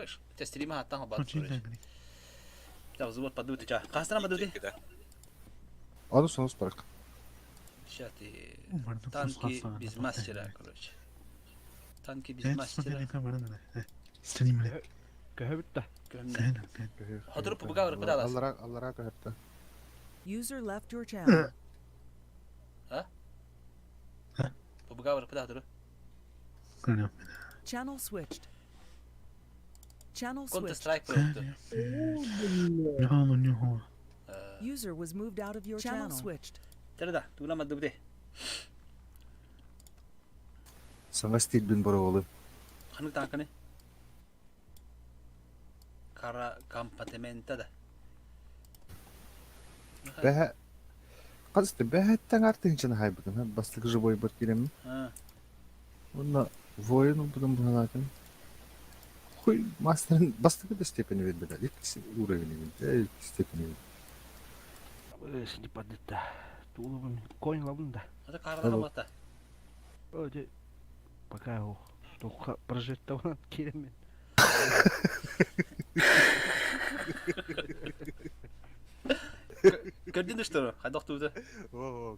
Пыш, те стрима хаттан хабат короче. Та взвод подуты ча. Хастана подуты? Ону сонус барак. Сейчас ты танки без мастера, короче. Танки без мастера. Көһөбүт да. Хотуруп буга барып кудалас. Аллара аллара көһөттө. User left your channel. А? Буга барып куда хотуруп. Channel switched. Channel Counter switched. Strike проекту. User was moved out of your channel. switched. Тереда, тугуна мадыбды. Саҥа стилбин боруобалыы. Ханнык таҥканы? Кара компатемента да. Бэһэ хас да бэһэттэн артыынчаны хайбытым бастакы живойбар киирэммин. Уонна воин ылбытым быһалаатым. Хуй мастерын бастакы да степени биэрбэтэ. Иккис уровень иккис степени. Сиди падытта. Туулубун конь лабын да. Это карада мата. Öde пока о тоққа прожектован киремен. Көрдүн что? Хайдах тууда. О,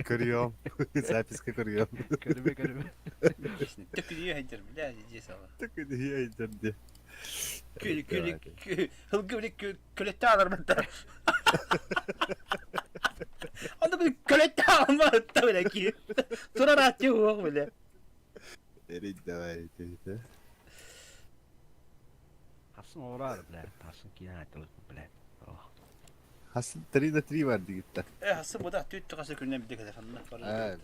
көрүөм. Записка көрүөм. Көрүбе көрүбе. Төкүнүө хайдер, бля, здесь ала. Төкүнүө хайдер де. Күл күл хылгы били көлөттө алар Онда били көлөттө алматта бile ки. Турар атчы уох бile. Эрий давай тейте. Хасын орар, бля. Хасын киин айтылып, бля. Хасын 3 на 3 бар дигитта. Э, хасын буда түт касы күннен бите телефонна. Аа.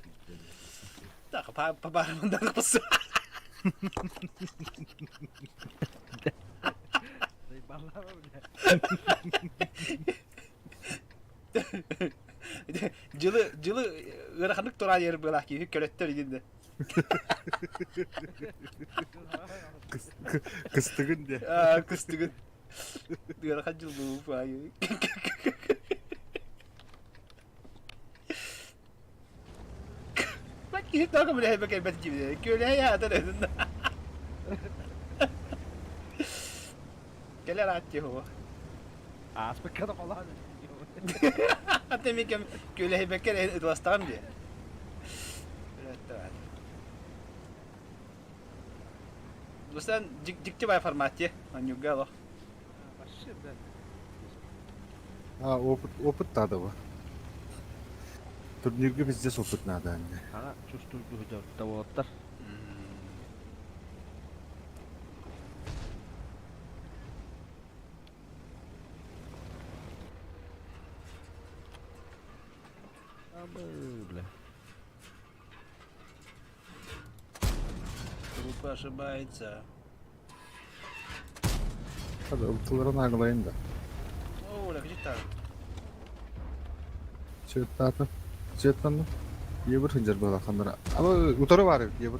Так, па па бармандан кысы. Жылы жылы ыраханнык турар ер была ки көлөттөр игинде. Кыстыгын де. Аа, кыстыгын. Ыарахан жыл бу баайы. Бак киһи тоҕо билэһэ кэлбэт киһи. Күөлэһэ аатар эдин. Кэлэр аат киһи Ааспыкка да холоон. Аты мен кем күөлэһибэккэ ытыластаҕым дии. Дусан дьикти бай формат дии. Онньуга олох. Вообще, да. А, опыт, опыт надо бы. Турнирга пиздец опыт надо, анне. Ага, чувствую, того Бля. Труп ошибается. Hadi ылтыларын ағылайын да. О, бля, где там? Сөттааты. Сөттанны. Ебір хынжар была хандара. Ама утары бар ебір.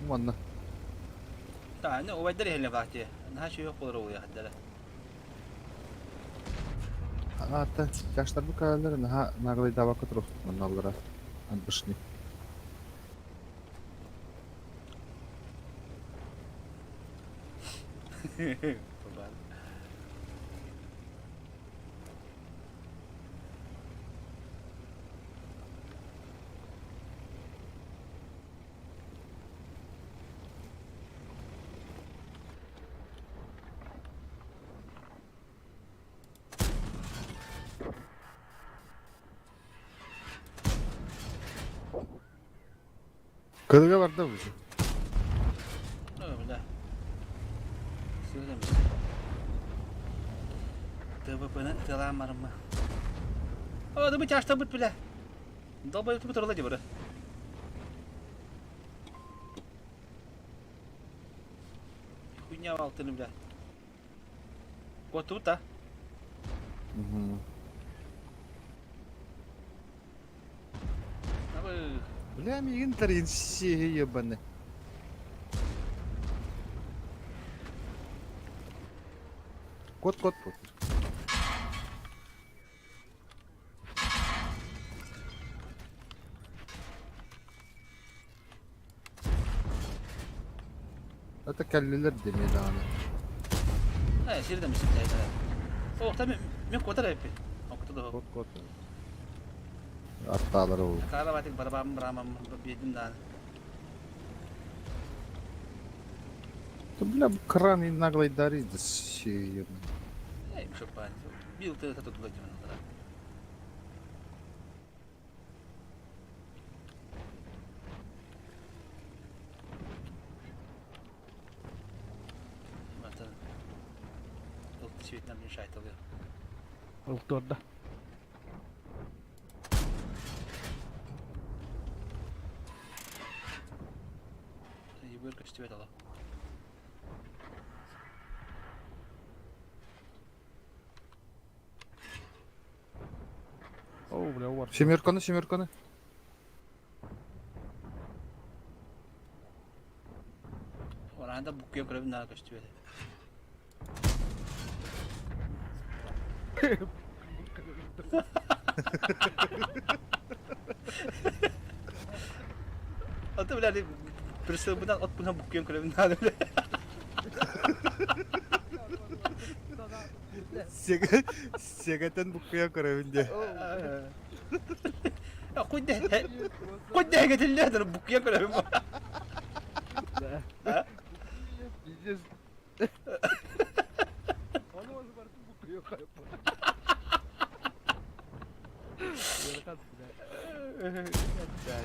Манна. Та, ну, убайдар иһэллэ баати. Наһаа үчүгэй буолар уйа хаддара. Ата, жаштар бу калалар наха наглый давака турух манналлара. Анбышни. Кыдыга барда бу. Ну, бля. Сөйлеміз. ТВП-ны тыламарымы. О, да бу чашта бут бля. Долбай бут турла дебара. Хуйня алтыны бля. Вот тут, а? Угу. Бля, мигин тарин сие ебаны. Кот, кот, кот. Это кәллелер демей даҕаны. Сир да мисин Оохта мен куотар эппин. Окута да. Кот кот. Аттаалар ол. Кара батик барабам брамам биэдим даан. Да бля, кран и наглый дарит, да си. Эй, шоппан. Бил ты это туда тем надо. Матын. Ол цветнам не шайталы. Ылторда. Ебыр көстүбөт ала. О, бля, уар. Семерканы, семерканы. Оранда букуя көрөбүн нара көстүбөт. Аты бля, присылбынан от бuna букуя көрөбүн нара. Сегетен букуя көрөбүн де. Куйда куйда кетилер букуя көрөбүн. Да. Пиздец. Ону өзі бартын букуя қайып. Бля.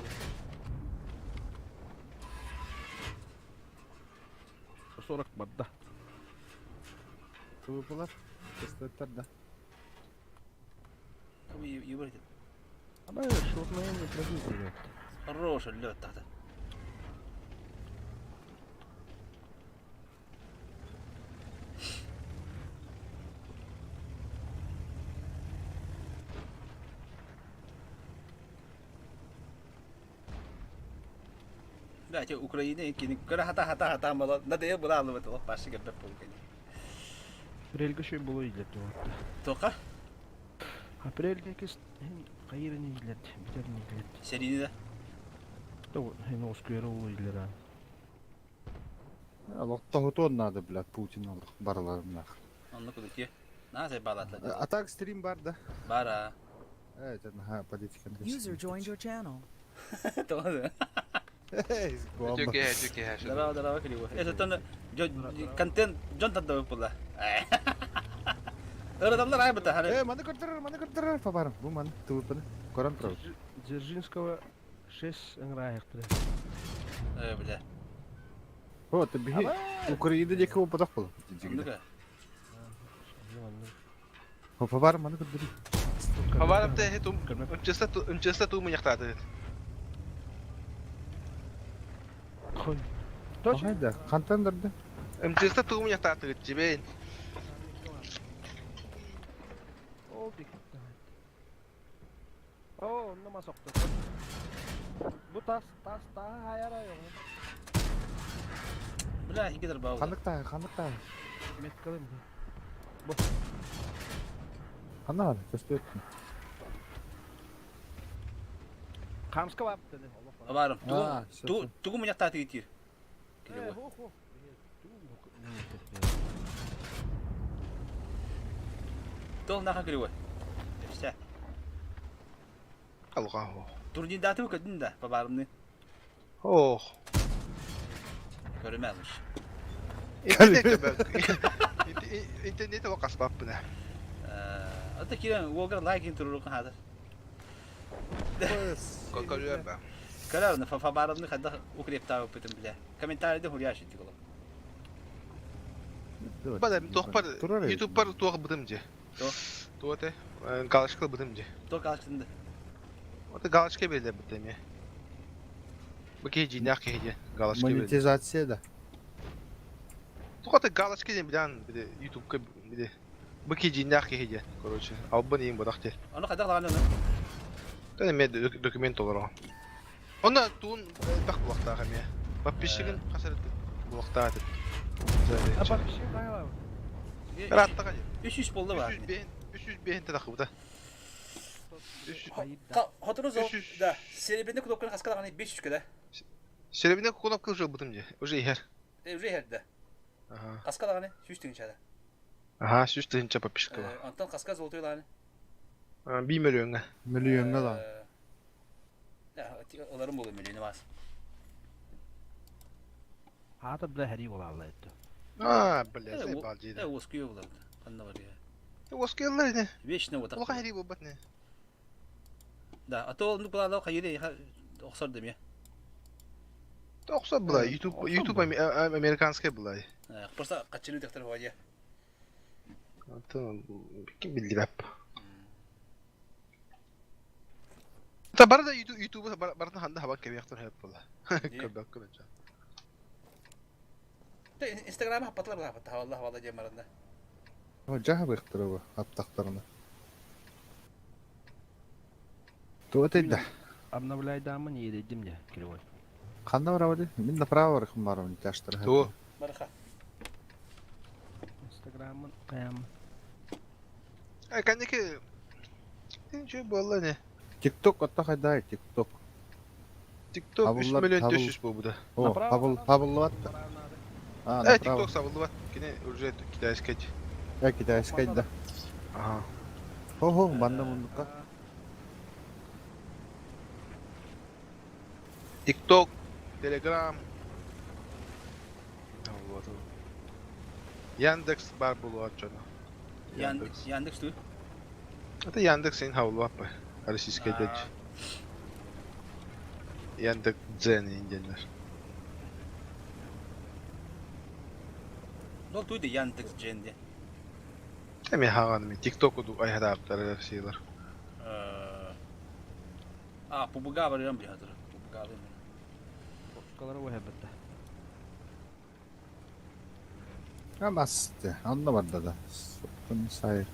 40 барда. Тупалар. Тестеттер да. Ебыр Ама шотная не пробил. Хороший лед тогда. Да, те Украина кини кара хата хата хата мала надо я была алып это башы кеп болған. Апрельге шөй болу илет вот. Тоқа Апрельге кес кайырын илет, битерин илет. серийni да. То хин оскуера улу илер. Аллах надо, блядь, Путин Аллах бараларым нах. Онны кудуки. На сай балатлар. А так стрим бар да. Бара. Это на политика. User joined your channel. Тоға. Эй, Түкэ, түкэ. Здорово, здорово, криво. Это тон контент жон тадда була. Ырадамлар айбыта хары. Э, маны көрдөрөр, маны көрдөрөр, фабарым. Бу маны тупаны. Коран турар. Дзержинского 6 ыңрайыктыр. Э, бля. О, ты бихи. Украина деки о падах бол. Ну-ка. О, фабарым маны көрдөрөр. Хабарым та хетум. Үнчеста үнчеста ту муняктады. Хой. Точно? Хайда, кантандырды. Үнчеста ту муняктады жибен. О, бик. О, нама соқты. Бу тас, тас, та, аяра yok. Бля, хигидер бау. Ханыкта, ханыкта. Меткалым. Хана, көстөт. Камска бап dedi. Барым. А, всё, Ту всё. тугу муняктады тир. Э, хо, хо. Тол наха криво. Все. Алга хо. Турнир даты көдүн да, бабарымны. Ох. Көрмәлиш. Интернет интернет вакас баппына. Ата кирен уогар лайкин турур хазыр. Коколюя ба. Көрәрне фабарымны хада укрепта өпүтүм биле. Комментарийде хуряш итик олар. Бада тохпар YouTube бар туох бытым же. То. Туоте галочка бытым же. То калчынды. Ота галочка берде бытым я. Бу кеji нах кеji галочка берде. Монетизация да. Тугата галочка ден билан биде YouTube ка биде. Бу кеji нах кеji короче. Албан им бодак те. Аны кайда калган аны? Тәне мен документ олар. Онда туун бак булакта хаме. Подписчигин касар булакта деп. А подписчик кайла? Раттага. 300 болду ба. 305 305 тадакы буда. Хотуру зо. Да. Серебряный кнопканы каскалаган 500 да. Серебряный кнопка уже бутым же. Уже ихер. Уже херде. Ага. Каскалаган 100 тиңче да. Аһаа, 100 000 подписчикова. Онтон хаска золотой ылааны? Биир мөлүйүөҥҥэ. Мөлүйүөҥҥэ ылаан. Ыларым буолуо мөлүйүөнү баас. Аата бля хэрии буолаалла этти. Аа, бля, заебал диир. Э, уоскуйа буларда. Ханна барыа. Уоскуйаллар ини. Вечно вот так. Улахан хэрии буолбат не. Да, а то оннук булаалла хайыр охсор да эмиэ. Охсор была, YouTube, YouTube американская была. Просто каччыны тахтар буолуо. Антон ким биллибэп. Та бары да YouTube барытын ханда хабан кэбиэхтэр сөп буолла. Көрбөккө бачча. Инстаграм хаппатылар хаппата хавалла хавалла диэн баранда. Дьаһабыахтара бу аптахтарына. Туга тейда? Обновляйдааммын иэдэйдим дьэ, кривой. Ханна барабыт? Мин направо барыхым барабын тяштара. Тугу? Барыха. Инстаграммын хайааммын. Э, кэнники үчүгэй буолла ини. Тикток отто хайдай тикток. Тикток 3 миллион 400 буолбута. О, хабыл хабыллыбат. А, Э, тикток сабыллыбат. Кини уже китайскай. Э, китайскай да. Ага. Хо-хо, манна мундукка. Тикток, Телеграм. Вот. Яндекс бар буолуо дьоно. Яндекс. Яндекс туу? Это Яндекс ин хаулуаппа. Российская дядь. Яндекс Дзен индианнар. Ол туй да Яндекс Дзен де. Эми хаҕаным ТикТок айхадаабыттар Россиялар. А, пубуга барыам билһатыр. Пубуга Кошкалары уһэбэтэ. Амасты, онно барда да. Соттун сайт.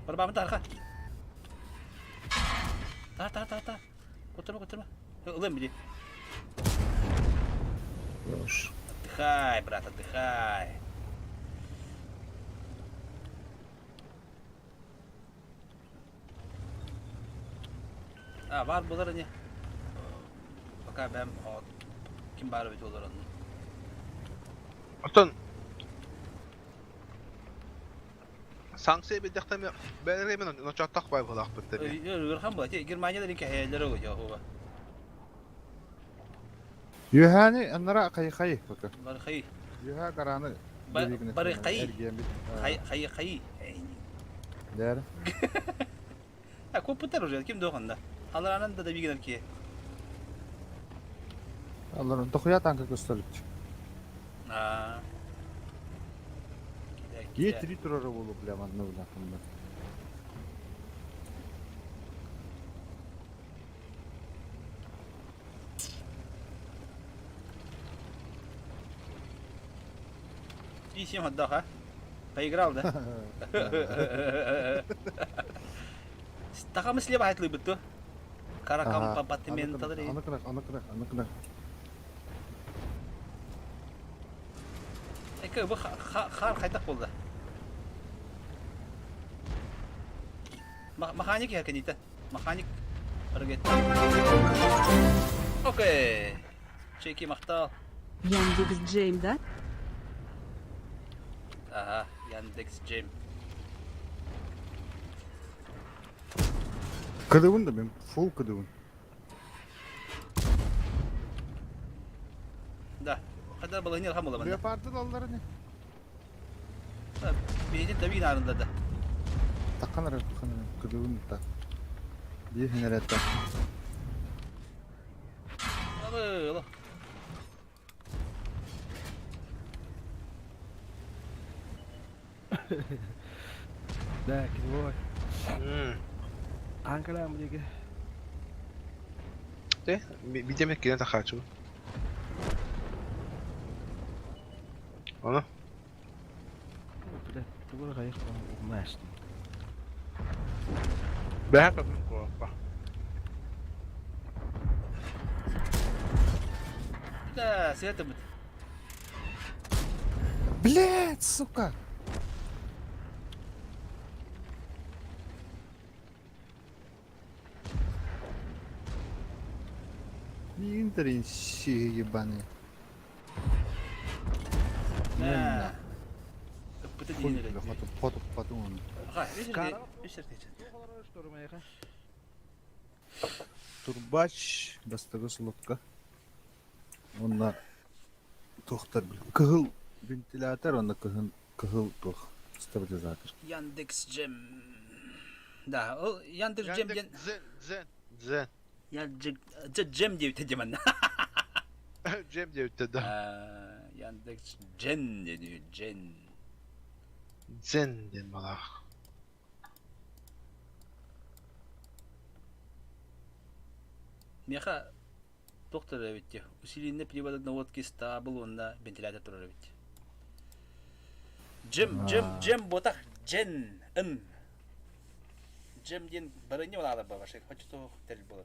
Барбаабын таарха. Таар, таар, таар, таар. Куттарма, куттарма. Ылыам били. Хорош. Отдыхай, брат, отдыхай. А, баар буолар ини. Пока бэм ким баар эбит буолар онно. Оттон санкция билдэхтэн бэйэлэрэ ночооттоох бай буолаахпыт тэби. Ыарахан буолар. Германияда кэһээлэр ол Юхани аннара хай-хай пока. Бархай. Юха караны Барыхай. Хай хай. Дэр. А коппутар уже ким дохонда. Аларанан да бигенер ки. Аллар дохуя танка көстөрүт. Аа. Е3 турары болу бля манна бля ханна. И всем отдох, а? Поиграл, да? Тахамы слева айтлы бытты. Каракам папатыменталары. Аны кырак, аны кырак, аны кырак. Эке бу хар хайдах буолла. Механик я Механик аргет. Окей. Чеки махтал. Яндекс Джейм, да? Ага, Яндекс Джейм. Кыдыбын да мен фул кыдыбын. Да. Хада балыгын алхан була манна. Леопарды аллар не? Бейдин табин арында да. Таккан ара таккан кыдыбын да. Бир хенеретте. Алы, алы. Да, кривой. Анкара мдеге. Те, видеме кирен тахачу. Оно? Бля, тугур хайых умаштым. Бэхэ катын куоппа. Да, сыатыбыт. Блять, сука! Миигин щи ебаный. Да. Ыппыта диэн эрэ. Хоту хоту хоту он. Аха, үс эргэ. Турбач бастакы слотка. Онно туохтар кыһыл вентилятор, онно кыһын кыһыл туох стабилизатор. Яндекс Джем. Да, ол Яндекс Джем диэн. Дзен, дзен, дзен. Яндекс Джем диэбитэ диман. Джем диэбитэ да. Яндекс Джен диэн Джен. Дзен диэн балаах. Миэхэ доктор эбит усиленный приводок наводки стабыл уонна вентилятор турар эбит. Джем, джем, джем ботах, джен, ын. Джем диэн барыня балаада бабашек, хочу то тел болар.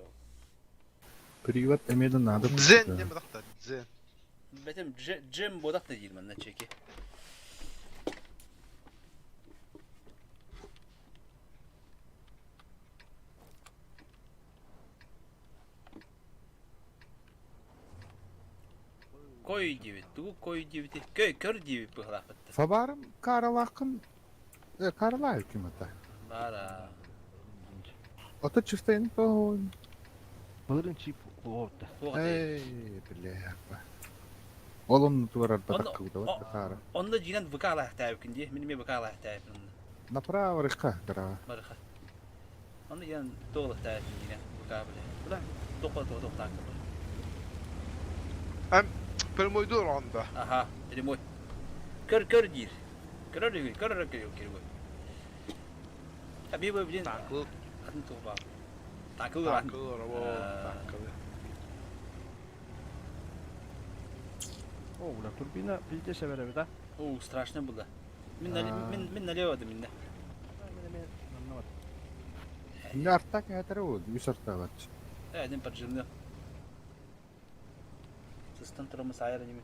Привод эмиэ надо. Дзен диэн батахта, дзен. Бэтим джем ботах да диир манна чеки. Кой диэбит, тугу кой диэбити, көй көр диэбит быһалаахпытта. Фабарым каралаахын каралаа ким ата. Бара. Ото чифтейн по. Былырын чип уопта. Эй, бля. Олон туарар батакка вот кара. Онно жинан ВК алаахтаабыкын дии, мин эмиэ ВК алаахтаабын. Направо рыха гара. Барыха. Онно жинан туолахтаабын жинан ВК бля. Бля, тоқо тоқо тоқтаакка. Прямой дур онда. Аха, прямой. Көр көр диир. Көрөр көр көр көр көр. Аби бу блин. Танклы. Атын туба. Танклы. Танклы, рабо, танклы. О, бля, турбина везде севере, да? О, страшно было. Мин мин мин налево да минне. Не артак это вот, үс артак. Один поджимны. Сыстан турамы сайыр неме.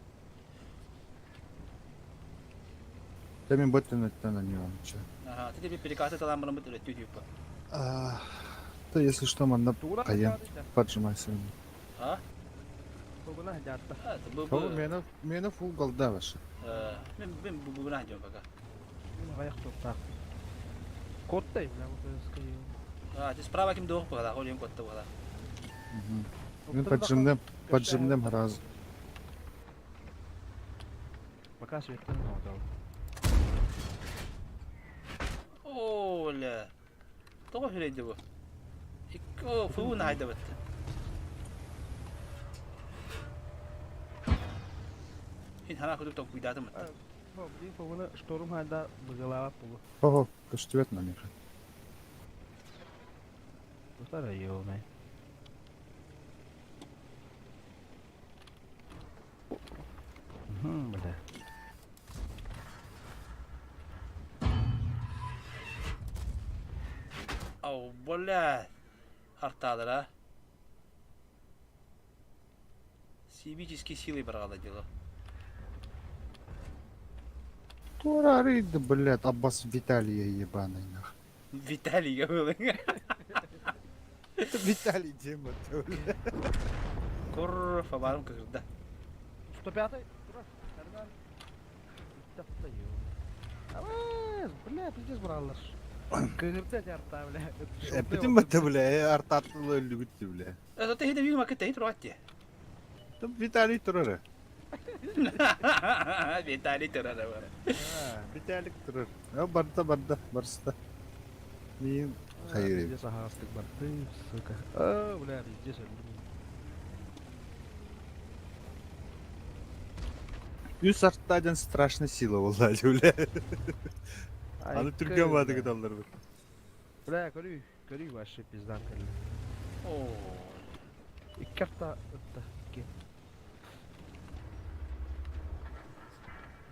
Да мен боттен өттен аньон. Ага, ты тебе перекаты талам барам бит өттү типа. Да если что, манна каян поджимайся. А? Тугуна жаатта. А, это был. Мена мена фул голда ваша. Мен мен бу бу жон пока. Мен аяк токтак. Коттай, бля, вот скажи. А, ты справа ким дох бала, холин котта бала. Мен поджимдем, поджимдем раз. Пока светтен отал. О, ля. Тоҕо хүлэйди бу. Икки фуун хайдабыт. Хин хана кудук токуйдатым. Блин, фугуна шторм хайда быгалава пулу. Ого, каштует на них. Тутара ёмай. Бля. Ау, бля. Арталар, а. Сибические силы брала дело. Турарыйды, блядь, Аббас Виталия ебаный нах. Виталий говорил. Это Виталий Дима, бля. Кур, фабарым кырда. 105-й. Ура. Кардан. Бля, пиздец бралар. Кырда жарта, бля. Бүтүн бата, бля, артаттылы өлүгүттү, бля. Это ты хиде вилма кытта хит руатти. Там Виталий турары. Виталий турары бар. Виталик турар. Барда, барда, барста. Мин хайыр. Пиздец ағастық бар. Ты, сука. А, бля, пиздец. Үс арттаден страшная сила болла, бля. Аны түрген бады кыталдар бир. Бля, көрүй, көрүй вообще пиздан кэлли. О. Икки арта ытта.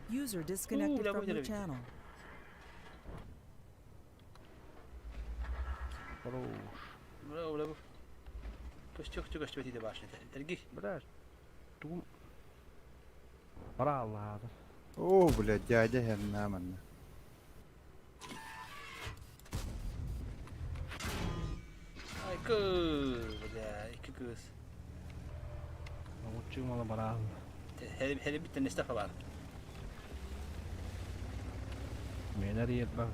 User disconnected бля, from your выделили. channel. Хорош. Бля, бля. Көстөк көстөк бити башны. Терги. Бля, тум. Барааллаатар. Оо, блядь, дядя херна манна. Ай, кыы, бля, икки кыыс. Оҥуччу мала бараалла. Хелибиттен эстафа бар. Менер ербан.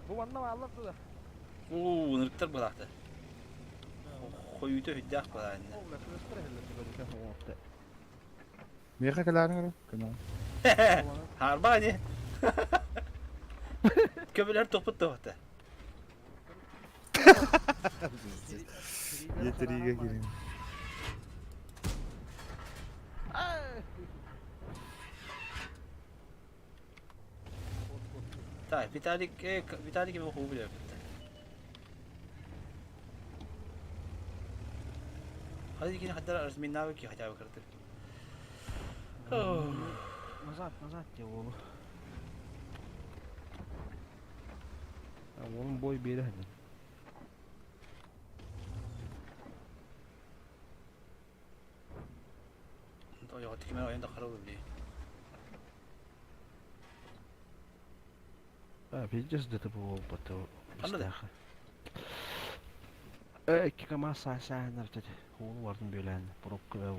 Бу манна бааллар дуо? Уу, ынырыктар былаахта. Хойуута хүддээх былаанна. Миэхэ кэлээриҥ эрэ, көмөҕө. Харба ини. Көбүлэр туппут туохта. Етириигэ киирин. Так, Виталик, Виталик его хуй билэр Hadi кини хаддар разминнавы ки хотя бы кырдык. Назад, назад те уолу. Уолум бой биэрэ сылдьар. Ойоҕо тикимэн ойон да харабы били. А, пиздец ДТП буолбут Ханна да? Икки КамАЗ сааһынар деді. Уолу бардым бүөлээн, пробка бэл.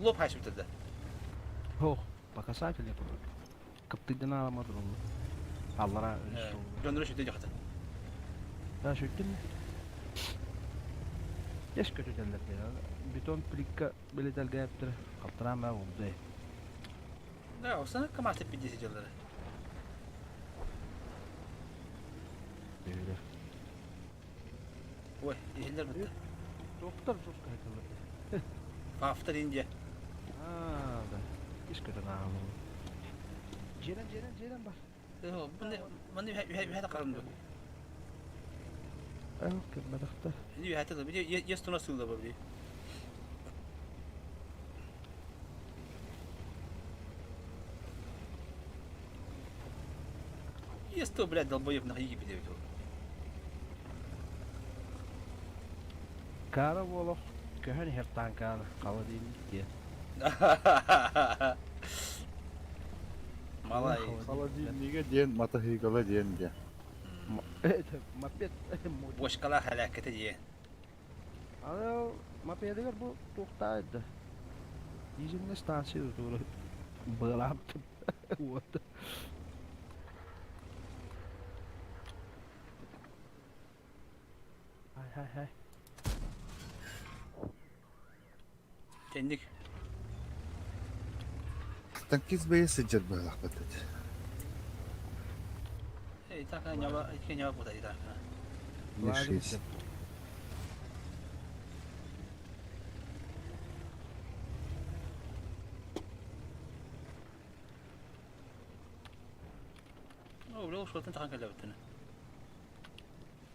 Лоп хайсыбыта да. Ох, показатели курдук. Кыптыйдан аламат урулlu. Аллара өрүс суолу. Дьоннору сүтэ дьахта. Да, сүттүм. Ес көтүтэллэр диэн. Бетон плитка билетэлгээптэр халтараан баа булду. Да, осана КамАЗ 50 дьыллары. Бөһүлэр. Ой, иһиллэр бытта. Доктор жестко айтылар. Автор Индия. А, да. Ис көтөн аалым. Дьиэнэн, дьиэнэн, дьиэнэн бар. Маны үһэ қарым ду. Эл көрмөтөхтөр. Ini үһэ тылы. Били ес туна сылла бу били. Ес то, блядь, долбоеб на египет бит ол. Кара буолох көһөн иһэр таанкааны холодильник диэн. Малай. Холодильнига диэн, матаһыыкала диэн диэн. Мопед. Бочкалаах элээккэтэ диэн. Аны мопедыгар бу туохтаа да. Дизельная станция тура быалаабытым. Вот. Хай хай хай. Тенник. Танкист бэйэ сылдьар быһыылаахпыт этэ. Эй, так ньаба, икки ньаба бута итак. Не шесть. Ну, бля, ушел тахан кэлэбиттин.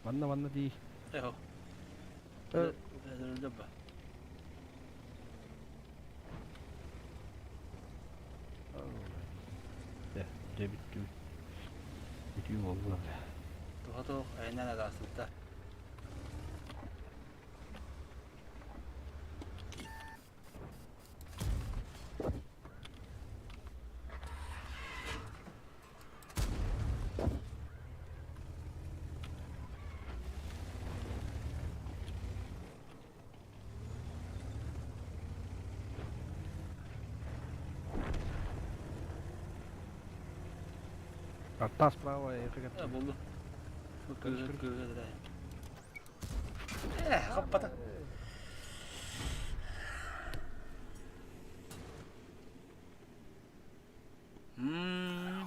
Манна манна дии. Эхо. Лөбба. Дэ, дэ бүттүү. Бүтүү болду. Туха туох айнан адаасыбыта. Арта справа А, булду. Кыгы Э, хаппата.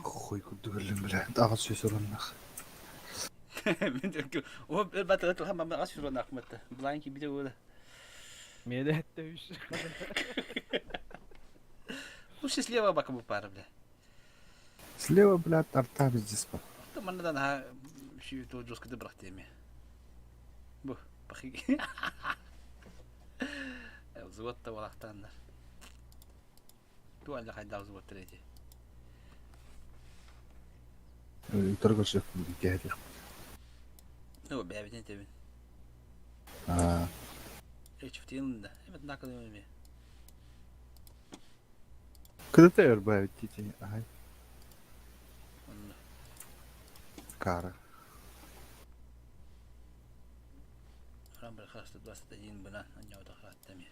Хуй курдук өллүм бля. Аҕыс сүүс ураннах. Мен о батыр тылхан мамма ас юран ахматта. Бланки бите була. Меде үс. Лучше слева бака бу пара, бля. Слева, блядь, арта пиздец по. То манна да ши то жестко да брахте ми. Бу, пахи. Взводта валахтаннар. Ту алла хайда взвод третий. Утары көрсөк кэһэтиэх. Ну, бэбитин тебин. Аа. Эчфтин да. Эбэт накалым эми. Кыдыта өрбөбүт тити аһай. Онно. Кара. Рамбер хаста 21 бынан анньаабыта харатта эми.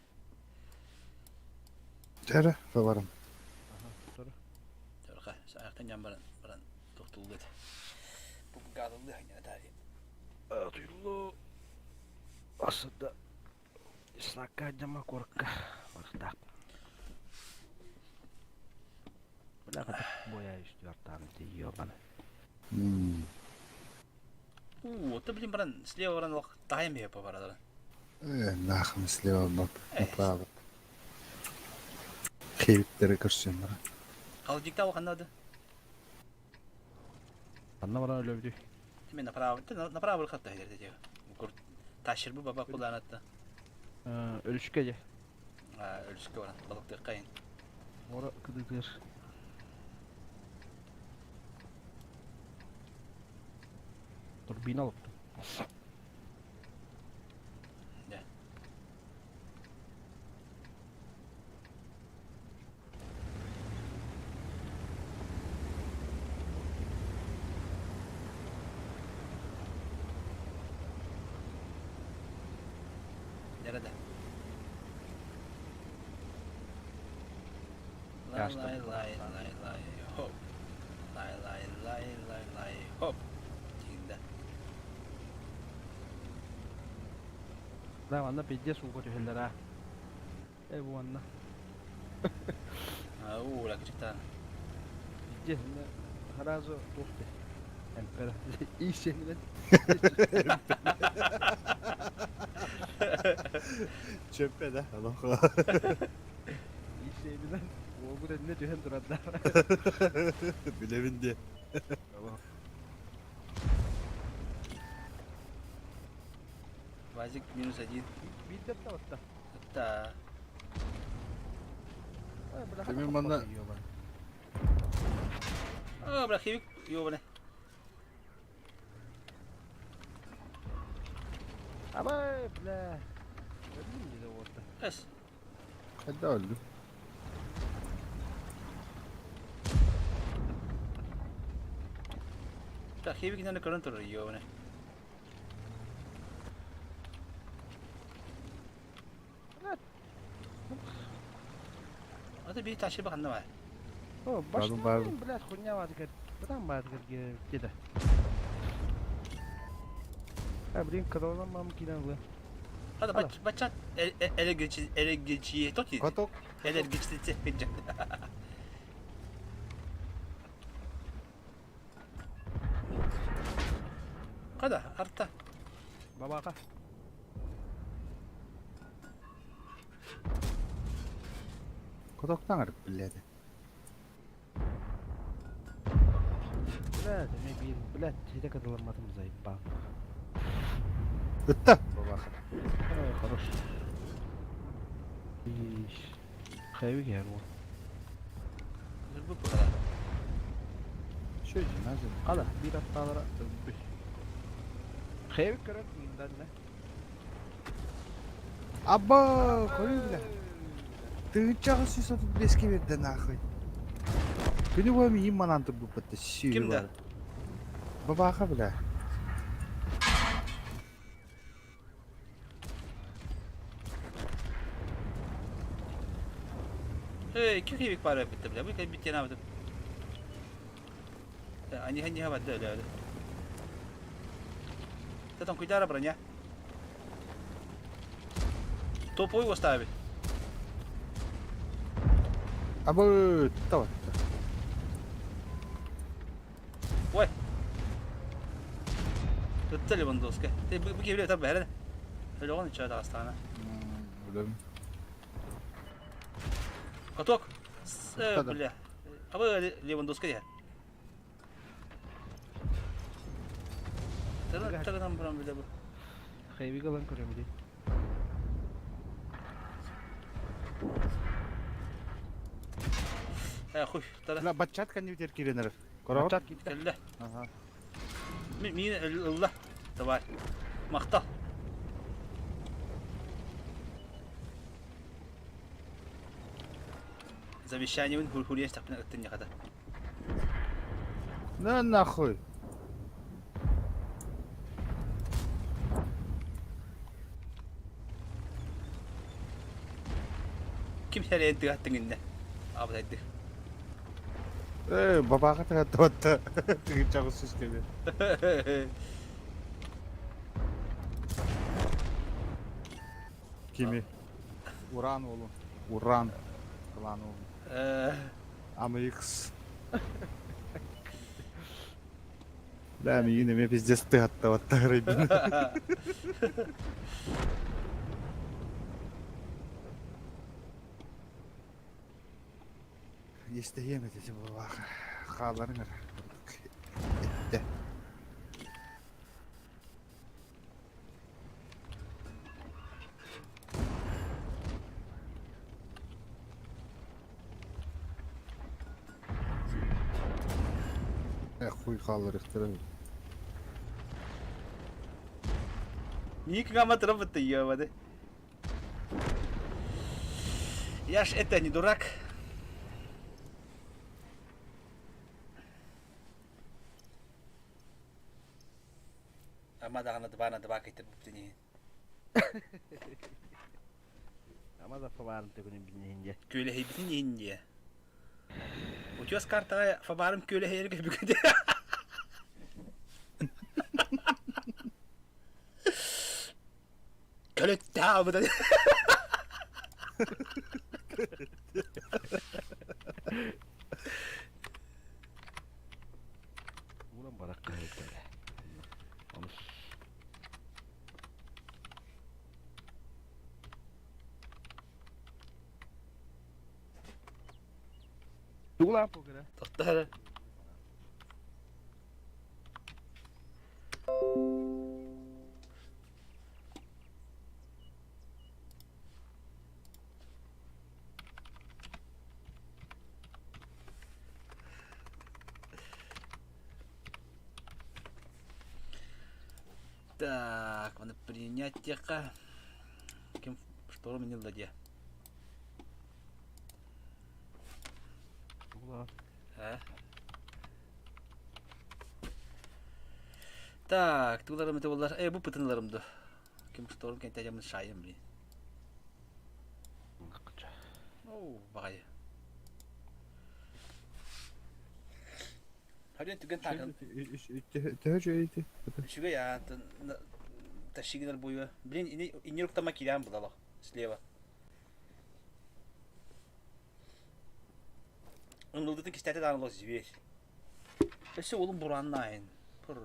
Дьэрэ, фабарым. Төрха, саахтан дьан баран баран тохтуллут. Бу гадылды ханьана тари. Атыйлы асыда Исаакка дьама куоракка барыктаах. Бля, боя үстү ёбаны. У, ты, блин, баран, слева баран лох тайм я побарада. Э, нахуй слева бап, направо. Хейттері көрсем бара. Холодильникта ханнады. Анна баран өлөбүтүй. Мен направо, ты направо хатта хедерде те. Кур ташыр бу баба куланатта. Өлүшкө же. Өлүшкө баран балыкты кайын. Ора кыдыгыр. Турбина алып. Да. Nerede? Lay lay lay lay lay hop. Lay lay lay lay lay hop. Тиинде. Да, манна пиздец ууга түһэллэр аа. Э бу манна. Уу, ла кычыктаан. Пиздец, сразу туох те. Эмпер. Исенинен. Чөппе да, алоха. Исенинен. Уогу тэннэ түһэн тураннар. Билебин де. Вазик минус один. Биирдэ табатта. Да. Кими манна А, бля, хивик, ёбаный. Абай, бля. Өлдүм диде уотта. Эс. Хайда өлдүм. Бля, хивик инэн көрөн турар, ёбаный. Ата би таши баханна бай. О, Бардым, бардым. баштан, блядь, хуйня баатыгар. Бытан баатыгар где-то. А, блин, кадалан мам кидан вы. Ата бач бачат эле эле гечи тоти. Каток. Эле гечи те. Када арта. Бабака. Катоктан арып биледи. Блядь, эме бир, блядь, сиде кадаламатым заебал. Ытта. Бабаха. Ой, хорош. Иш. Хайы гер ол. Бу када. Шö жиназы. Кала, бир атталара өлбү. Хайы көрөт миндан не. Абба, көрү бля. Тыгынчагы сүйсөтүп беске берди нахуй. Күнү бою миин манан турбуппат сүйүү Кимде? бар. Бабаха бля. Эй, ки хивик бар битте бля. Бу битте на бит. Они они хабат да да. Та там куйдара броня. Топовый оставить. Абы, таватта. Ой. Ытта Левандовска. Ты бу кевле там бәрі. Өлөҕөн ичээ астана. Өлөм. Каток. Ытта да. Бля. Абы Левандовска я. Тыры тырынан буран биле бу. Хайы галан көрөм ди. Э хуй, тары. Бля, батчат кәнебитер киренер. Көрөҕүт? Чат китте. Кэллэ. Аха. Мин ылла. Давай. Махтал. Завещаниебын хурья истэхпинэ ыттынньахата. На нахуй! Ким сэрейэн тыгаттыҥ иннэ? Абытайды. Э, бабаха тыгаттыбатта. Тыгынчаҕы системе. Кими? Уран уолу. Уран. Клан уолу. АМХ. Да, миигин эмиэ пиздец тыгаттабатта ырайбын. Иэстэһиэм этэ бабаха. Хааларыҥ эрэ. Эттэ. Э, хуй хаалларыахтара. Никогда матработа ебаны. Я ж это не дурак. Ама даҕаны дыбаана дыбаа кэйтэрбиппитин иһин. Ама да фабарын төгүнүн иһин диэ. Күөлэһийбитин иһин диэ. Утуос картаҕа фабарым күөлэһийэр көбүкэдэ. Көлөттаабыта. Ууран барах кыһыйтара. Онус. Тугулаах бугара. Тохтор. Так, оны принять диэххэ. Ким шторм инилла диэ. А? Так, туларым это болар. Э, бу пытынларым ду. Ким шторм кентәжемин шайым, блин. Оу, баҕайы. Хаден түгэн таакын. Төһө үчүгэй Үчүгэй аа, тащигинер буйа. Блин, инеруктама киирэн булало слева. Ыңылдытын кистәте даҕаны зверь. Өссө уолум бурааннаайын. Пыр.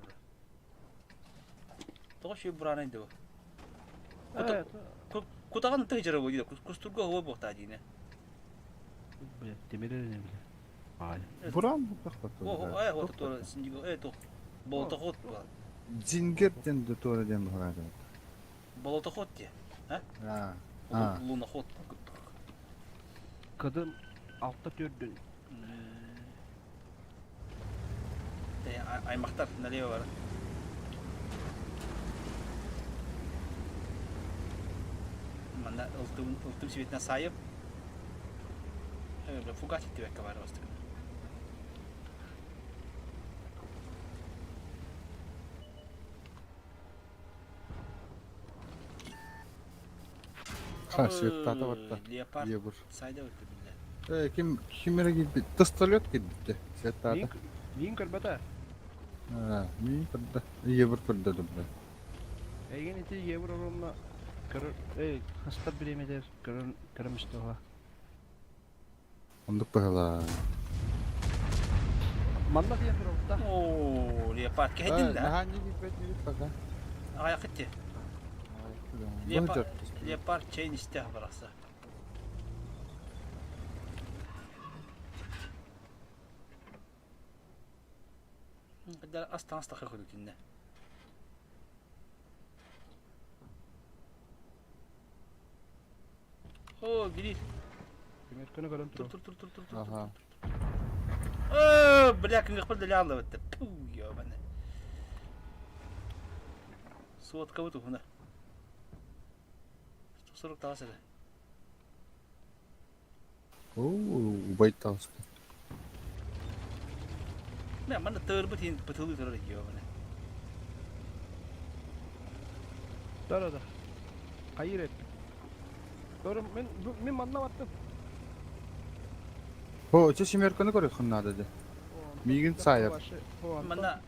Тоҕо үчүгэй бураанай дуо? Кутаҕын ытык дьарыга дии, кустурга оһуо буохтаа диинэ. Тимир эрэ бile. Буран О, вот туора э туох болотоход Зингер диэн туора диэн быһалаата. Болотоход диэ. А? Луноход. Кыдым алта төрдүн. Аймахтар налево бар. Манна ылтым, ылтым сибетинэ саайып. Фугас иттибэккэ баар бастык. Ха, светтата барда. Леопард Ебур. сайда өттө биллэ. Э, ким ким эрэ киирбит? Тостолет киирбитте. Светтата. Мин көрбөтө. А, мин көрдө. Ебур көрдө дубла. Эйген ити евро ромна көрөр, эй, хастар биремедер көрөр көрөмүстөҕө. Ондук быһала. Манна диэн турабыта. Оо, леопард кэһэтин да. Наһаа не киирбэт диэбит пока. Аҕайахыт ти. Леопард, леопард чейн истэх барахса. Ас таҥас тахы күнүтүннэ. О, били. Күмөркөнө көрөн Тур тур тур тур тур тур. Ага. О, бля, кыҥахпар дэлэ аллабытта. Пу, ёбаны. Суоткабыт уһуна. 140 таҕыс эрэ. Убай таҕыста. Мен манна тыырбыт иһин бытылыы турар ёбана. Да да. Хайыр эппит. Көрүм мин мин манна баттым. О, че семерканы көрүөххүн наада дии. Миигин саайар. Манна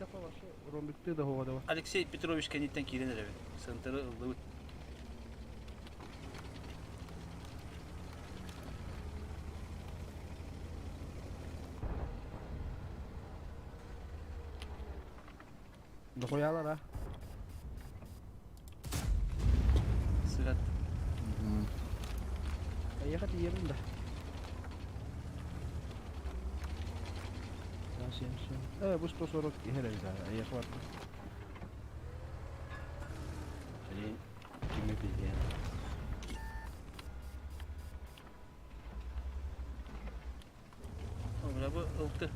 Ромбикты да хоҕо Алексей Петрович кэнниттэн киирэн эрэбин. Сынтыры ыллыбыт. Дохуялар а? Сыгат. Эйиэхэ тиийэбин да. Э, бу 140 иһэр эбит аа, эйиэхэ барда. Блин, кими билиэн. Бля бу ылты.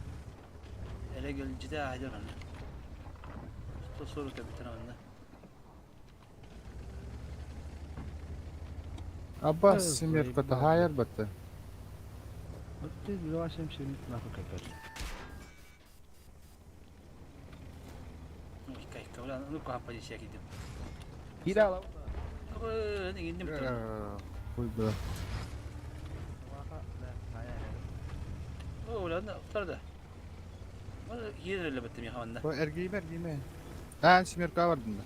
Эле гөлдьүтэ аайдар манна. 140 эбитин манна. Абба семерка таһаайар батта. Вот ты 2,77 нахуй капец. Кайка, бля, ну куһаан позиция киирдим. Киирэ алабын. Иҥинним. Хуй бля. О, бля, вторда. Киирэ баттым я манна. Эргийме, эргийме. Аа, семерка бардым да.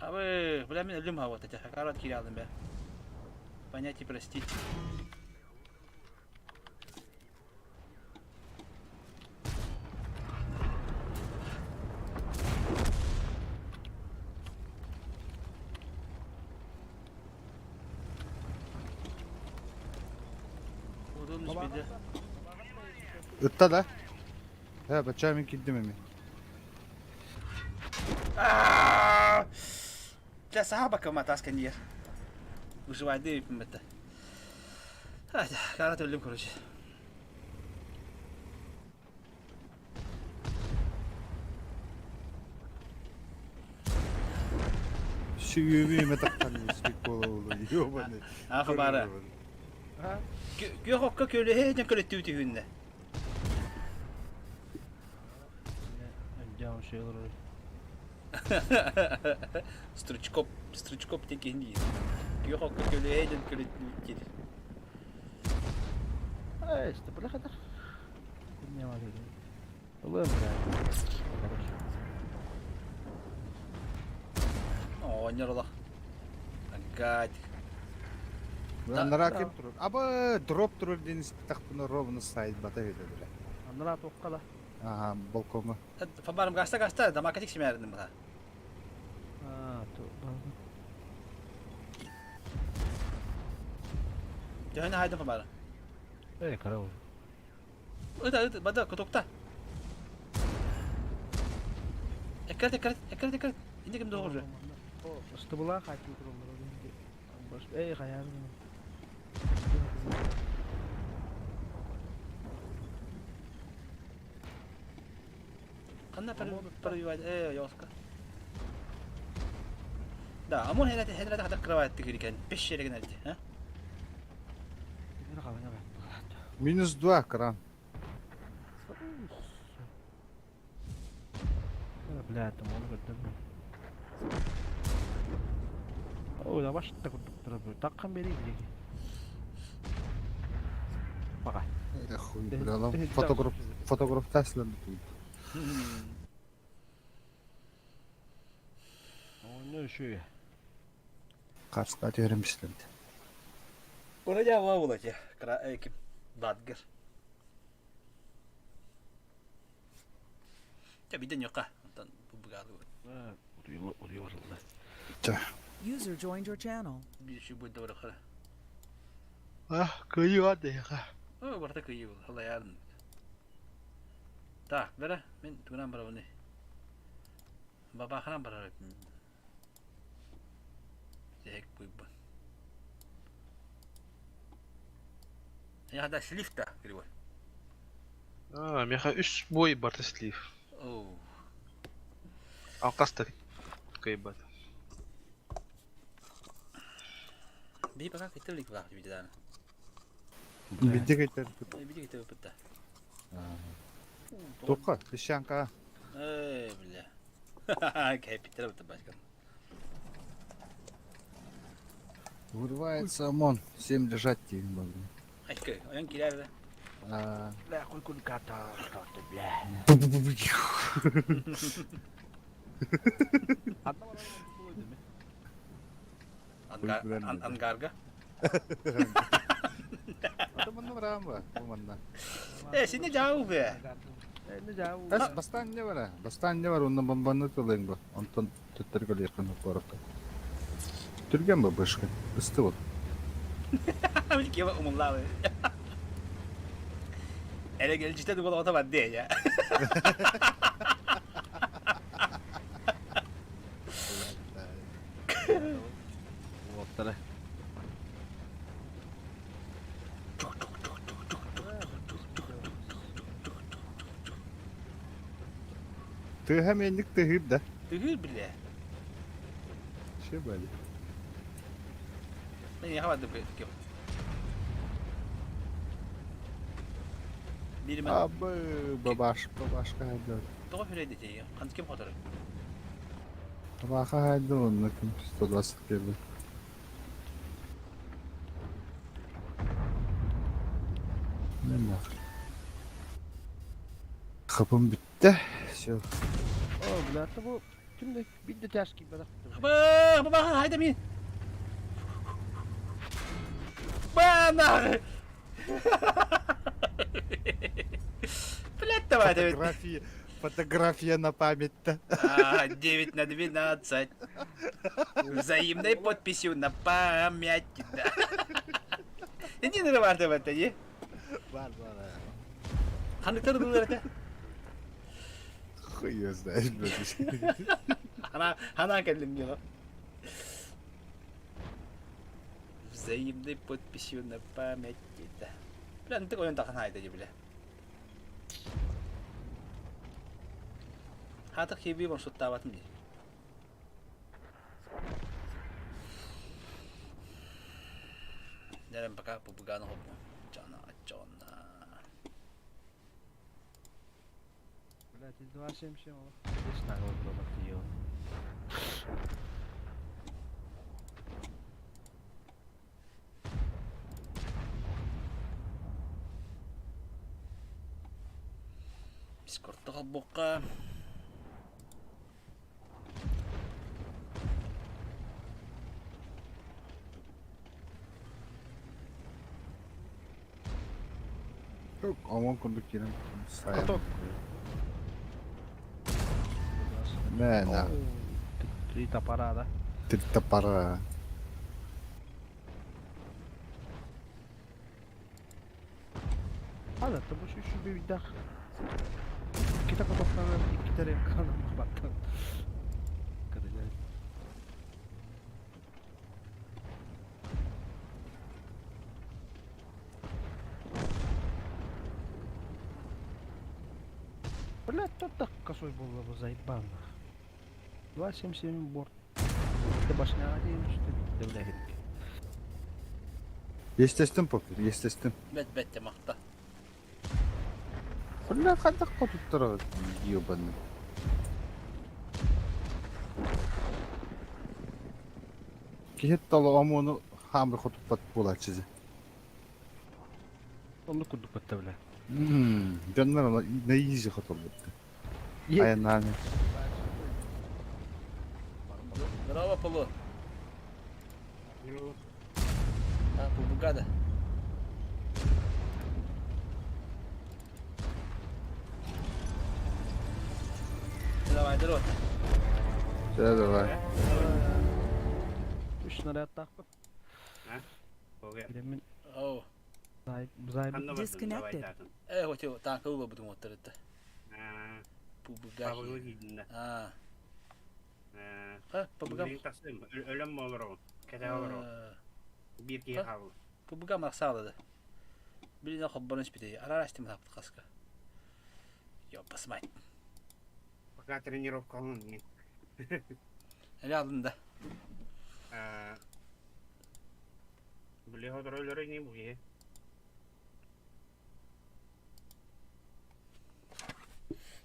Абы, бля, мен өлүм хауата, хакарат кире алдым бе. Понять и простить. Удобно беде. Ытта да. Э, бача мин киирдим эми. Дьэ, саха бакка тас кэнниэр. Выживайды бэтэ. Кара өллүм, короче. Сүйүмү таххан испик буола ёбаный. Аха бара. Күөх окко көлөһө ден көлөттүү түһүннэ. Дьаун шейлер. Стручкоп, Стручкоп текин диир. Күөх окко көлөһө ден көлөттүү диир. Эй, что бля Не могу. Ылым, бля. Оонньор олох. Гад. Анараа ким турар? Аба дроп турар диэн испитахпына ровно сайт бата бите бля. Анараа туохха да. Ага, балкоҥҥа. Фабарым гаста гаста дамакатик симээрдим була. А, то. Төһөнө хайдым фабара. Эй, караул. Ыта ыта бада кутукта. Эккерет эккерет эккерет эккерет. Инде ким доҕор. Ыстыбыла хайтыл тураллар. Эй, хайар. Ханна пробивать? Э, ёска. Да, амон хенете хенете хата кровать тигрикен. Беш жереген әлде, а? Минус 2 кран. Бля, там он көрдüm. Ой, да баш та курдук турар. Таккан бери билеги. Бага. Э, хуй, бля, фотограф, фотограф Тесла тут. Оны үшүй. Карска түһэрэммистэнт. Ура жа була те. Кра ким Бадгер. Те биден йока. Онтон бу бугалы. Утуйу User joined your channel. Бир ши бу дора хара. А, кыйыы дэйха. О, барта кыйыы бул. Халаярын. Так, бера, мен тугунан барабын. Бабаханан барар. Зек буйбун. Я да слив-та, Григорий. А, меха үс бой барта слив. Оу. Алкас да кыайбат. Биһи пока кыттыр илик булаах дибити дааны. Биде кайтар. Биди кыттыр бытта. Тоққа, песчанка. Эй, бля. Кэпиттер бытта башкан. Вырывается ОМОН. Всем лежать тиин был. Айкы, ойон кирер. Бля, хуй кульката, что ты, бля. Ангарга. Э, сине жау бе. Бастан не бар, бастан не бар, ондан бомбаны тылың бу. Онтон төттөр көлеркен корокка. Түрген бу бышкы. Ысты бол. Кева умуллавы. Эле келжите дугол ота бадде я. Уоттара. Тыга менник тыгыр да. Тыгыр биле. Ше бали. Мен яха бадды кеп. Бир мен. Абы бабаш, бабашка хайда. Тоҕо хүрэй дии, ханты ким хоторой? Бабаха хайда онна ким 121. Не нахуй. Хапым битте. Все. О, бля, это бу кимде бир тяжкий бадах. Ба, баба, хайда мин. Ба, нахуй. Блядь, давай, давай. Фотография, фотография на память-то. А, 9 на 12. Взаимной подписью на память. Да. Не нырварды в это, не? Бар, бар. Ханныктар булар это? Хуй её знает, блядь. Она, она кэллим дело. Взаимной подписью на память. Да. Бля, ну ты ойон тахан хайда, бля. Хатах хеби маршруттаабатым дии. Нэрэн пока пубуганы хоппу. Чана, чона. Блядь, 2.77. Здесь нагло было ты Дискордта холбуохха. Омон курдук киирэн сайын. Каток. Мэ, да. Три топора, да? Три топора. А, да, это больше еще бивдах. Кита котоктан икки тарелканы баттан. Кырылар. Блядь, тут так косой был бы заебал. 2.77 борт. Ты башня один, что ты, блядь. Естественно, попер, естественно. Бэт бэт махта. Бля, хайдах хотуттара ебаный. Киһи толо омону хамыр хотуппат буолааччы. Оннук курдук бытта, бля. Дьоннор на изи хотолбутта. Айаннааны. Здорово, Полу. А, Пубугада. Давай, здорово. Все, давай. Үс снаряд тахпы. Билемин. Оу. Зайб. Disconnected. Э, хотел танка ула буду моторы-то. Пубуга. А. А, Пубуга. Пубуга мақсалады. Билин хоббарын спите. Арарастым тапты хаска. Ёпас мать. Пока тренировка он не. Эле алдын да. Били хоторо өлөрө ини бу киһи.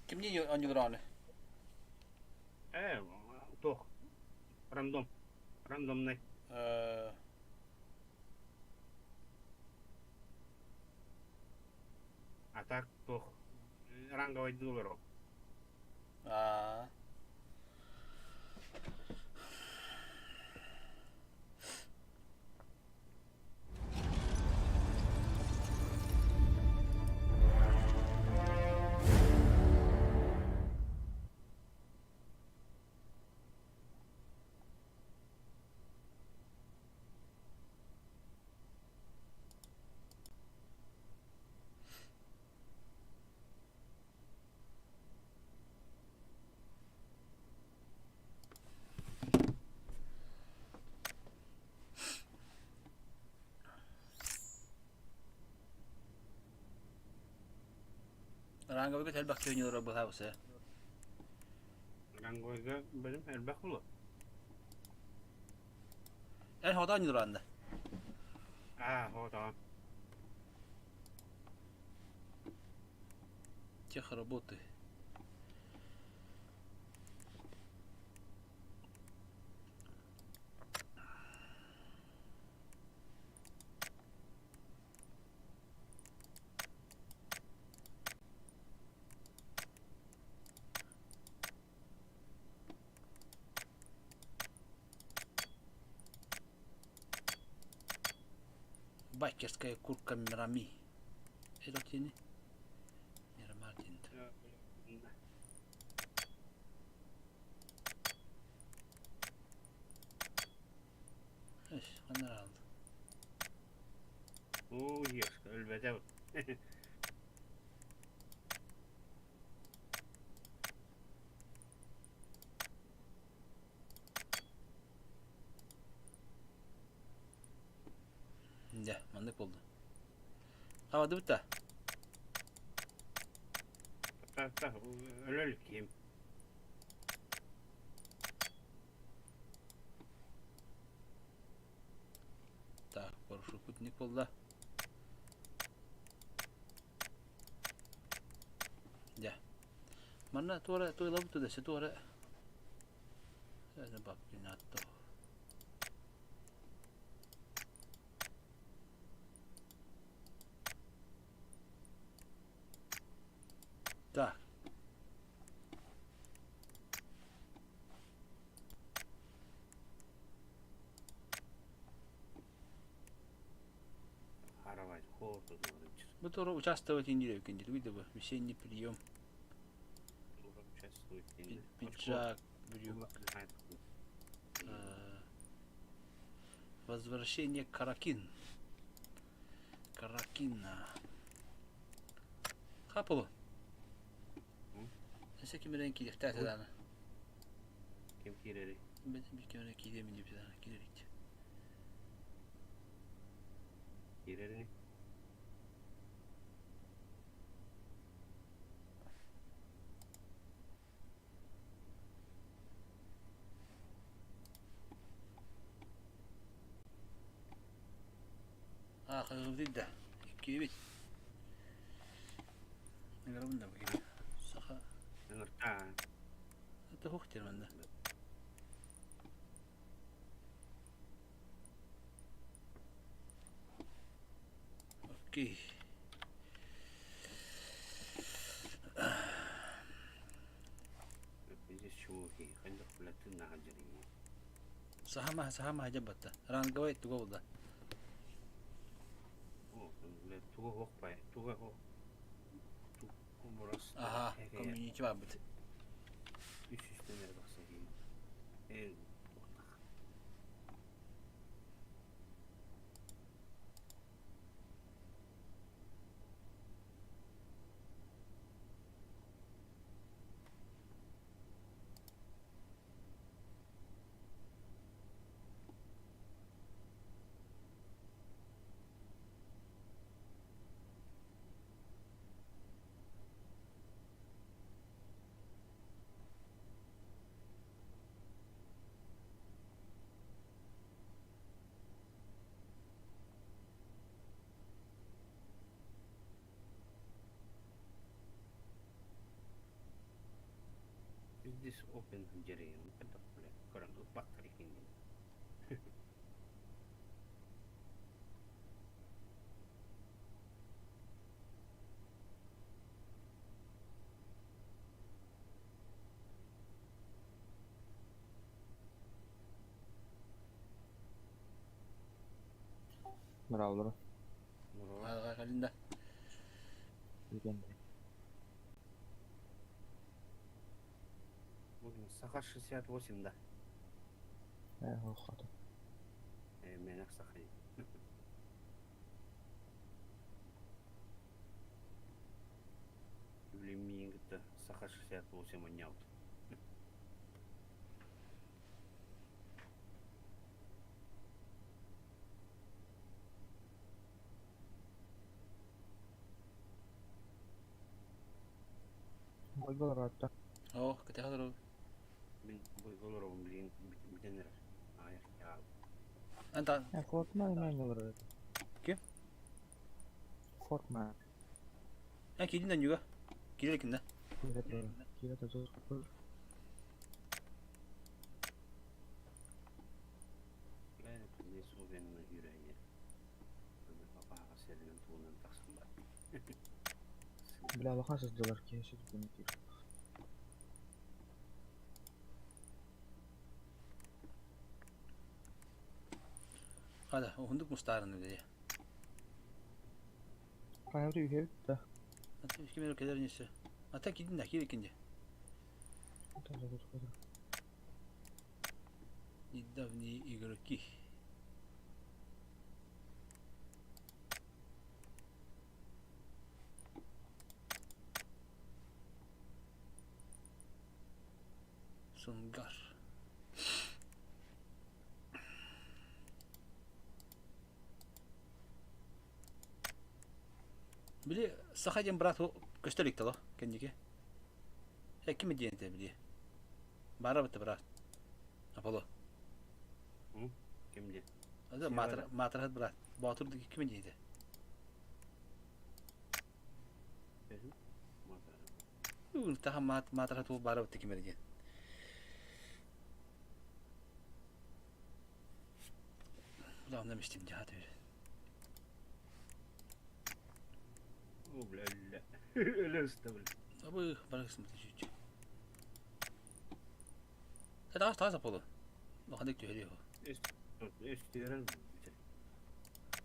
Кимниин оонньуулар Ээ, туох рандом. Рандомный. А так туох ранговайдыы олорор. Аа. Ранговыйга элбэх киһи оонньуулара быһаабыса. Ранговайга бэлэм элбэх буолуо. Эн хоto оонньуулар Аа, хоотоҕон. Тех работы. Байкерская куртка Мирами. Это тени? Мирамартин. Эш, ханна алды. Оо, ешка, өлбөтө. Дьэ, маннык буолла. Хаҕадыбыт да? Өлөл ким. Так, парашютник буолла. Дьэ. Манна туора туйлабыт да туора. Это бабки натто. Так. Бу туора участвовать индире видео весенний прием. Пиджак, брюк. Возвращение Каракин. Каракина. Хапылы. Эсе кимерен киирехтээ дааны. Ким киирери? Мен bir кимерен кииремин деп дааны киирерит. Киирери. Аа, кыгыбдый да. Киирбит. Награбын да бу Саха. Ыҥыртаа. Это хух термин да. Окей. Здесь чуваки, ханьдах блядь, на хаджари. Сахама сахама хажабатта. Ранговай туга булда. О, блядь, туга хох пай, туга хох. Ту Аха, комьюнити бар бит. Үс үстенер бақса дейін. Э, This open дьириҥ көрөн ыппаттар иккиҥҥин. Браво. Кэлин да. Бүгүн Саха 68 да. Ээ, хата. Мэнэх Саха. Билим миигин кытта Саха 68 манньаабыт. Бойго олороотто. Оо, кэтэхэ олоробун. Мин бойго олоробун билигин бүтэн эрэр. Аайах яал. Антан. Э, Фортман эмиэ олорор этэ. Ким? Фортман. Э, киирдин да ньуга. Киирэр ким да? Киирэ турар. Киирэ турар. Не суобенна үүрээни. Папаға сэринэн тугунан тахсан бар. Бля, улахан сылдьаллар киһи сүргүн киир. Хада, уһундук мустаарын үлэйэ. Хайабыт үһү да. Ата ким эрэ кэлэр ньисе. Ата киирдин да, киир кинде. Недавние игроки. Сунгар. Били саха диэн брат көстөр иктало кэнники. Э ким диэн этэ били? Бара бытта брат. Аполло. Ким диэн? Ада маатыр маатырһыт брат. Боотур ким диэн этэ? Таха маат маатырһыт уол бара бытта ким эрэ диэн. Главное мистим дьаат үр. О, бля, өллө. Өлө ыста, бля. Абы барысым чуть. Таас таас Аполло. Ханнык түһэриэ. Өстүөрэн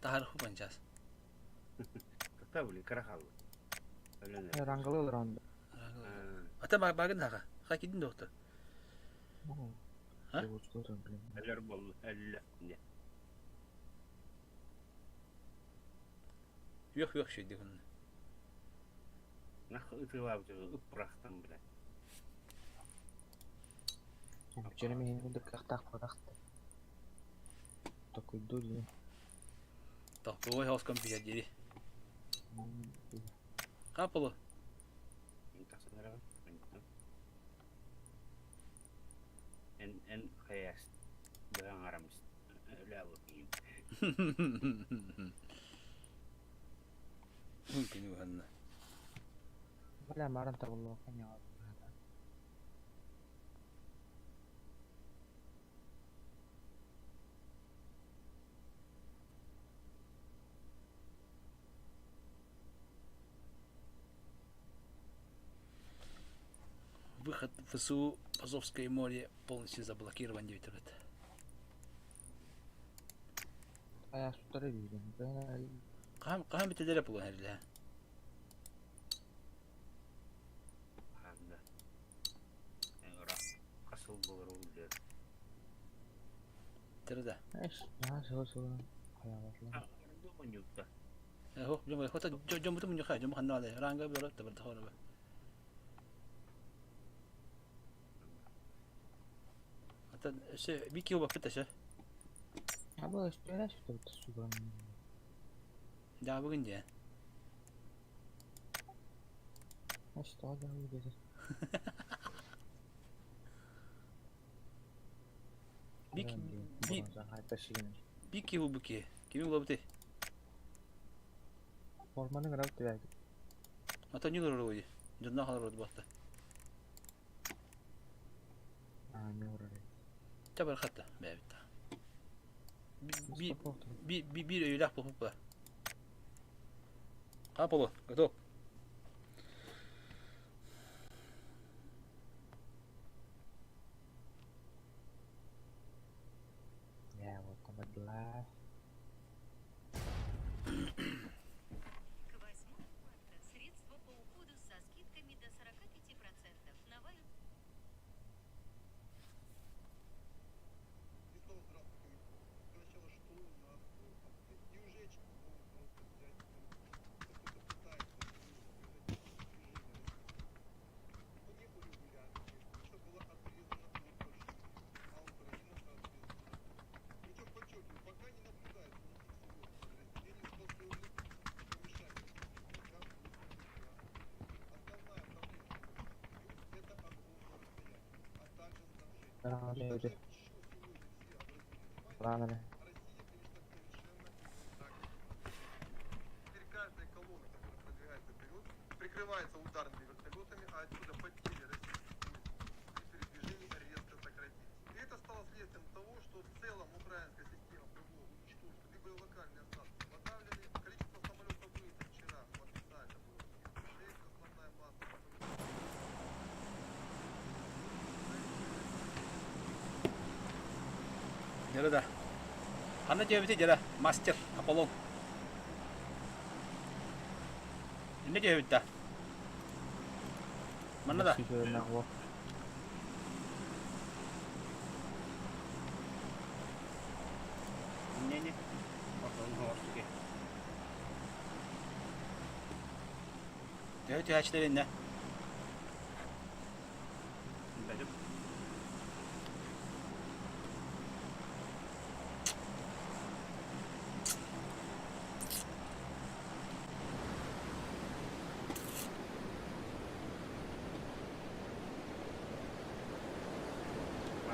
Таһар хупанчас. Та били кыра хаалла. Өлөн эрэр. Рангалы олорон. Ата багын хаха. Ха кидин доктор. А? Өлөр боллу. Өллө. Не. Yok yok şey diyor. Нах ытылаабыт ыппырахтан бля. Бүчэрэ миһин кыахтаах буолахта. Токуйдуу дии. Тохтуой хос компьютер дири. Капылы. Эн эн хайас быһаҥ арамыс өлөбут Мүмкүн уһанна. Бля, маран табыллоо ханяа. Выход в ФСУ Азовское море полностью заблокирован, 9 ребят. Хайа суттары биирин. Кам кам бителere булан херле. Ханда. Ра касыл болор уллер. Терде. Эш, аа сыл сыл. Хайа башлаа. Думанютта. Хо, жом хота жом бутум нюха, жом ханна але. Ранга бара табар тахора. Ата се бики оба фиташе. Аба өстүөрэ сүтэ суган. Да бүгүн де. Эш, тоо да үгү. Бик би Хайта шигин. бики бу буки. Кими булабыты? Форманы граб түбәг. Ата нюлор роди. Жонна халар роди батта. Аанньа урар Чэ бархатта бэйэбит да. Биир өйүлээх буолбуппа. Аполло, готов. Я вот ободла. Ладно. Дьара да. Ханна диэбити дьара мастер Аполлон. Инне диэбит да. Манна да. Не-не. Төһө түһээччилэр иннэ? Бэлэм.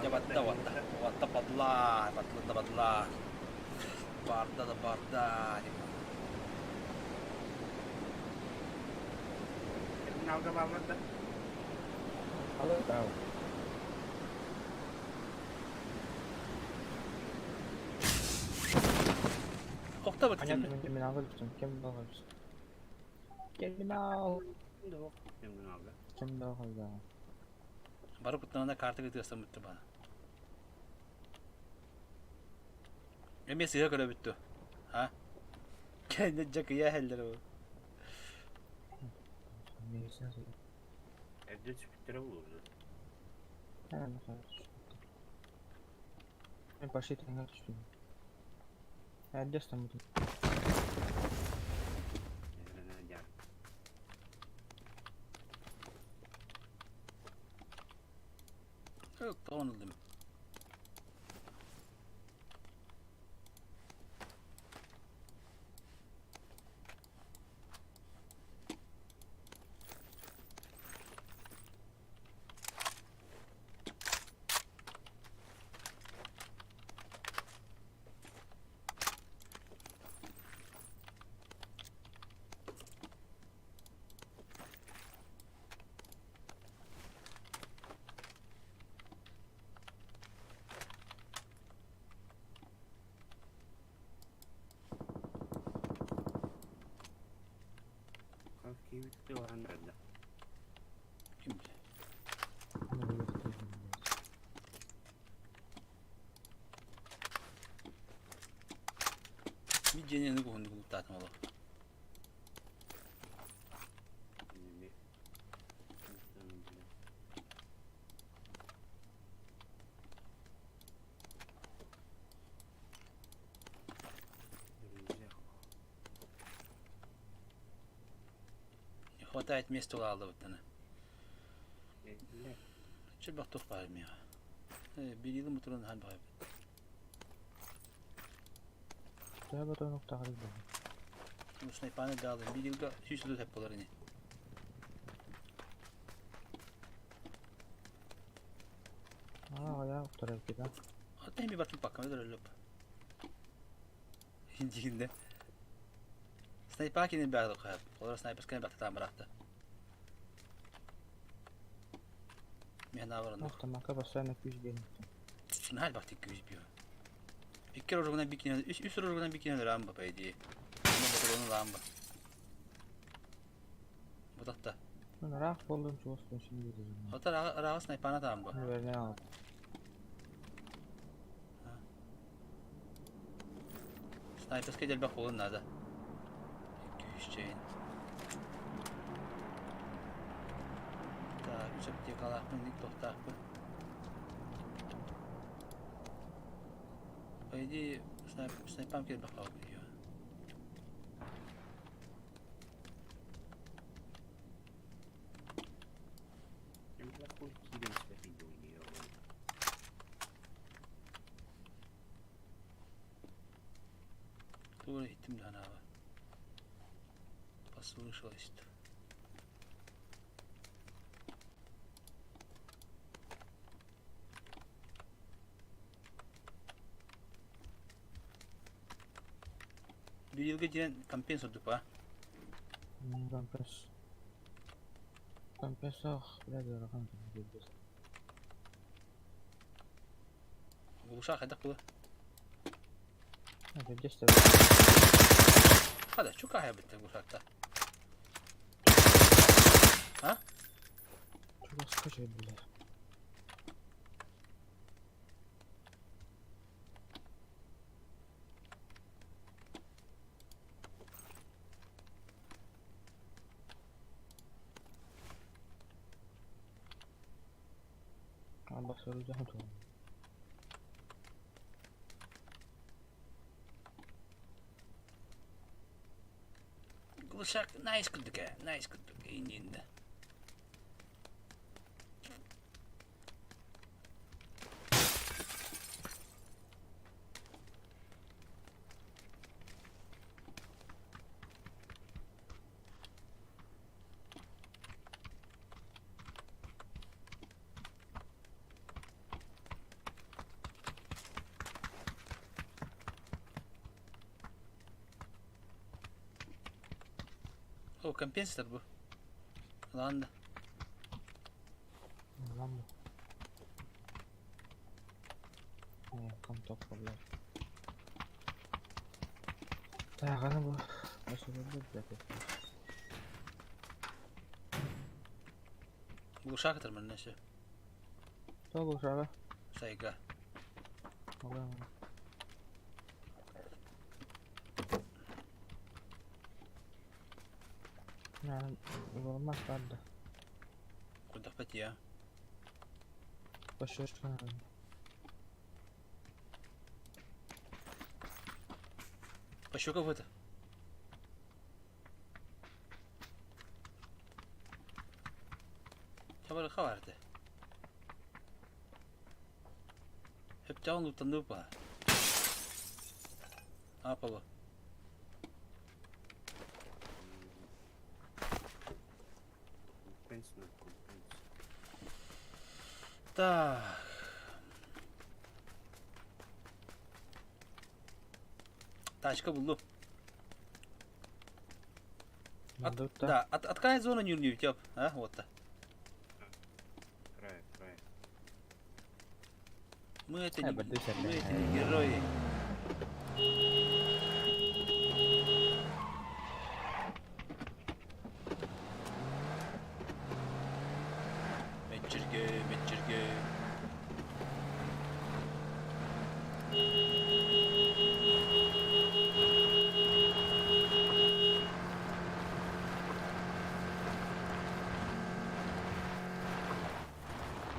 Дьэ батта батта. Батта падла, батла да батла. Барда да барда. Терминалга бааллар да? Охта бит Понятно, мен терминалга түстүм. Ким да Терминал. Терминалга. Ким да да. Бары куттанана карта тыастан бүттү бана. Эмиэ сыһа көрө бүттү. А? Кэннэ дьакыйа хеллер бу. Эрдэ түспүттэрэ буолуо. Мен пошли теңер түстүм. Эрдэ стаммытым. Тоҕон ыллым. Ким билэр? Мин дьиэни куһуннук улуктаатым олох. Не хватает места улаалыбыттана. Чебах тух баар миэхэ. Бириилим утуран хаан баҕайбыт. Төһө батон уктаҕарый буолла? Снайпаны даалым. Бириилгэ 130 тэп болар ини. Аа, я уктарар кида. Ата эми бартын паккам өлөр Дигинде. Снайпа кинин баҕа кайып. Олар снайперскай бактатан барахта. Мен аварны. Автомакка постоянно күүс биэрэн. Наһаа элбэхтик күүс биэр. Икки рожугунан бикини, үс үс рожугунан бикини өлөрөөн ба, по идее. Уонна ботолону ылаан ба. Бутахта. Ыраах буоллун чугас күн биэрэр. Ота ырааҕы снайпана таан ба. Наверное, алып. Снайперскай дэлбэх буолуон наада. Күүс чэйин. Так, үс аптекалаахпын, ник тохтаахпын. По идее, снайпам кэлбэх хаалбыт. Тугу иһиттим да ханаабар. Послышалось. Биылгы диэн компенс ордук ба? Компенс. Компенс ох, бля, ыарахан билбэт. Улуша хайдах була? Билбэс Хада, чука битте гусакта. А? Чугас качай, бля. Басырылдьан туран. Глушак найс курдук ээ, найс курдук иннинэ. О, компенсатор бу. Ладно. Ладно. О, контакт, блядь. Так, аны бу. Басырылды, блядь. Глушак манна все. Что глушага? Сайга. Ладно. Болмас барды. Куда пойти, Пошёшка. Пощу какой-то. Табары хабарды. Хөптөөн лутанды ба. Апало. Компенс на компенс. Так. Тачка булду. От, да, от, открой зону не тёп, а, вот то. Край, край. Мы это не, мы это не герои. Мечерге, мечерге.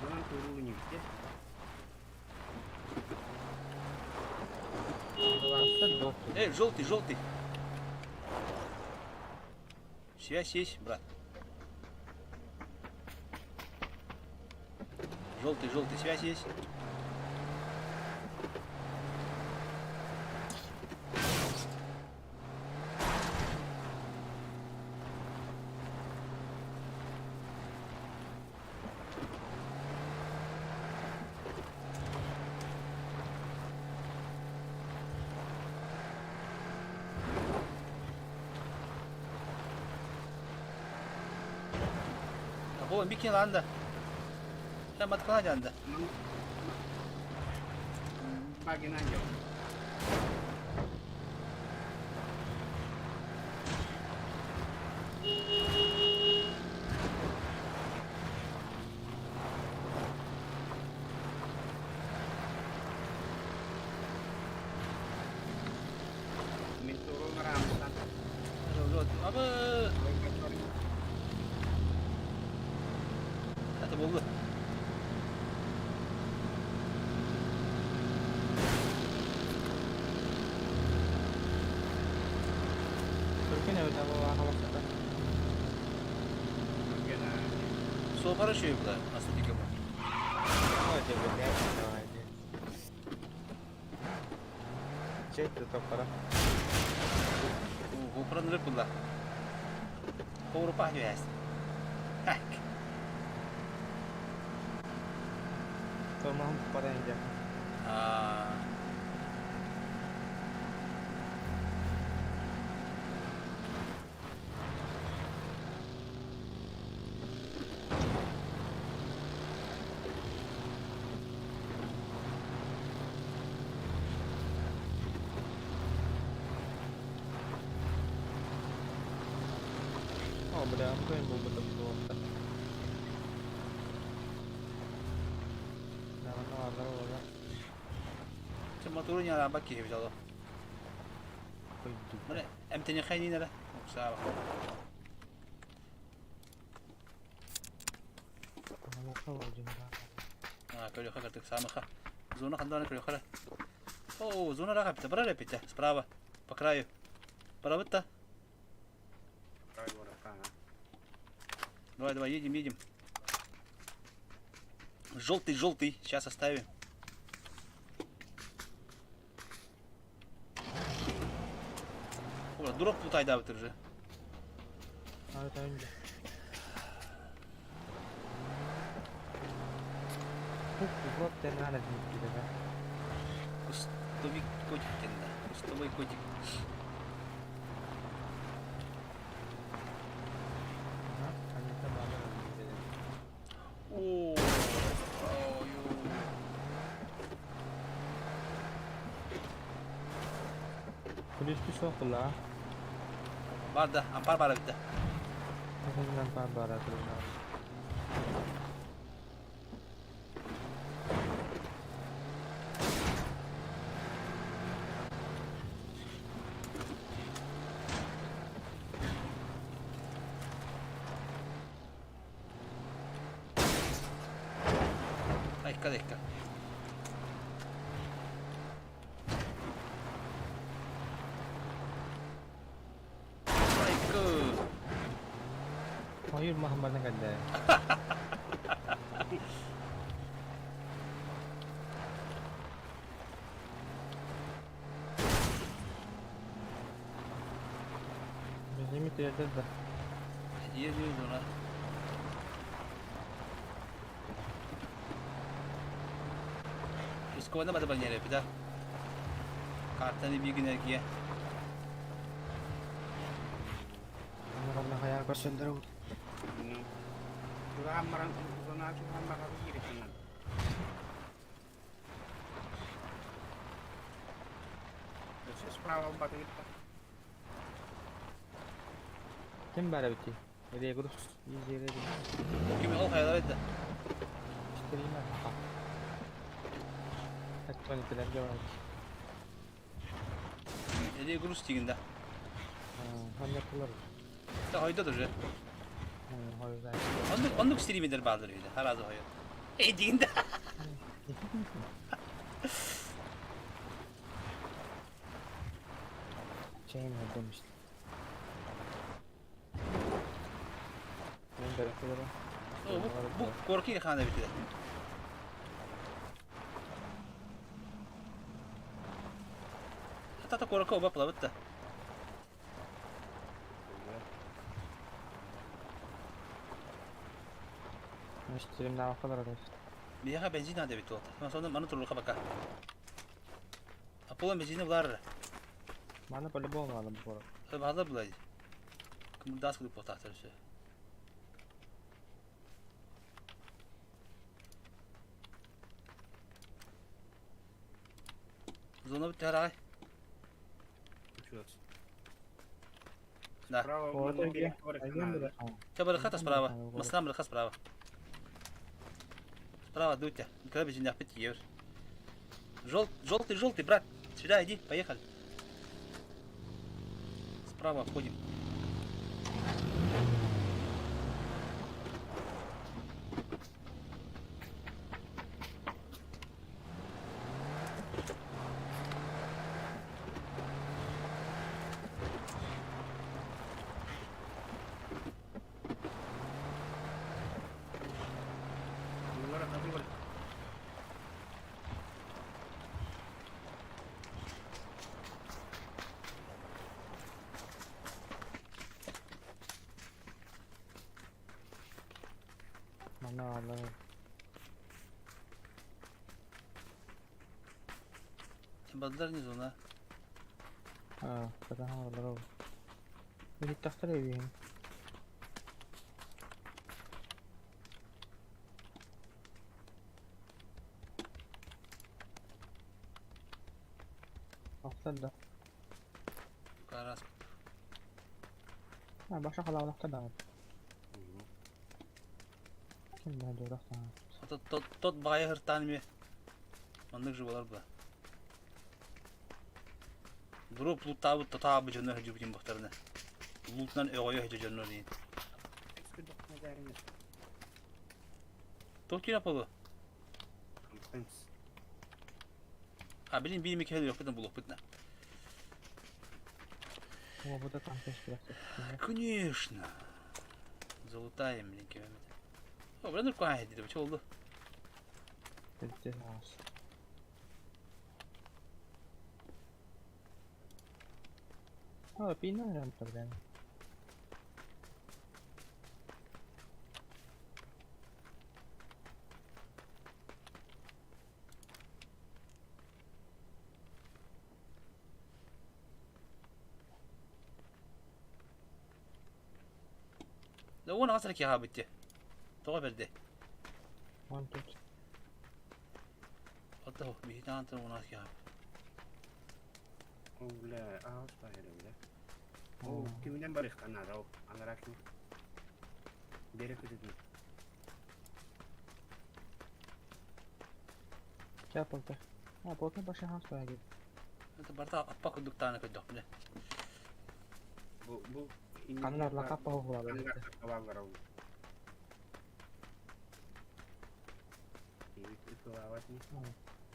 Нам туру нигде. Эй, желтый, желтый. Связь есть, брат. Желтый, желтый, связь есть. Аполлон бикин ланда. Матка дьаанда. Багина yok. Мин туруҥ Ама Это болды. Түргэн эбит абылаах. Суопара үчүгэй буолар, астатыйга бу. Гопра нырып була. Хоурупа түһээс. Так. Аа. О, бля, Антон был бы там было. Да, ну ладно, ладно. Чэ мотуору ньараабат киһи эбит олох. Маны эмтэниэххэ эрэ. Уксаабах. А, көрүөххэ кырдык саамыха. Зона хандаана көрүөххэ эрэ. О, зона ыраах эбитэ, барар эбитэ, справа, по краю. Барабыт да? Давай, давай, едем, едем. Желтый, желтый, сейчас оставим. О, дурак путайдаабыт уже. Кустовик котик тенда. Кустовой котик. О, Бар да, ампар бара битте. Айка да Айка. Hayır Muhammed'e geldi. Bizim yerde de. Едем зона. Рискованно бада балнere да. Картаны bir энергия. Ama hayal gösterdi. Kim bari bitti? Nereye kurus? İyice yere Ким ол хаялар эдdi. İşte Elektronikler var. Эли груз дегенде. Hem yapılır. Та хойдод уже. Hayır. Оннук оннук стримдер баалар үйдө. Харазы хойд. Эй дегенде. Şeyin demiştim. Ben de yapılır. Бу бу корки хана битте. Тата корка оба плавытта. Müşterim daha kadar da işte. Мияха бензин ада бит вот. Мана маны турлуха бака. Аполлон бензини булар. Bana по-любому надо было. Баһалар булай. Кымдас кылып потахтар все. Зона бүтэр Да. Че барыха справа. Масна барыха справа. Справа дуйте. Никогда без меня опять Желтый, желтый, брат. Сюда иди, поехали. Справа обходим. Манна бааллар. Бадлар не зона. Аа, сатаан олорор ол. Иһиттэхтэрэ эбиһин. Охтор да. Раз. А, баша халаалахтар даҕаны. Ким да дурах даҕаны. Тот, тот баҕайы һыртаан эмиэ маннык же буолар була. Дроп луттаабыт тотаабыт дьоннор сылдьыбытын бахтарына. Лутунан өҕөйө сылдьар дьоннор диин. Туох киирэ буолуо? А, блин, биир микэ өлүөхпүт булуохпут на. Уобута там кэс Конечно. Залутаем, блин, кемемет. О, блин, нуркуан диде, бу oldu. А, пина проблема. Да уон аҕас эрэ киһи хаалбыт дии. Тоҕо бэрдэй? Вон тут. Оттоо биһи таҥантан уон аҕас киһи хаалбыт. Ол бля, аҕыс баайара бля. Ол киминэн барыахха наада ол анараа ким? Биэрэ күтүтүн. Ча полта. А, полта баша хас баайа. Это барыта аппа курдук тааны көрдөхпүнэ. Бу бу Ханна лакаппа хоһулаабыт. Ханна ол.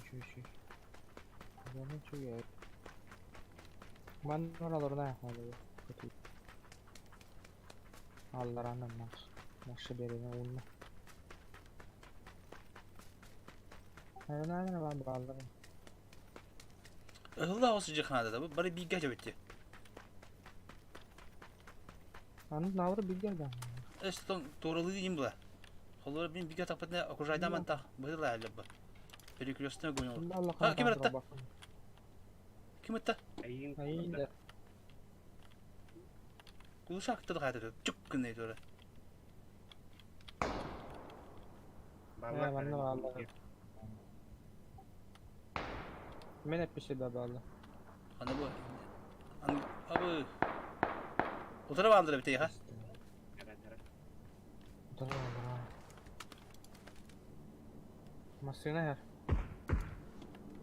Үчү үчү. Оны чугай. Ман ораларына аяқмады. Көтү. Алларанан мас. Машы берене унна. Айна бар баллар. Ыһылла оҕус дьыхаада да бу бары бииргэ дьэбитти. Аны навры билгер да. Эстон туоралыы диин була. Холлор бин бииргэ тахпытына окружайда мантах быһыла әлі бу. Перекрестный огонь ол. А, ким ырытта? Ким ытта? Айын да. Кулушак тыл хайда чук гынай туора. Манна баллар. Мен эпписи да баллар. Аны бу. Аны абы. Утара баалдыра битей ха. Утара баалдыра. Машина хэр.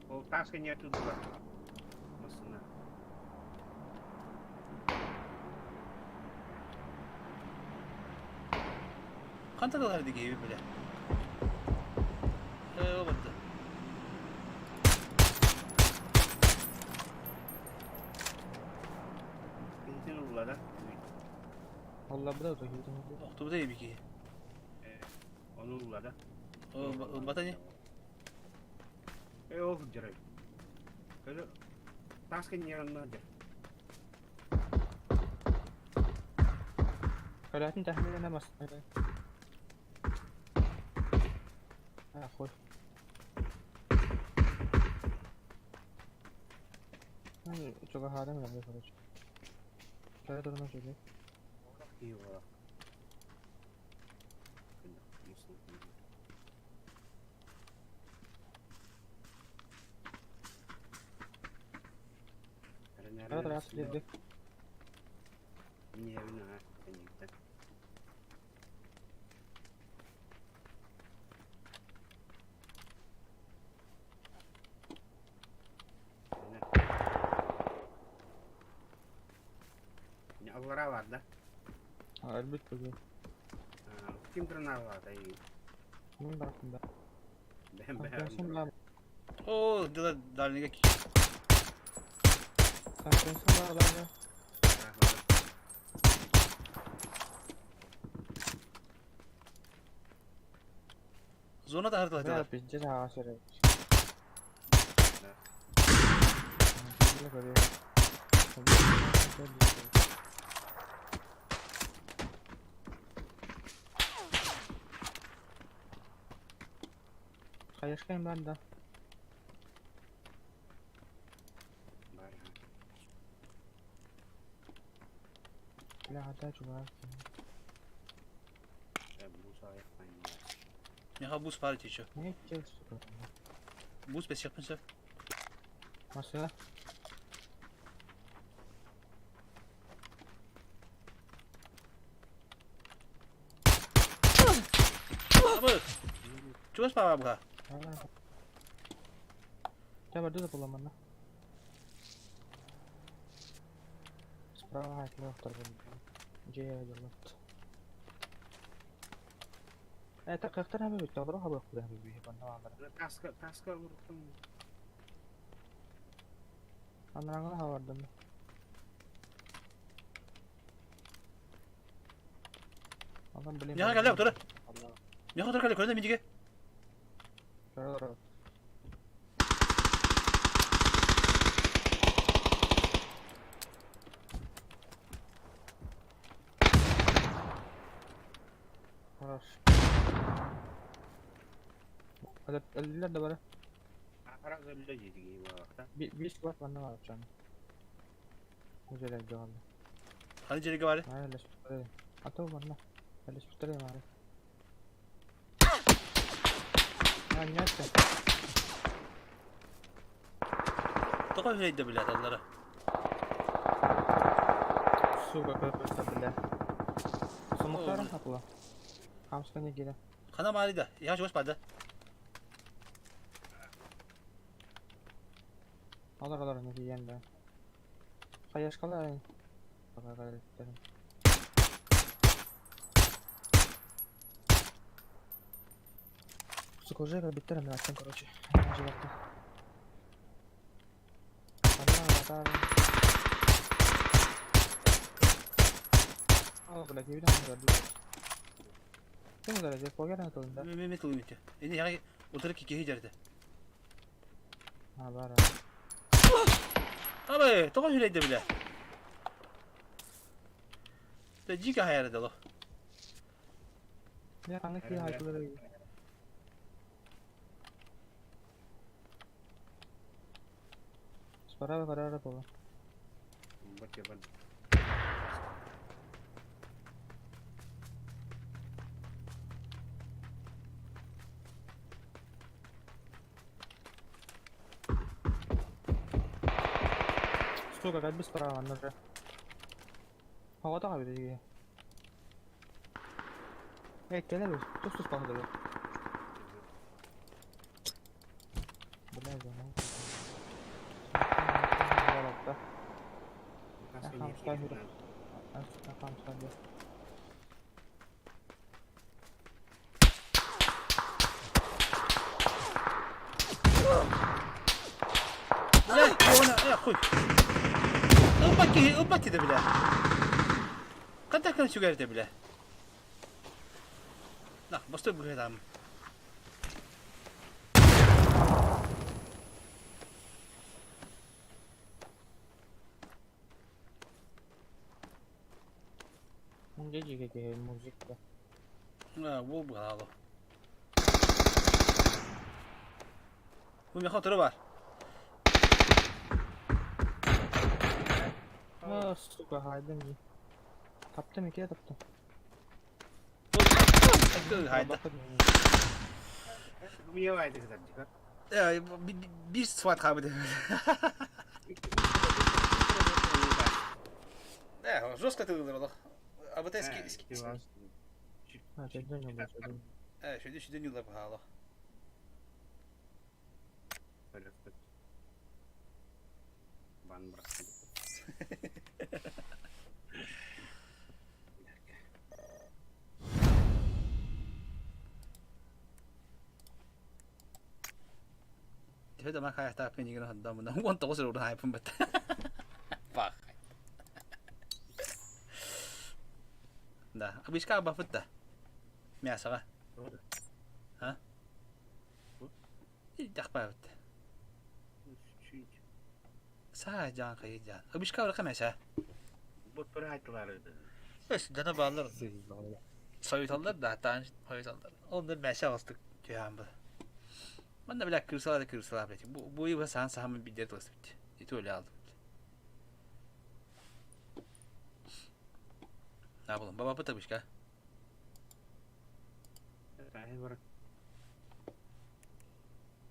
Ол таска не тудула. Машина. Ханта да харды кейби биле. Э, обатты. Бензин улла да. Олла буда да күйдүм. Охтубуда еби ки. Оны улла да. О, батани. Э, ол жарай. Көлө таска не надо. Көлөтүн тахмин машина. А, хуй. Чуга хаадам я короче. Көлө турна чуга. Киева. Хас биирдик. Мин аха кэнниттэн. Аллара бар да? Өлбүт бүгүн. Ким граналаата и? Мин барахтым да. Бэм бэм. О, дела дальнего. Конференция бар да. Зона да хардылар Да, дела. пиздец аҕа сэрэ. Хайышкайым бар да. Бар. Бля, хата чугас. Меха бус пары еще. Не кел, сука. Бус бес чакпын сөп. Машина. Абы. Чугас пара буга. Тебя воды заполомана. Справа от лёгкого. Где я делать? Это как-то надо быть, добро хабы куда бы Таска, таска урутум. Анраңа хабардым. Адам блин. Меха кале тура. Меха тура кале көрдө миндиге. Көрө. Хорош. Өлүлөр да бары. Ахара өллө жедиги вакта. Бис кварт манна бар чан. Үзелер жогон. Ханы жерге бары. Ай, лес. Ато манна. Лес бар. А, нет. Тока хүлейді билет аллара. Сука, какой-то, бля. Сумуктарым хапла. Хамска не гиде. Хана марида. Я чугас барды. Алар алар не дигән да. Хаяшкалар. Сука, уже биттер мен аттым, короче. Жибатты. Ана, ата. Ал, блядь, не видно, да. Ким ударит? Погер на да? Мен мен тылым ите. Эни яга отырып кикеһи жерде. А, бар. Абы, тока хүлейді биле. Те жика хаяры дало. Я аны ки айтылыр. Справа карара була. Бат бар. Сука, как без права, она же. Хавата abi Эй, келе Тус тус пахды. Бля, зона. Бля, она, я хуй. Ылбат ылбат де бля. Кантак кана сүгәрде бля. На, басты бүгедам. Мужик мужик. А, бу бугало. Бу меха туры бар. А, сука, хайдым же. Таптым, ике таптым. Хайда. Мне вайды кызар. Э, бир сват хабы. Да, жестко ты выбрал. А вот Э, А, чөйдөн ньылла, чөйдөн. Э, шүдү шүдү ньылла баһаала. Төлөппүт. Бан бырахтым. Төһө да макаайахтаах кинигин хандамына 19 сыл урун хайпын бат. Бах. Да, абишка бафыт да. Мясоға. А? Дахпаабыт. Саа жаан кайы жаан. Абишка барака мяса. Бут айтылар Өс дана баалар. Союталлар да таан союталлар. Онда мяса астык түйән бу. Манна билә кырсалар да кырсалар билә. Бу бу ибә сан сахамы бидер тылыс бит. Ити öyle aldım. Ne yapalım? Baba bu tabii бар.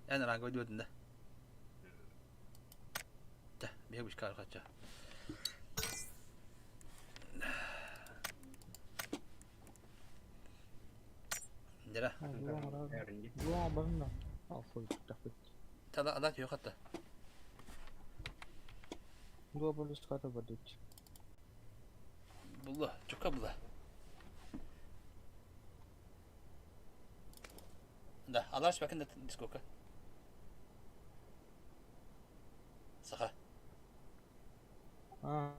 Yani ranga ödüyordun da. Да, бегушка аркача. Дера. Тада адат yok hatta. Булла, чука була. Да, алаш бакын да дискока. Саха. А.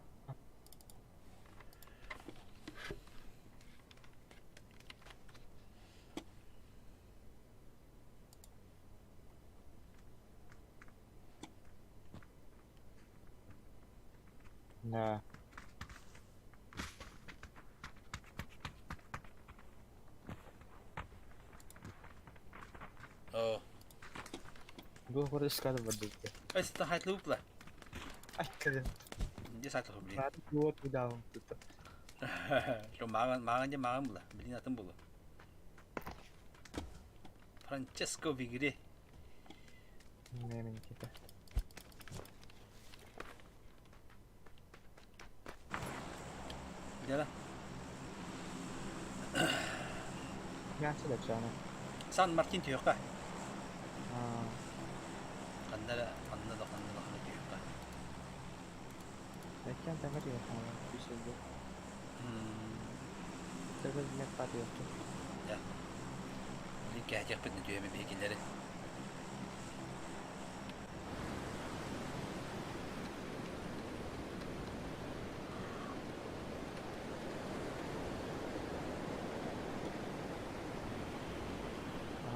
Да. О. Дуо искады бардык. Ай, сен хайтлы упла. Айткады. Не сатлы блин. Дуо туда. Жо маған маған же маған була. Блин атын була. Франческо Вигри. Не мен кете. Дера. Мясо да чана. Сан Мартин түйөккә. А. Кандара канда да канда да канда түйөккә. Ләкин тәңгә түйөккә. Бишелде. Тәгел меппа түйөккә. Я. Блин кәҗәк бит түйөмө бигиләре.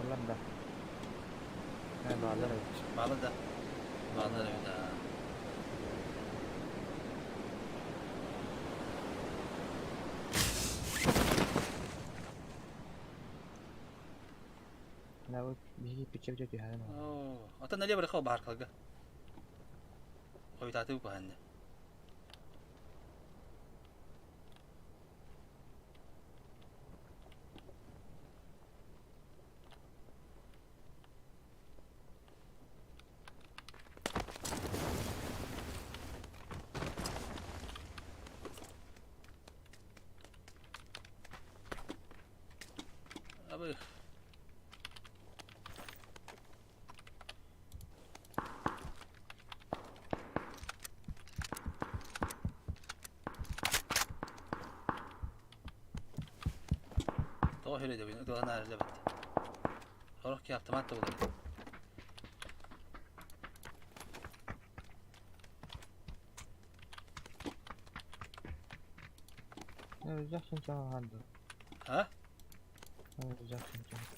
Алар да. Ә, балар әйт. Балы да. Балы да. Нә бу биги пичеп жөтү хәлен. О, ата нале бар хал бар калга. Ой таты бу ханны. Абы. Тоҕо ಹೇಳಿ дебин ыдылан арылыбыт. Хорох ки автомат да болар. Жакшы чагы. А? Жакшы чагы.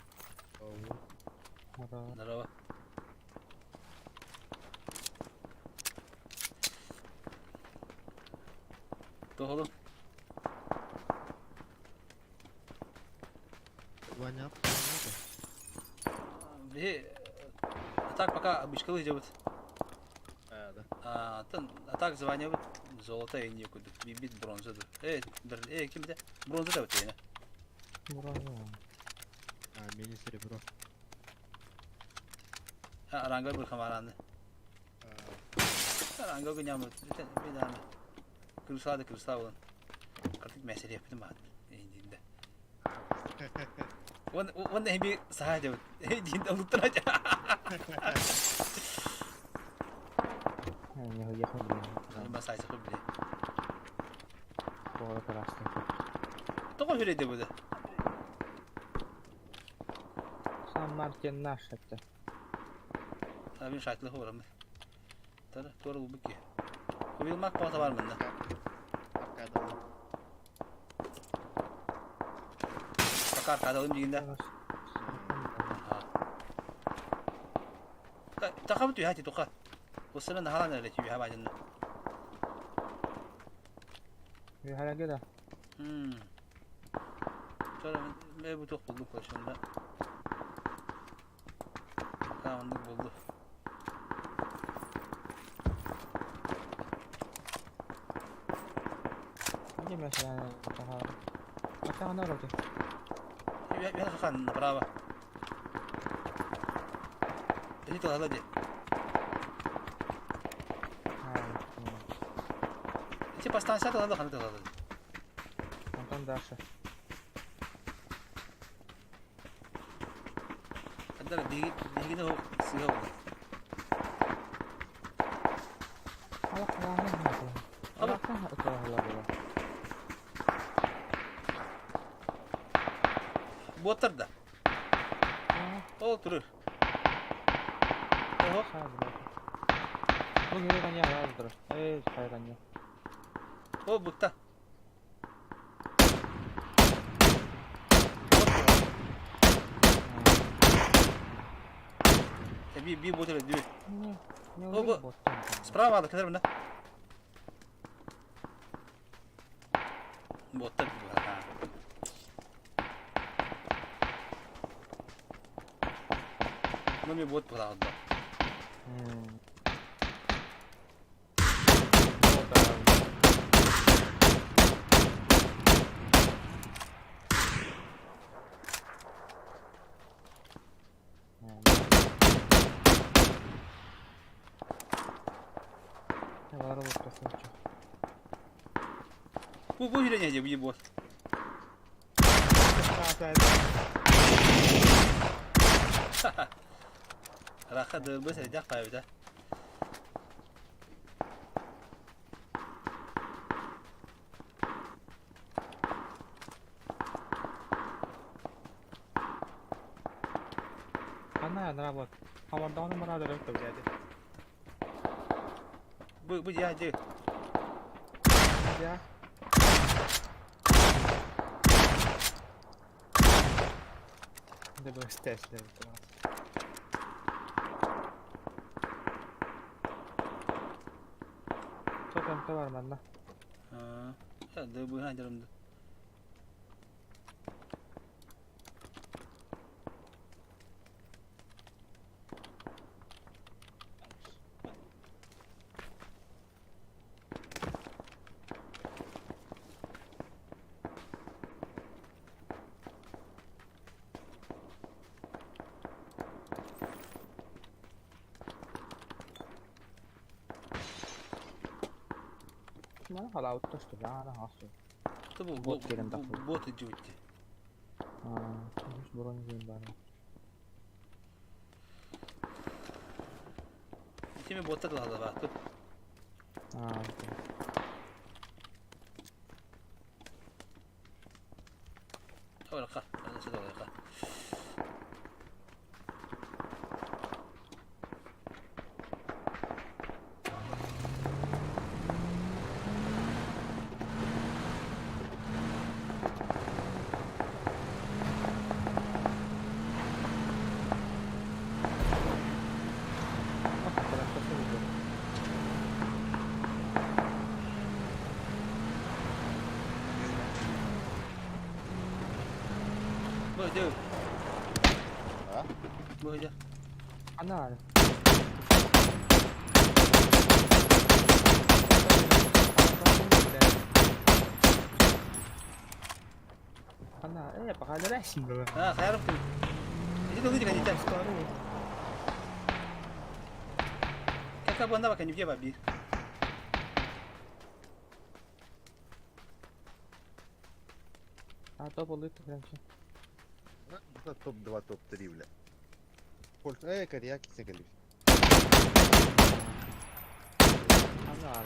Здорово. Тоҕолум. Ваня. Би а так пока обычкалы идет. А, да. А, тан, а так звание вот золото и некуда. Бибит бронза. Э, бер, э, ким де? Бронза да вот я. А, мини серебро. А, ранга бир хамаранды. Ранга гыням. Бедам. Кырсаа да кырсаа буолан. Кырдык мэсэлиэхпитин баҕат. Диинде. Уон уонна эһиби саһаа дебит. Диин олуттара. Не хуя блин. Бас айса били. Тоҕо тараастан. Тоҕо хүрэ дебит. Сан Мартин наш это. Абин шайтлы хорам. Тара туора булбут ки. Кубилмак пата бар мында. Аркадалы. Пока аркадалым дигинде. Таха бу түһәти туха. Осына нахалан эле түһә бадын. Үһәрәге да. Хм. Sonra ben bu çok bulduk başında. Tamamdır buldu. Не mesela daha. Hatta ana oldu. Bir хахан направо. Эти тала ди. Эти постанция тала ханы тала ди. Антон дальше. Анда диги дигини хо сыга болду. Allah Allah. Aba. Allah Allah Allah. Боттар да. Ол турur. Oho. Bu geri kan ya vardır. Ey hayran ya. О бутта. Би би ботер дүү. Не. Не О, бу- Справа алды кедер мында. Боттар бу. Маме бот була алды. Var olur Бу бу хүлэнэ бу бот. Раха дырбы сәдәк кайбыда. Ana ana bak. Havarda numara da yok tabii. Бу бу я ди. Ya. De bu stes de bu. Çok emte var bende. Аа. Дырбы ханжарымды. Bana hala utuştu ya ana hasıl. Бу Бот келем тахыл. Бот жибитти. Аа, hiç buranın yiyeyim bari. Кими боттар да ба. Туп. Аа. Ора ка. Ана сәдә ка. Bak tarafta gidiyor. Бу дүү. А? Бу дүү. Ana. Ana, э, баҕалара син Аа, хайрам ким. Иди дүү дигэн дитэ. Кака бу анда бака нибе ба би. Топ олуйт кремчи. Топ-2, топ-3, бля. Коряки сагали.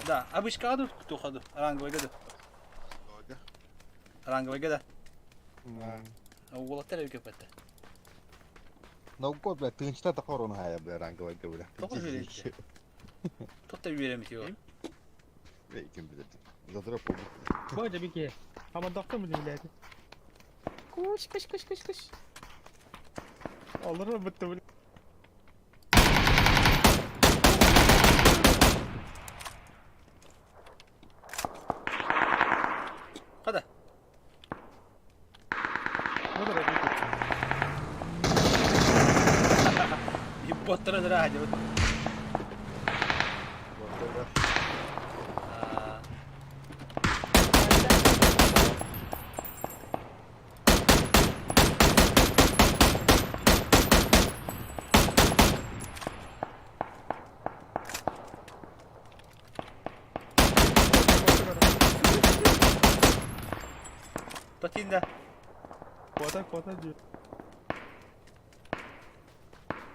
Да, обычка ду, кто ходу, ранговый году. Ранговый года. Уолаттар өйгө бэтте. Науко, бля, тынчта тахорон хая, бля, ранговый бля. Тоҕо үөрэммит. Тоқта үөрэммит его. Эй, ким билет. Задроп побут. Боже, беги. Ама доктор мы блядь. Куш, куш, куш, куш, куш. Олорор бытты, блядь. Хада. Еботтара дради. Татинда. Куда, куда, дед?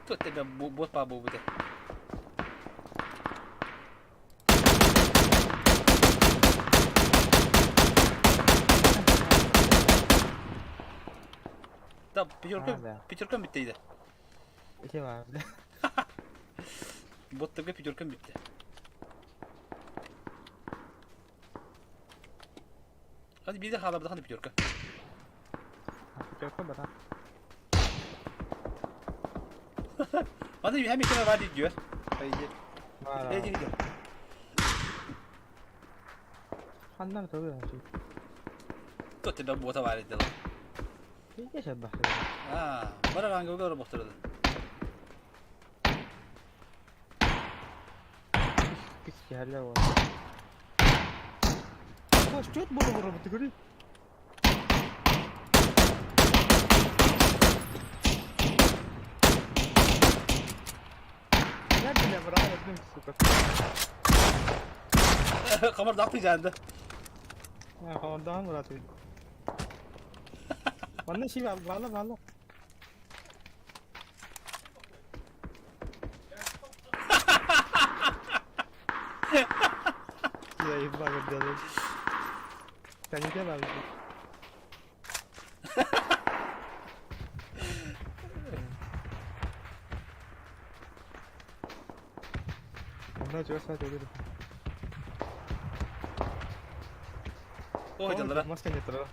Тут тебя бот по будет. Да, пятерка, пятерка битти. Боттарга пятерка битти. Hadi bir de hala bir пятерка. Пятерка, да. Hadi hem iki var diyor. Haydi. Haydi gidiyor. Ханнар тоже значит. Тут тебя бота var dedi. А, бара ранговый боттырды. Что это было, ты говори? Я бля, брал одним, сука. Kamar dağıtacağında. Ha, kamardan Murat. Bana şey var, valla valla. Я ебало делаю. Коньяка надо. Онда чего сать өлөр. Ой, далара. Маска не трава.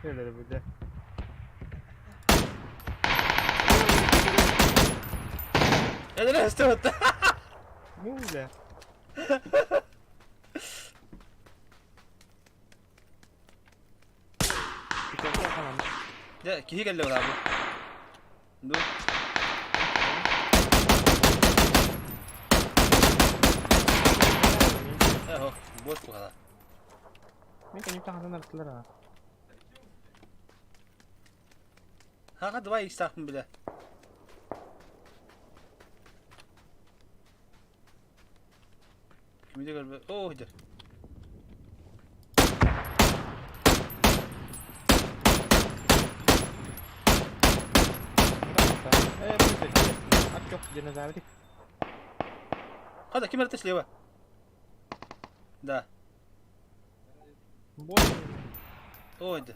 Öyle bu Это что это? Ну, бля. Ya киһи кэллэ бу. Ну. Эхо, бот кухала. Мен конечно ханан артылар а. Ха, давай истахмын бля. Кимде көрбө? О, иде. Хада, ким эрте слева? Да. О, иде.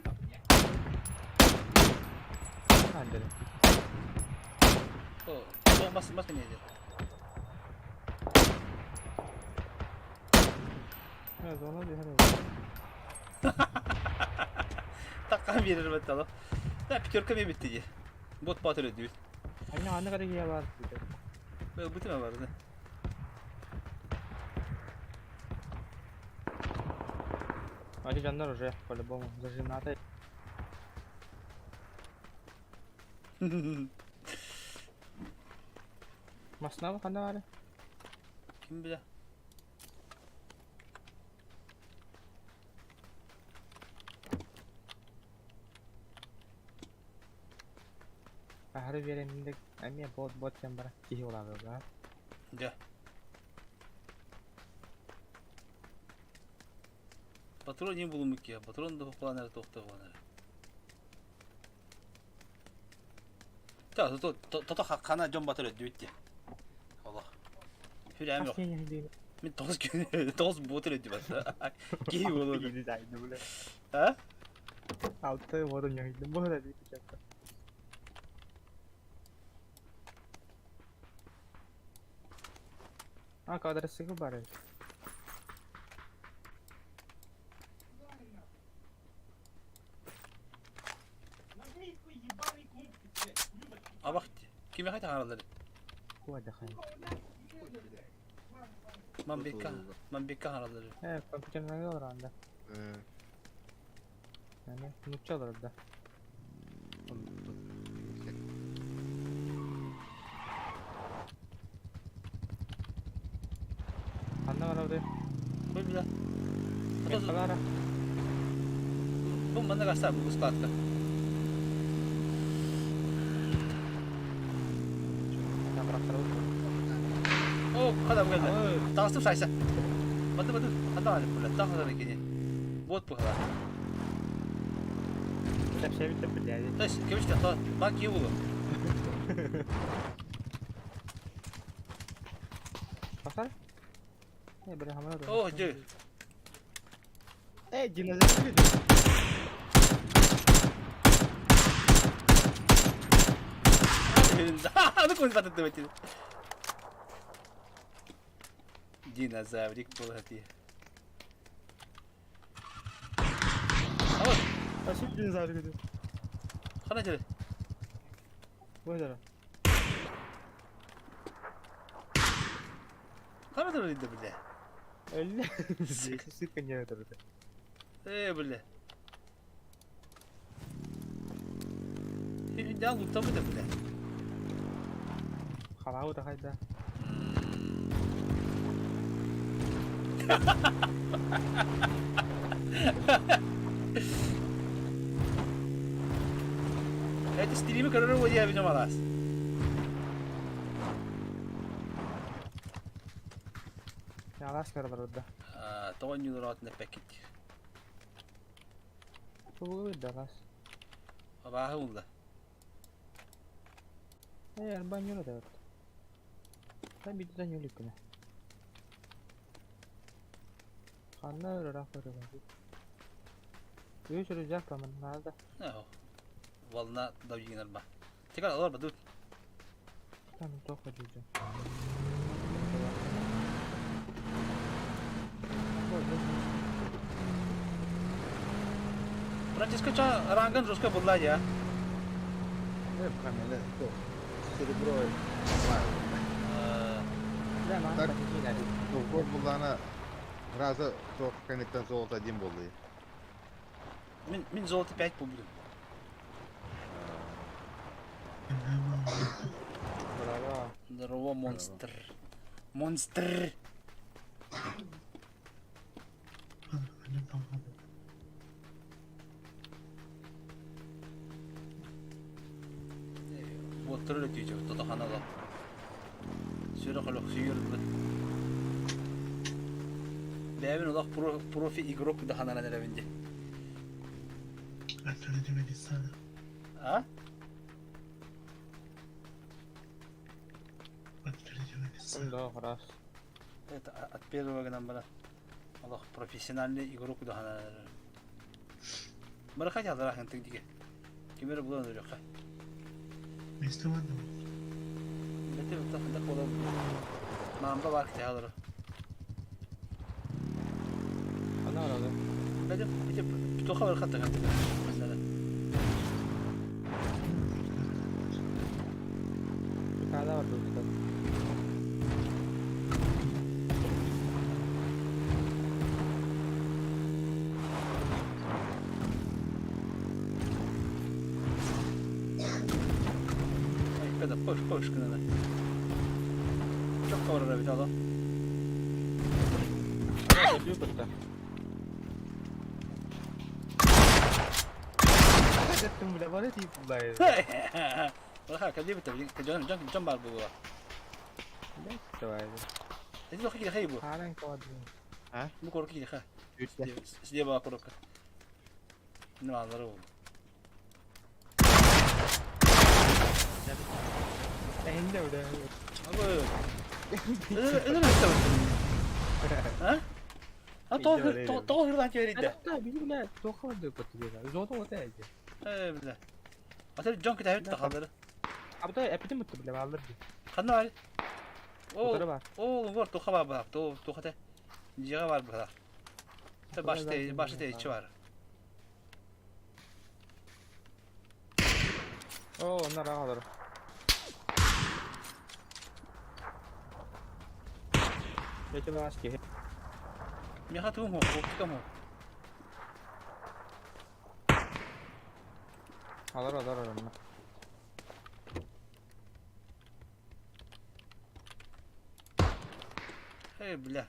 О, бас бас не иде. Таккан берер батталы. Да, пятерка мен битти. Бот батыр өдү. Аны аны карай бар. Бу бар да. Али жандар уже по-любому зажиматы. Машина хана бар. Ким биле? Ахары беремдик. Эме бот бот сен бар. Кихи улады да. Да. Патрон не булуммут киһи, патрон да кулан эрэ туохта буолан эрэ. Тото хана дьон батыр өддүбүт дии. Олох. Хүрээм yok. Мин тоҕус күн тоҕус буотур өддүбэт. Киһи буолуо. А? Алты воду ньоһүйдүм. Бу да бит чакка. А, квадроцикл бар эбит. Абах кимиэхэ таҥараллар? Мамбекка, Мамбекка хаҥараллар. Э, компьютернага олорон да. Аны нучча олорор да. Ханна барабыт? Бу била. Бу манна каста бу складка. О, хада бугелде. Таҕыстым сайса. Бады бады. Ханда бар була. Тахса кини. Вот бухала. Тэпсэбит блядь. То есть, кемиште, то бак киулу. Пасар? Не, бля, хамра. О, дьэ. Э, динозавр видел? Ну кой батытты бэтин. Динозаврик буолати. А вот, Спасибо, динозаврик видел. хана дьэ. Бу да. Хана дьэ бля. Өллө. Сыпка не это. Э, бля. Дян луктамы да бля. Халау да хайда. Это стримы, которые вот я видел раз. Алас көрөр да. Тоҕо ньуурат нэппэккит. Тугу да алас. Абааһы улла. Э, арба ньура да. Та битен ньуликкүнэ. Ханна өрөрақ көрөр. Үс рюкзак памын надо. Волна давигин арба. Текар алар бадут. Там тоқ жүзі. Франческо ча ранган жестко булла я. Э, камера, то, серебро. Так, Гор буллана раза то коннектан золото один болды. Мин мин золото 5 булдум. Браво. Здорово, монстр. Монстр. Вот түрі түйчек, тотаханада. Сүрі қылық сүйірді. Бәбін олақ профи игрок да ханана нәрәбінде. А? Да, раз. Это от первого номера. Аллах профессиональный игрок да ханана. Мара хотя да рахын тык диге. Кемер булан өрөккө. Бете бу тахында кола. Мамба бар ките алыр. Ана арады. Бете бете тоха бар хатта хатта. Mesela. Bir tane daha var dostlar. Ay kada koş koş kınana. Çok kavrar bir adam. Өлүү бітті. Кеттім біле бар еді бұлай. Баха кадиб табин кajон жон жон бар бу. Давай. Эти дохи хей бу. Харан код. А? Бу куоракка киириэххэ. Үстэ. Слева куоракка. Нымаалары ол. Эһинде бля. Абы. Өлөр өттө. А? А то то хырдан киэридэ. Да, биги бля, тоха барды көтүгө. Зото ота эди. Э бля. Ата дьон китәһит тахалары. Абда эпитим бутты бля, алыр ди. Ханна бар? О, Утары бар. о, лугор тоха бар бу. То тоха те. Жига бар бу. Та баш те, баш те ичи бар. О, оннар алыр. Эти баски. Миха тум хо, оптика мо. Алыр алыр алыр. Э, бля.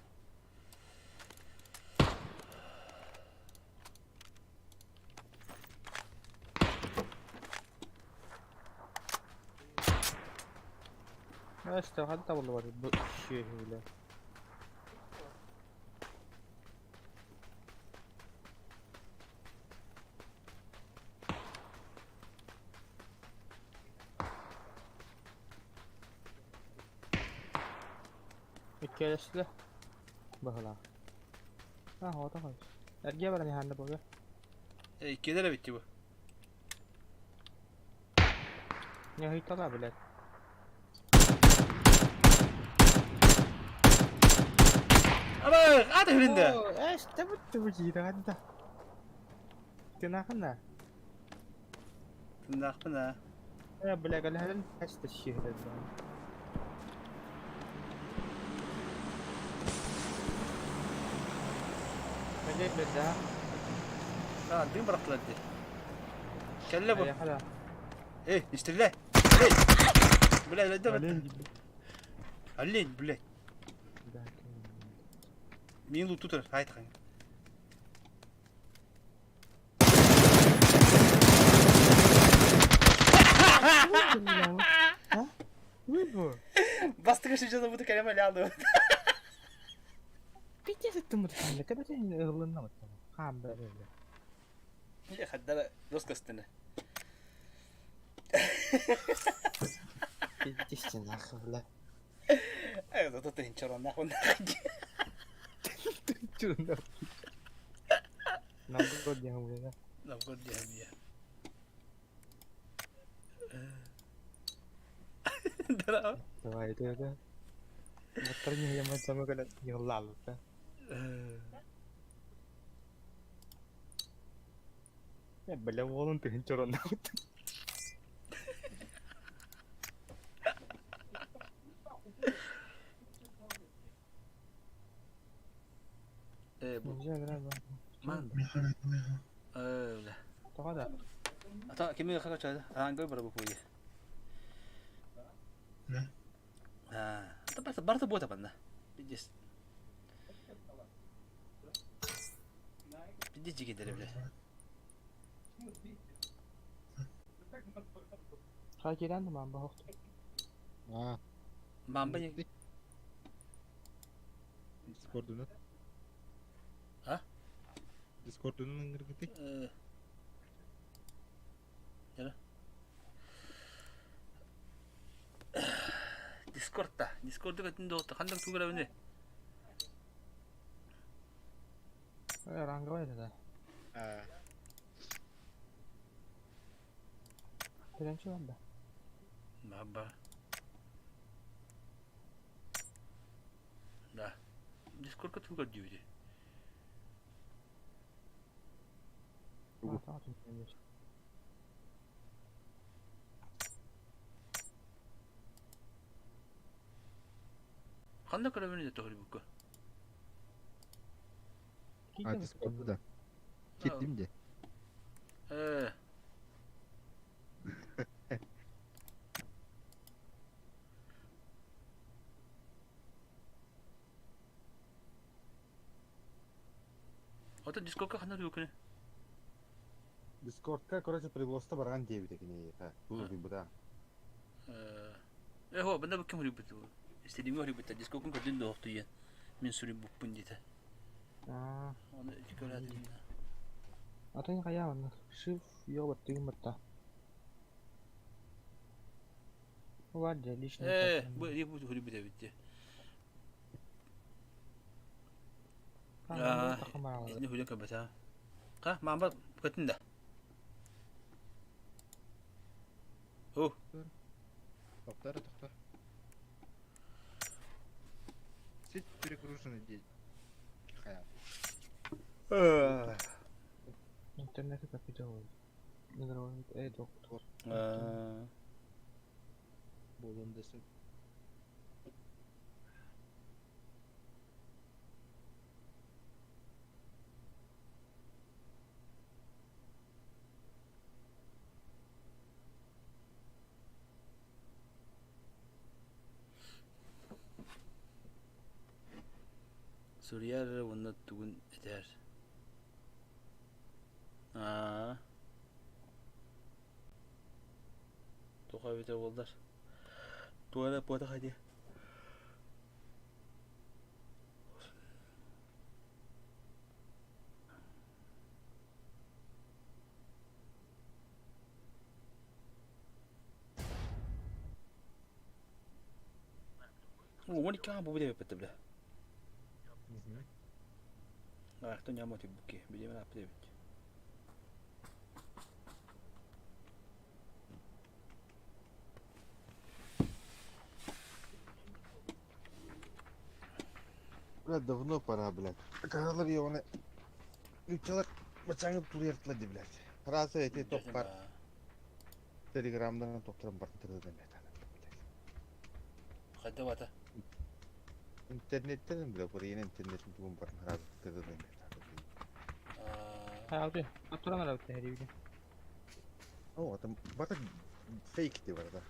İşte hadi tablo var. Bu şey bile. Иккелешле. Бахала. Ha, o da var. Ergeğe var hani boga. Э, иккилere bitti bu. Ne hıytala bile. Aba, ата хөрүндө. İşte bu bu giydi hadi da. Tınakın Тындакпын а. Ya bile gel hele işte şehirde. Ne bir daha. А, дым бырактылар ди. Келле бу. Ya hala. Эй, не стреляй. Эй! Бля, да, да. Олень, блядь. Мин лут тут айт хан. Bu. Бастыгы ши жаза буту калема лялды. Пиздец это мы там. Это бля ылынна вот там. Хам бля бля. Я хаддара доскастыны. Пиздец нахуй бля. Э, зато ты ничего нахуй. Чудо. Новгород я уже, да? Новгород я. Да. Давай, это это. Моторни я мы там когда не лал, да. Я бля волон ты ничего нахуй. Э, бу. Ман. Э, бля. Тоҕо Ата кими хага чада? Ангой бар бу куй. А, та барта барта бота банна. Пиздец. Пиздец жигендер бля. да? Кирен ман бохт. А, Мамба не. Discord'unu. А? Discord'unu ыңгыргыты. Э. Яра. Дискордта. Дискорд 같은 데 хандаг тугара бинэ. Ранговай да. А, Birinci var da. Баба. Да. Дискордка тугар дивди. Тугу. Хандаг көрөбүнэ тохри букка. а Discord'у да. Кеттим де. Э. Ото дискордка хандаг тугар Discord'ка, короче, пригласты барган дейбит экен. Ха, бу бу да. Э, хо, банда бу ким хрибит. Истедими хрибит. Дискордкын көдүн дохту ен. Мен сүрү буппун дите. Аа, Оны көрәтим. Атын хайа манна. Шиф ёбат тыгын батта. Var ya личный Э, сообщение. бу бу хулу бите битти. Аа, ини хулу кабата. Ка, мамба көтүндә. О, Тоқтар, тоқтар. Сеть перегружена день. Хая. Интернет капитал. Игровой доктор. Болон десек. Сурьяр уонна тугун этэр. Аа. Тоха бите болдар. Туара пота хади. Уон икки бу бите беппет бля. Арахтан няма тибуки. Билемен апты бит. Бля, давно пора, блядь. Кагалар ебаный. Ючалар бачаңы турертла блядь. Разы эти тоқпар. Телеграмдан тоқтырым бар тырдым Хайда бата. Интернеттен бля, бір ене интернеттен тугун бар разы тырдым. Hayaldi. Aturan arabı tehribi. О, там бата фейк ти бар да.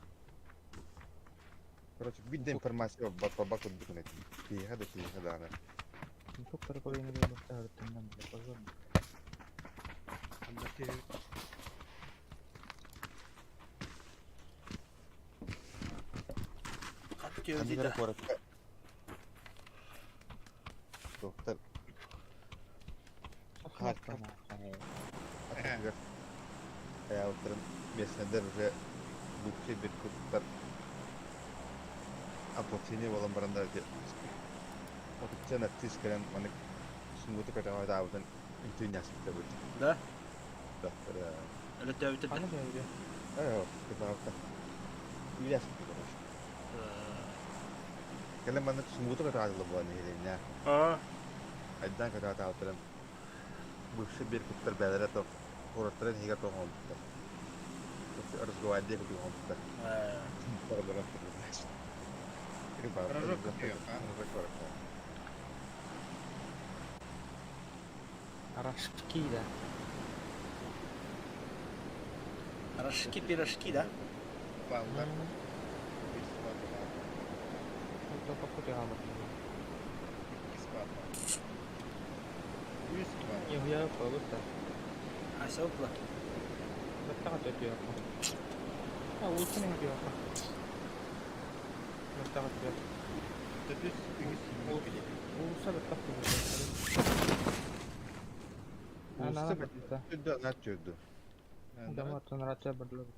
Короче, бидде информация бар по баку документ. Тиха да тиха да. ана. Çok karakol yeni bir nokta öğretimden bile fazla. Хат Андыгара тёдида. коротко. Доктор, Харьков. Атыгар. Аялтырын меснедер уже бывший беркуттар ополчение болан баранда де. Отучан аттис керен маны сунгуту катамада абдан интуняс бит. Да? Доктор. Әле тәүтә. Anı tehribi. Э, кытаакта. Üляс короче. Келен маны сунгуту катамада болан хеленя. Аа. Айдан катамада абдан бывший беркуттар бәләре тоқ. Хораттарын хига тоғон. Разговаривали как он. Рожок купил, а? Рожки да. Рожки пирожки, да? Балдар. Я просто. А сёпла. Баттаға төтө япа. А, улсын эңе япа. Баттаға төтө. Улса баттаға төтө. Ана батта. Чүдді, ана чүдді. Дама тонрача барлык.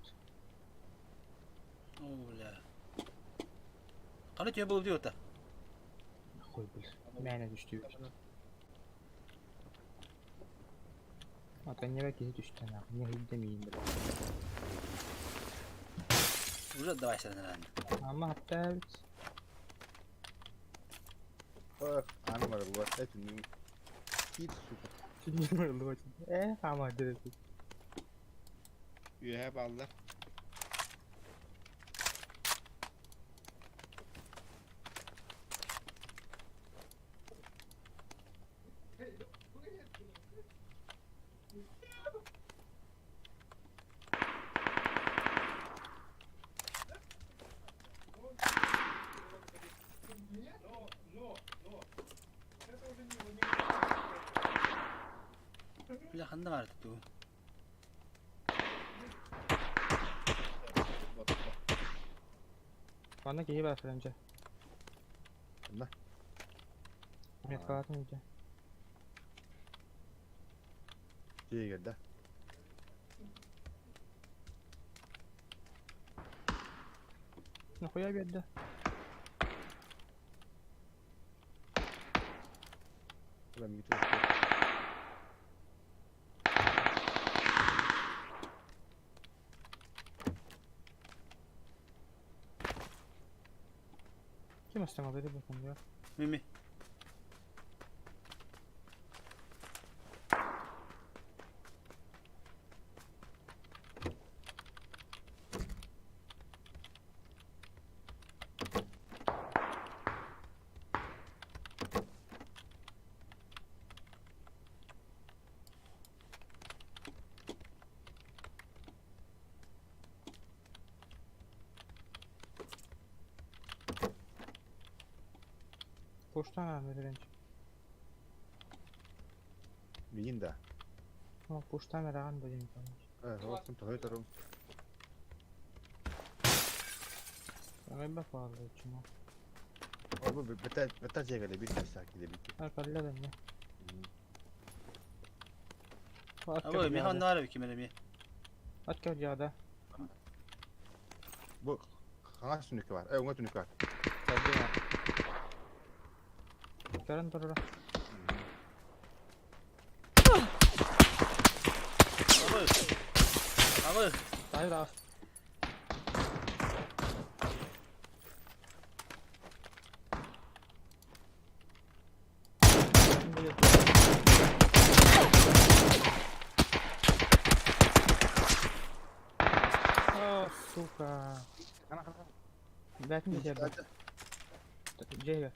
О, бля. Қаны түйе болып дейота. Хуй бил. Мәне түштү. Ата не киһи түштэн ах, не хидде миин бил. Уже давай сәлән. Ама хатта бит. Ах, аны бар бұл. Это не кит, сука. Түннөр Э, ама деді. Üye ballar. Бля, ханда бар ту. Bana киһи бар френче. На. Мет калатын иде. Тиийгэрдэ. Нахуя биэрдэ? Ким астаҥалыыр бу күнүгэр? Мими. Пуштан ааны беренчи. Миин да. О, пуштан эраган бу дин помню. Э, тоһой торум. Рыба палды чума. О, бу бета бета жегеле бир нәрсә киле бит. А, калля да не. Абы, миха оннар бики мене. Атка жада. Бу хаңа түнүккә бар. Э, уңа түнүккә бар. Көрөн турара. Абы. Абы. Тайыр ас. О, сука. Бәтин десе. Жеге.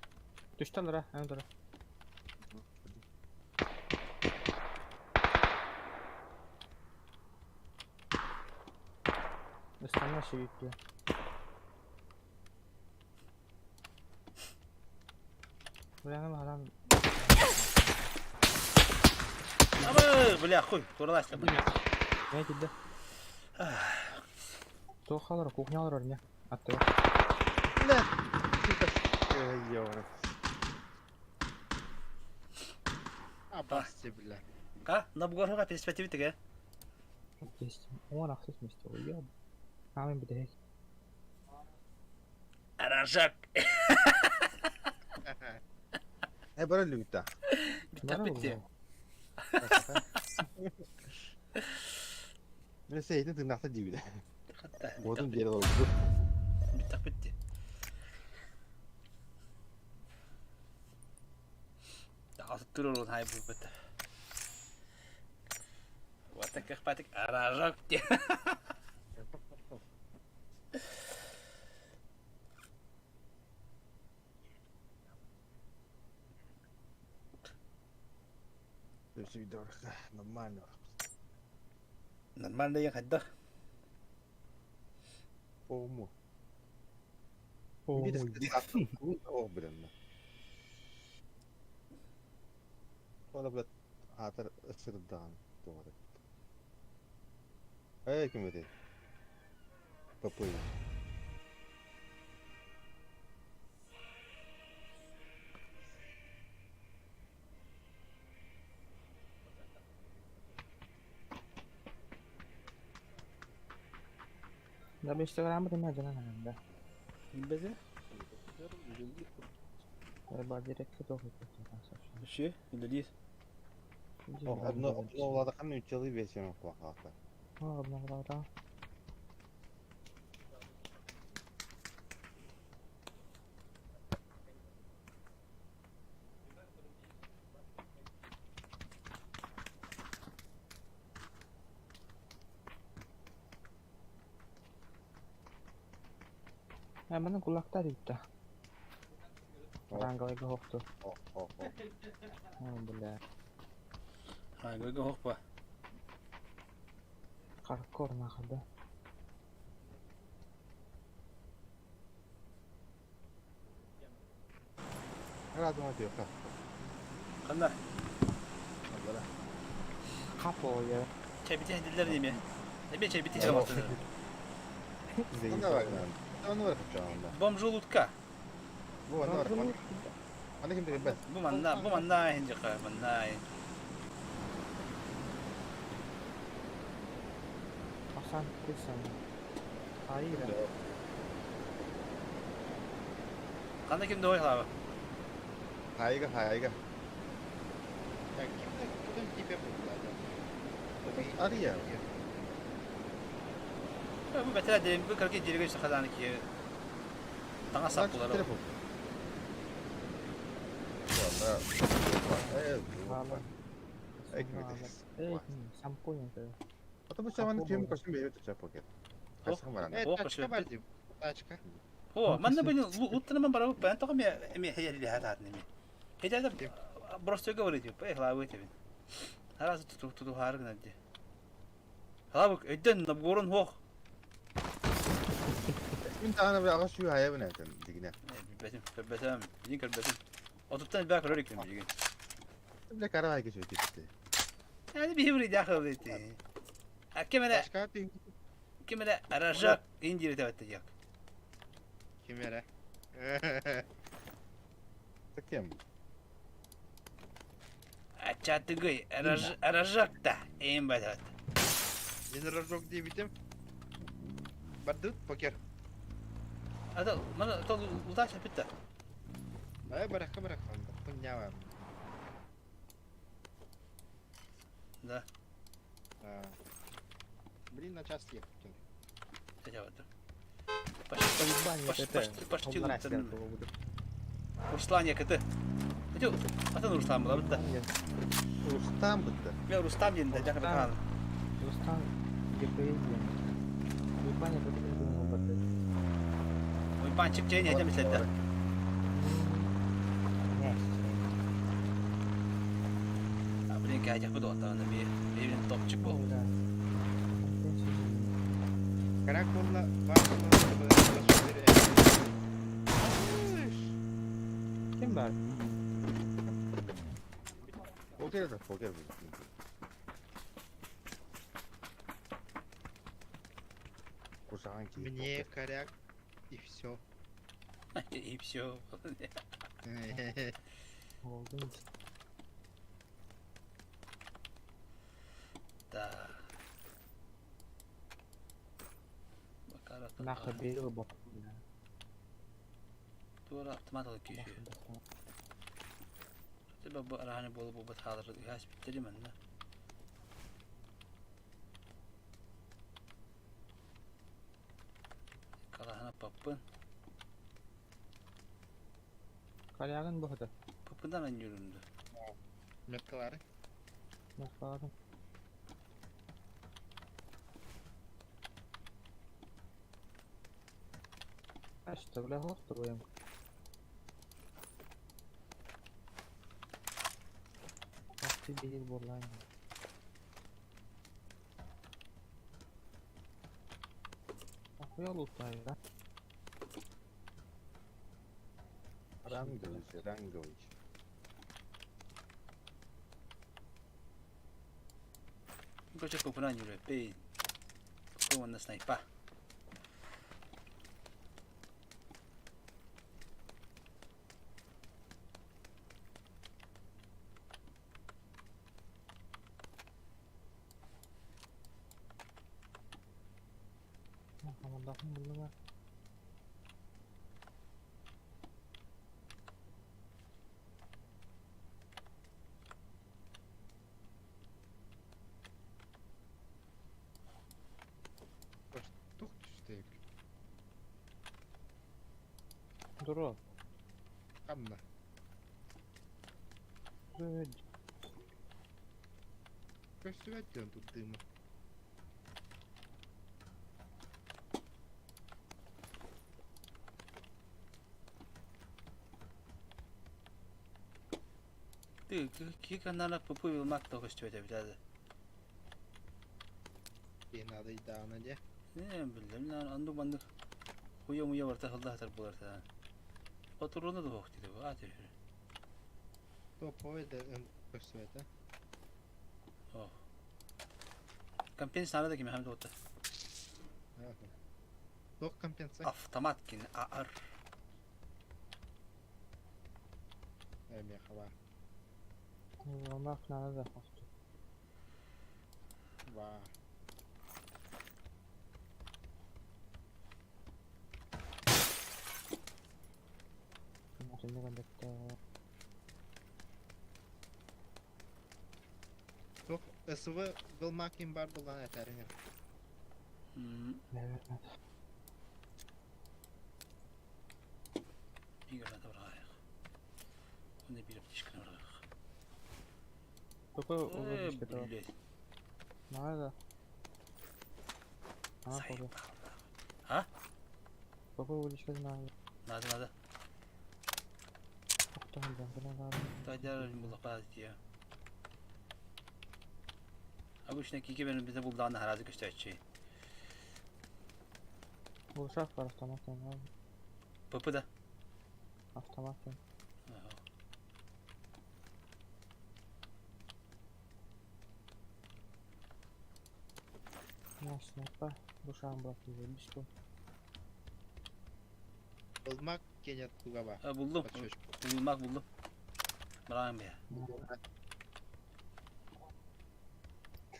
Түшталара, аны тура. Ыстанна шигикке. Буяны адам Абы, бля, хуй, туралашты, бля. не кидде. Тоқалар, кухнялар не? Атты. Бля. Ёра. Абасти, бля. Ка, на бугорга перспективы теге. Есть. Он ахсыз месте. Уеб. Амен бідек. Аражак. Э, бара люта. Битта битте. Мен сейтин тыңнақта дейбі. Хатта. Отын бері oldu. Битта битте. Аты турur хай бу бит. Вот так патик аражак. Нормально. Нормально я хадда. Оому. О, О, блин. Ола, блядь, атыр ысырдан doğru. Эй, ким өте? Топой. Да Инстаграмы деме жана да. Бизе? Ба директке тоқы Ши, үлелир. Одно, одно улады кандай үч жылы версияны кулак. Одно Маны кулактар итті. Ранговыйга хоқту. О, о, о. О, бля. Ранговыйга хокпа. Хардкор нахады. Радым атıyor. Канда? Капо я. Чай бити хедилер неме? Неме чай бити чаматы. Канда бар? Оны бар чагында. Бомжу лутка. Бу аны бар. Аны ким деген бәс? Бу манна, бу манна хинжи ка, манна. Сан, кырсан. Хаайыра. Ханна ким да ой халаба. Хайга хайга. Так, ким да ким тебе булла? Ария. Бу бэтэрэ дэрим бу кыргы дьиригэ сахадааны ки таҥа сап булар. Сампуин. Потому что он кем костюм берет у тебя пакет. Тачка бар дим. Тачка. О, манна бу уттана барабы пэн тоҕо ме эме хеяли хатаат неме. Хеяли просто говорить, эх лавы тебе. Раз туту туту харгна ди. Халабык өйдөн наборун хох. Мин таана бир ага сүү хайа бинэтен дигине. Билбэтим, көрбөтөм, билин көрбөтүм. Отуттан бää көрөр экен билигин. Биле кара айга сүү типти. Yani bir hibri дяхыл ити. А кемере Тачка ти кемере аражак индире табатты як. кимере. Такем. Ачатыгый аражак та эм батат. Мен рожок дебитим. Бардыт покер. Ата мана то удача питта. Ай баракка баракка. Хуйня. Да. Блин, на час ехать. Табатты. Почти почти почти Руслан якыты. Ати атын Руслан була битта. Рустам битти. Мен Рустам ден да жакы бакан. Рустам ГПС ден. Уйбан якыты барды. Уйбанчик жейн эдем ислетти. Не. Блин, кайдах буду оттан би бирин топчик бол. Караколла бар. Ким бар? Покер да, покер. Кушаган ки. Мне коряк и все. И все. Oldu. Да. Нахы бери бок. Тура автомат алып күйші. Тебе бу араны болу бу баталыр. Яс биттери мен да. Калахана паппын. Карягын бу хата. Паппындан мен yürümdü. Меткалары. Нахладым. Ашты бля хохты буем. Ахты бир бурлайн. Ахуя лутай, да? Рангович, Рангович. Короче, паппынан yürü. Бей. Паппын на снайпа. Хамандахын булдым. Тух түстек. Дуру. Канна. Көстүбәт ден туттыма. Ты киканара папы вилмак того что это бляда. И надо идана де. Не билем, на анду банды хуя муя барта халда хатар булар та. Патруна да хохти да а ты. Топовый да көстүбәт. О. Компенсация да ким хамды ота. Тох компенсация. Автомат кин АР. Эме хава. Вилмак надо да хохты. Ва. Түннүк андатта. Туох СВ Белмакин бар булан этәриңер. Игорь бырҕаайах. Уонна биир аптечканы бырҕаах. Какой Э, улыбочка блядь. Надо. А, Заебал. А? Какой уличка надо? Надо, надо. Тайдар буллахпа дии. Обычно кики бен бизе булдаҕына харазы көстөөччү. Булшах бар автомат надо. ПП да. Автомат. На снайпа. Бушам блок не бу. Белмак кенет тугаба. Булдум. Булмак булдум. Бырагым бе.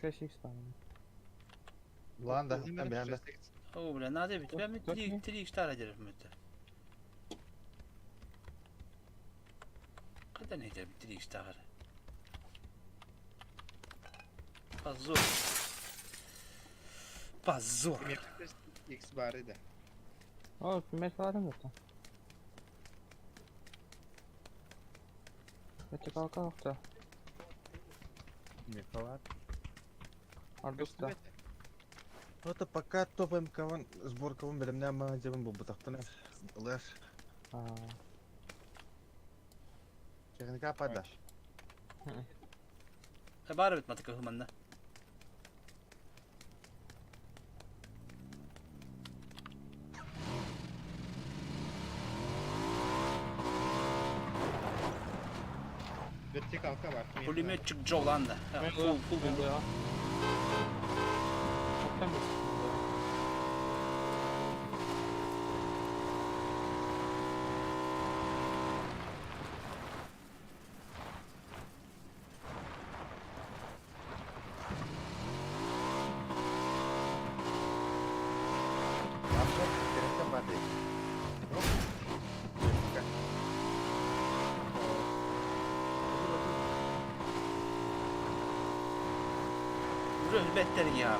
6х там. Лан да, там бәм О, бля, надо бит. Ben bir 3 3 tane ederim mette. Kadar ne ederim 3 tane. Позор. Позор. X бар иде. О, кимме салатым да. Вертикалка охта. Михалат. Ардукта. Это пока топ МК-ван сборкавын белемне ама жебин бу бутактан леш. Техника падаш. Бар бит матыка хыманна. Вертикалка бар. Пулеметчик Джо ланда. Фул, фул булду. Техника падай. Техника. Уже беттер ya.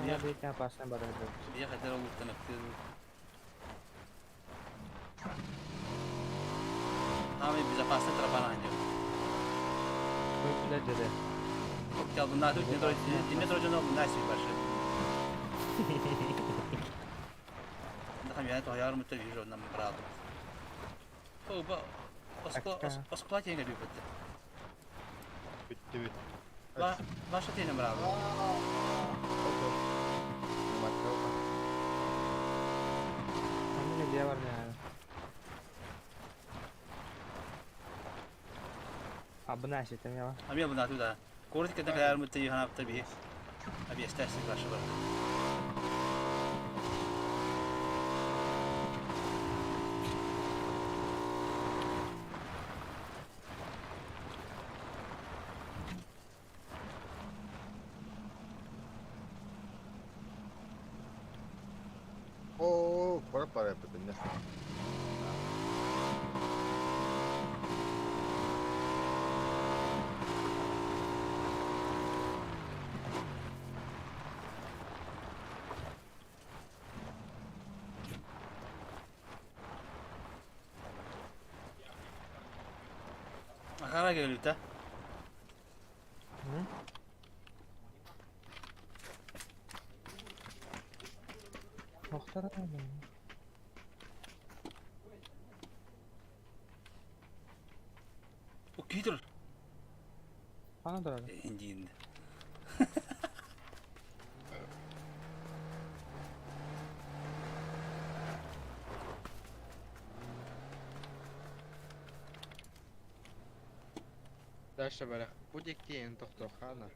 Я бейте опасный бар. Bir kadar oluktan öptü. Abi безопасный тропа diyor. Бля, Хотел бы надо, не дороже, но на себе большой. Дахам я то ярым өтөр вижу нам брат. О, ба оскла оскла теңе бит. Бүтті бүт. Ва ваша теңе брат. Они где бар не. Абнasi там я. А мен буна туда. Коротко да ярым өтөр хана би. Аби эстәсик башы бар. О, пора пора бітті. Ахара келүтә. Охтар. О, кидр. Ана дорога. Индин. Дальше барах. Будет кейін тоқтоқана.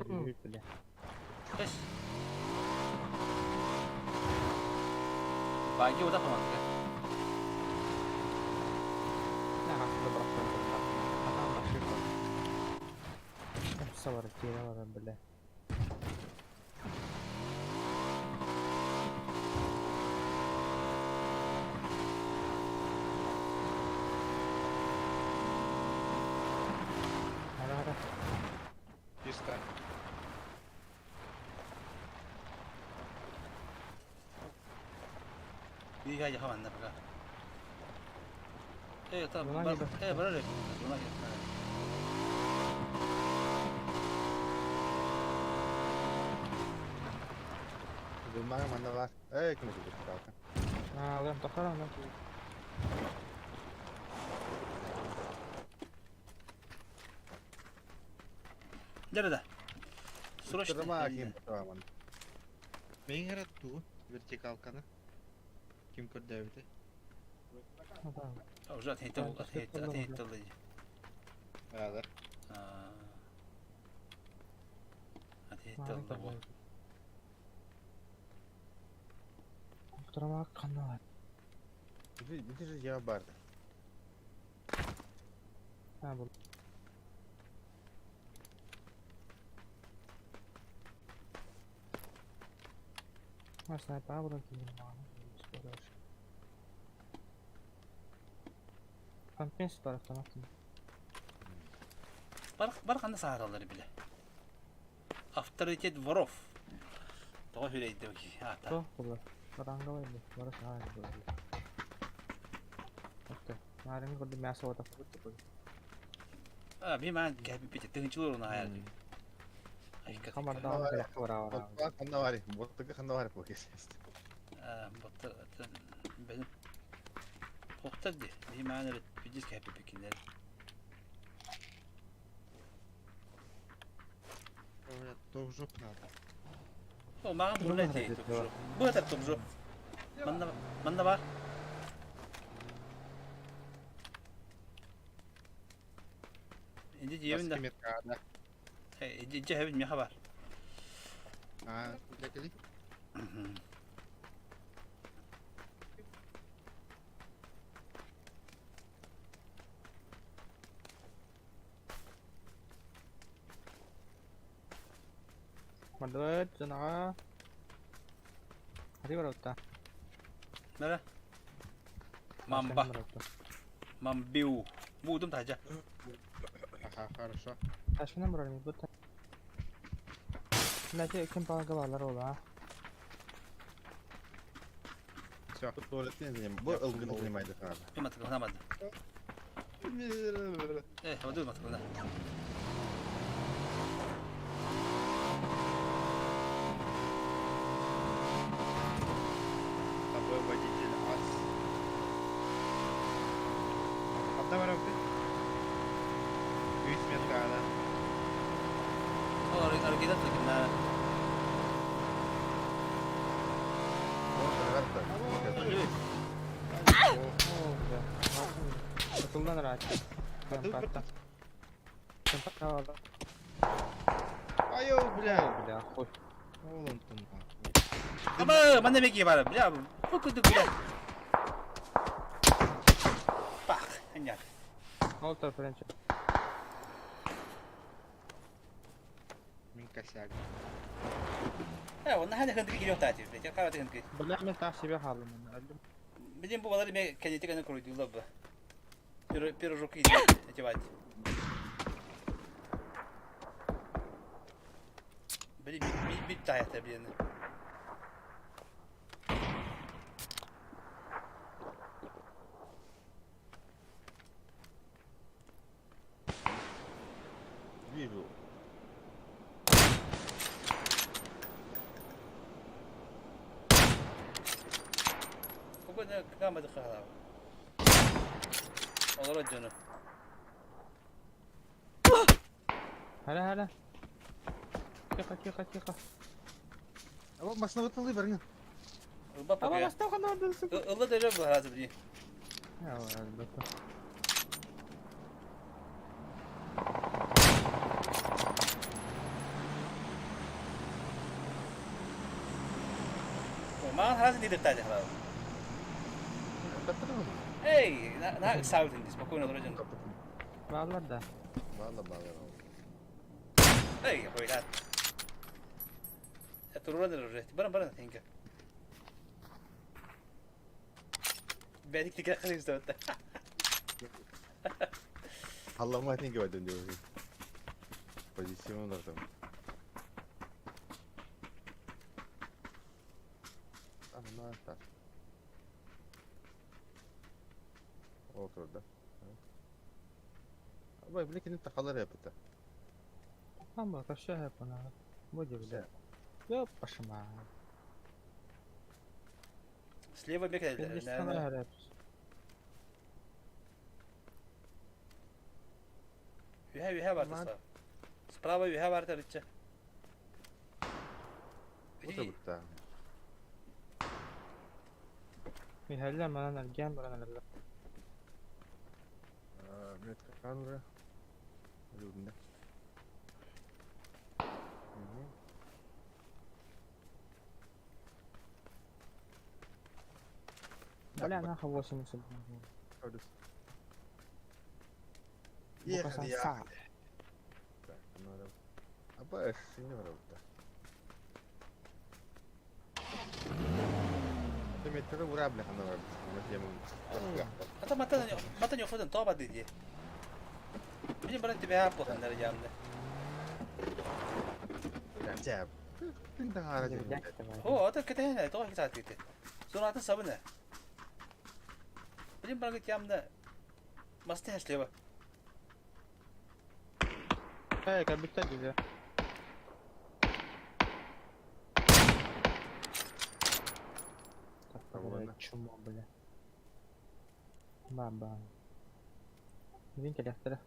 Бля. Эс. Баги ода помогли. Бля. Чисто. Биһиги хаванна пока. Э, там, бар, э, бар, Думаю, манна бар. Эй, ким күтүп калды. Аа, тохтор аны. Nerede? Срочно. Туттарма ким таман. Мен ту вертикалканы. Ким көрдөөбүтэ? Уже ответил, ответил, ответил. Да. Ответил бу. Туттарма канал. Бити же я барды. Ha bu. Ha sniper buradan киирим Компенс бар автомат. Бар бар кандай сааралары биле. Авторитет воров. Тоҕо хүрэйдэ ки. Ата. То булар. Баранга бар. Бара саа булар. Окей. Нарын көрдү мясо ота. А би ман кәби бит тыгынчылар уна хаяр. Хамарда бара. Ханна бар. Боттыгы ханна бар бу кес. А ботта бен Тоқтар ди. Би ман бидис кәби бикинер. Тоғжоқ надо. О, маған бұл не тоғжоқ. Бұл это тоғжоқ. Манда манда бар. Инди жебин да. Э, инди жебин меха бар. А, декели? Мардыбыт жанаға. Хати баратта. Нара. Мамба. Мамбиу. Мудум тажа. Ага, хорошо. Ташынан барар бу. Мәке кем палага балар ола. Все. Туалеттен заним. Бу ылгыны занимайды ханада. Мен матыкылнамады. Э, вадыл матыкылна. Тобой водитель ас. Ханна бар өпті? Үс метр ада. О, аргида тыкна. Атылдан рат. Айо, бля. Бля, хуй. Oğlum тум. Аба, манда меки бар. Бля, бу күдүк бля. Бах, аньяк. Ол френч. Мин косяк. Э, онна хана хандык килеп тати. Бля, кара хандык. Бля, мен тах себе халым. Билем бу балар ме кенете кene курдулар бу. Пирожок иди, этивать. Били бит бит таята биени. Вижу. Кого камады хала. Олар жonu. Хала хала. Тихо, тихо, тихо. Аба машина бытылы баргын. Ылба Аба бастау канады. Ылла дөрө бу хазы били. Я, албетте. Маҕан хараас лидердаах дьахтар. Эй, на ыксаабытын дии, спокойно олоро дьон. Бааллар да. Баалла баалла. Эй, хуйрат. Туруран уже. Баран баран тенге. Бәдик тикер кырыйсы Аллама тенге бадым диyor. Позицион там. Ана так. Oturdu. Абай, били кини тахалар yapıta. Ama kaşa hep ona. Bu gibi. Yok başıma. Слева бек Үһэ үһэ барда справа. Справа үһэ барда рыча. Oturdu. Михаил манан эргиэн баран эрэллэр. Метканура. Людне. Бля, нахуй 80. Ехали, ехали. Аба, сеньора. Метро урабля ханара. Ата мата мата не фотон тоба диди. Мин баран тебе хаппо хандар жамда. Жап. О, ата кетене, тоға кетат дити. Соны атын сабына. Блин, баран ямда. Масты слева. Эй, как будто диди. Чумо, бля. Баба. Винтелектор.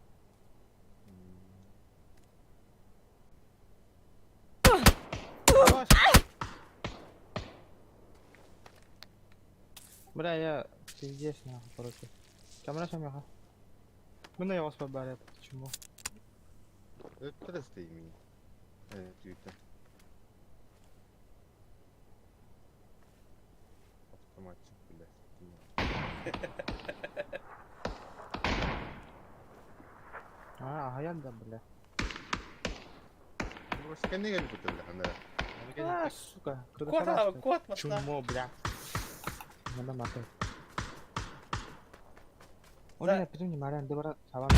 Бля, я пиздец нахуй, короче. Камера шамяха. Мына я вас побарю, почему? Это имени. Это. Автоматчик, блядь. А, а я да, бля. А, сука. Кот, кот, Чумо, бля. Надо маты. Оля, потом не маран, добра, саван.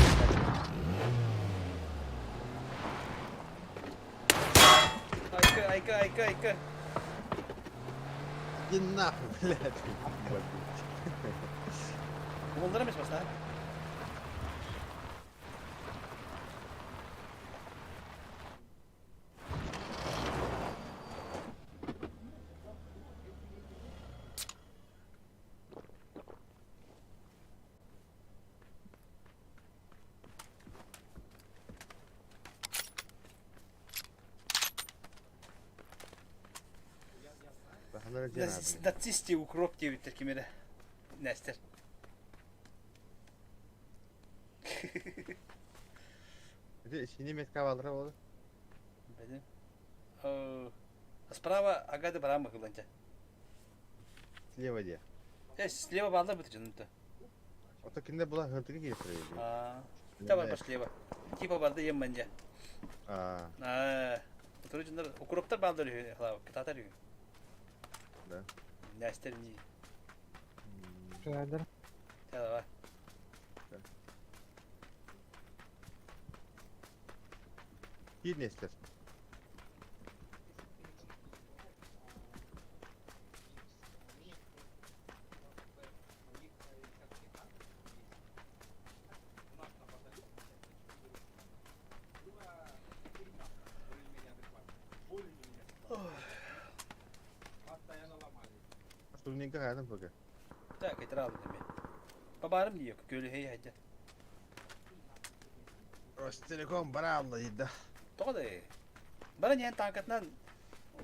Айка, айка, айка, айка. Иди нахуй, блядь. Bunlara mı içmez lan? Нацисти укроп диэбиттэр ким эрэ Нестер. Синий метка балдыра болды. Бәдем. Справа агады барам бакыланча. Слева де. Э, слева балдар бит жынты. Ото кинде була хыртыгы келип А. Та бар слева. Типа барды ем манжа. А. А. Отуру жындар укроптар балдар үйе, хлава, кытатар үйе. Да. Нестер не. Федор. Давай. Кир Нестер. Турнинга кайдан пока. Так, это рано тебе. Бабарым не көлі хей хәҗә. Ростелеком баралла ида. Тоҕо Бара ньэн танкатынан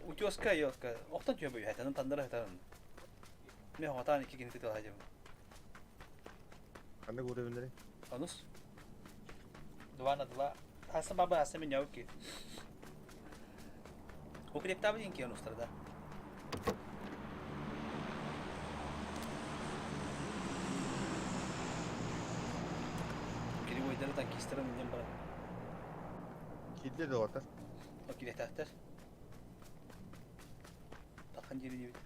утеска ёлка охтон түйө хәтәнен тандыра хәтәнен. Мен хотан ики гин титл хәҗә. Кандай уровеньдери? Анус. Два на два. Хаса баба хаса мен яуки. Укреп табы дин ки анустар да. танкистарын илдьэн баран. Киирдэ доҕоттор. О кириэхтээхтэр. Тахан диэри диэбит.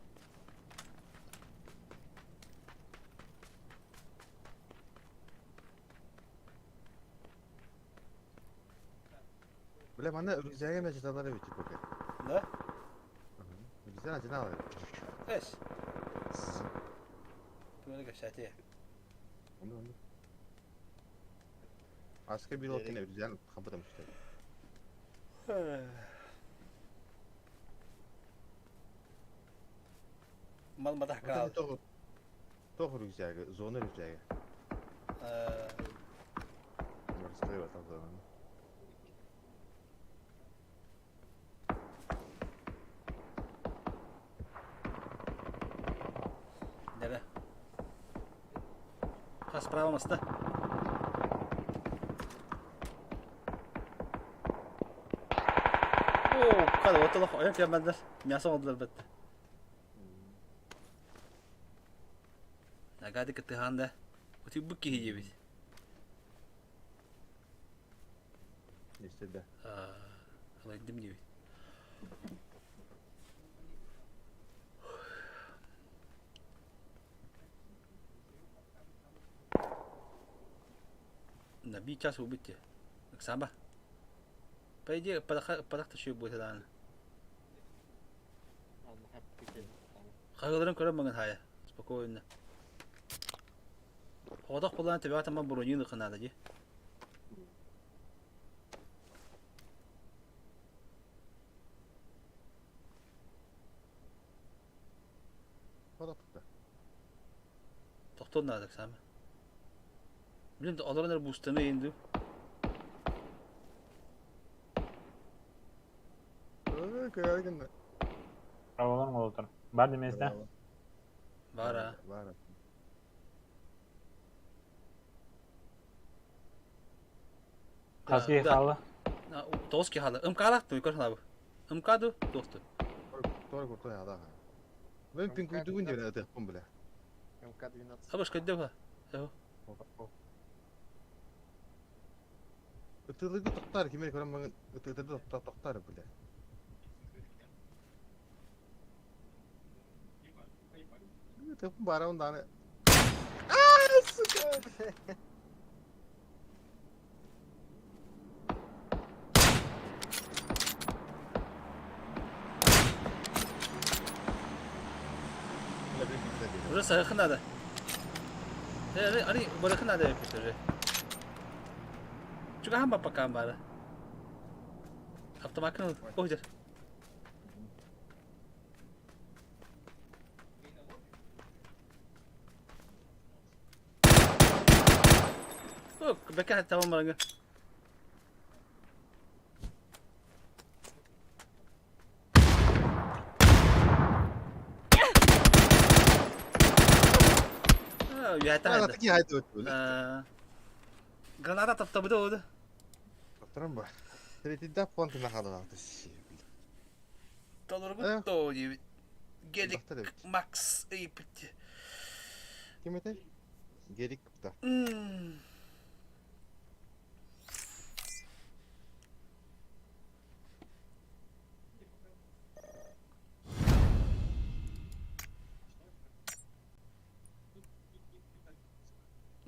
Бля, манна рюкзагы мечталар эбит типа. Да? Рюкзак одинаковый. Эс. Тугу кэпсээтэ. Онду онду. Аска бил отын рюкзак хабытам түстэ. Мал матах каал. Тоҕо тоҕо рюкзагы, зона рюкзагы. Морской батал зонаны. Дere. Хас право маста. Оо, kada отолох ойон кеммендер. Мясо oldular бетте. Нагады кытыханда. Ути бу киһи диэбит. Истеде. Алайдым диэбит. На би час убить. Оксаба. По идее, падах еще будет дааны. Хагаларын көрөн маңын хая. Спокойно. Оҕотох булаан төбөҕө таман броньюну кынаада дии. Хототта. Тохтон наада саама. Блин, олорон эрэ буустаны иинду. Ой, гынна. Праволар олотор. Бар деместе. Бара. Бар. Хаски хала. Тоски хала. Ымкалах ту көр халабы. Ымкаду тохту. Тор куртой ада. Мен пинкуйдугун диэн этехпин биле. МК-12. Абыш көддө ба. Ытылыгы тоқтар, кимер көрөн маңын ытыды тоқтар тоқтар биле. Этехпин бара онданы. Аа, сука. Уже сахы надо. Э, ани барахы надо уже. Чуга хама пока бара. Автомакын койдер. О, бека тамам бараңы. Үһәтә Таки хайты өттү. Граната таптабыда оды. Тоқтырым ба. Третийда понты нахалын алты. Толоргут то диэбит. Гелик Макс ыйыппыт. Ким этэй? Гелик да.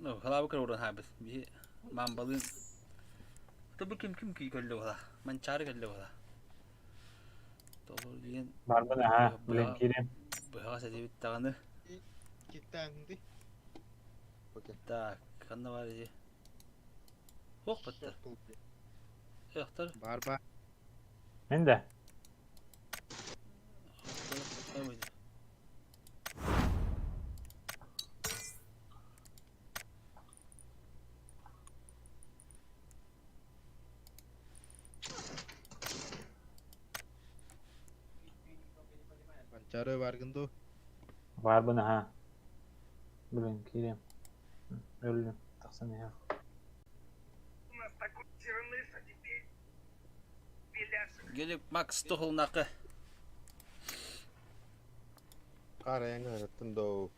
Ну, халабы көрөрөн хаабыт. Би мамбалын. Тобу ким ким кий көллө була. Манчары көллө була. Толор диэн Барбын аха. Блин, кирем. быһаҕас этибит даҕаны. Киттээҥди. Так, ханна бар ити? Хуох баттар. Ыахтар. Бар бар. Мен де. Манчары баргын ду. Барбын аха. Блин, кирем. Өлдүм. Тахсан иһэ. Гелик Макс тухулнакы. Караяңа ырыттын доу.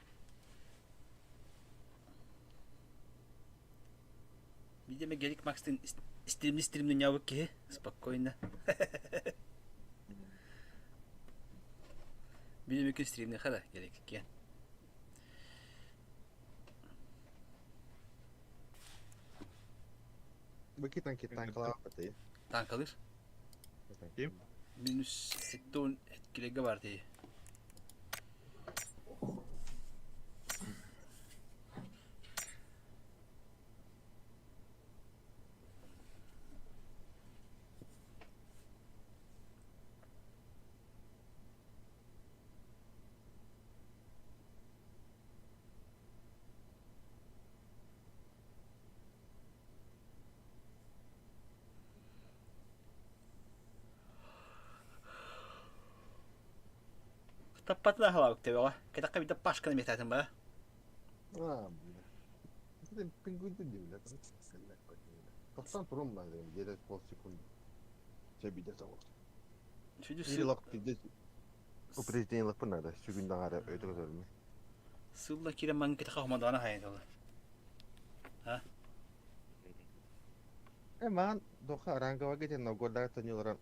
Видимо, Гелик Макстын стримни стримни киһи спокойно. Видимо, күн стримни хара Гелик кен. Бу ки танкалаабат Танкалыр. Ким? Минус 70 килеге бар дии. Таппатына халабык тебеҕэ. Кэтэххэ биирдэ Пашканы метаатын ба. А, бля. Это пингвин дивле. Тохсан турум ба где-то полсекунды. Чэ биде соҕус. Сүдү Биир лак пиздец. Упреждение лаппын надо. Сүгүн даҕара өтө көтөрүмэ. Сылла киирэн маҥ кэтэххэ хомодоона хайан толы. А? Э маан доха ранговага кетен новгордага тонилоран.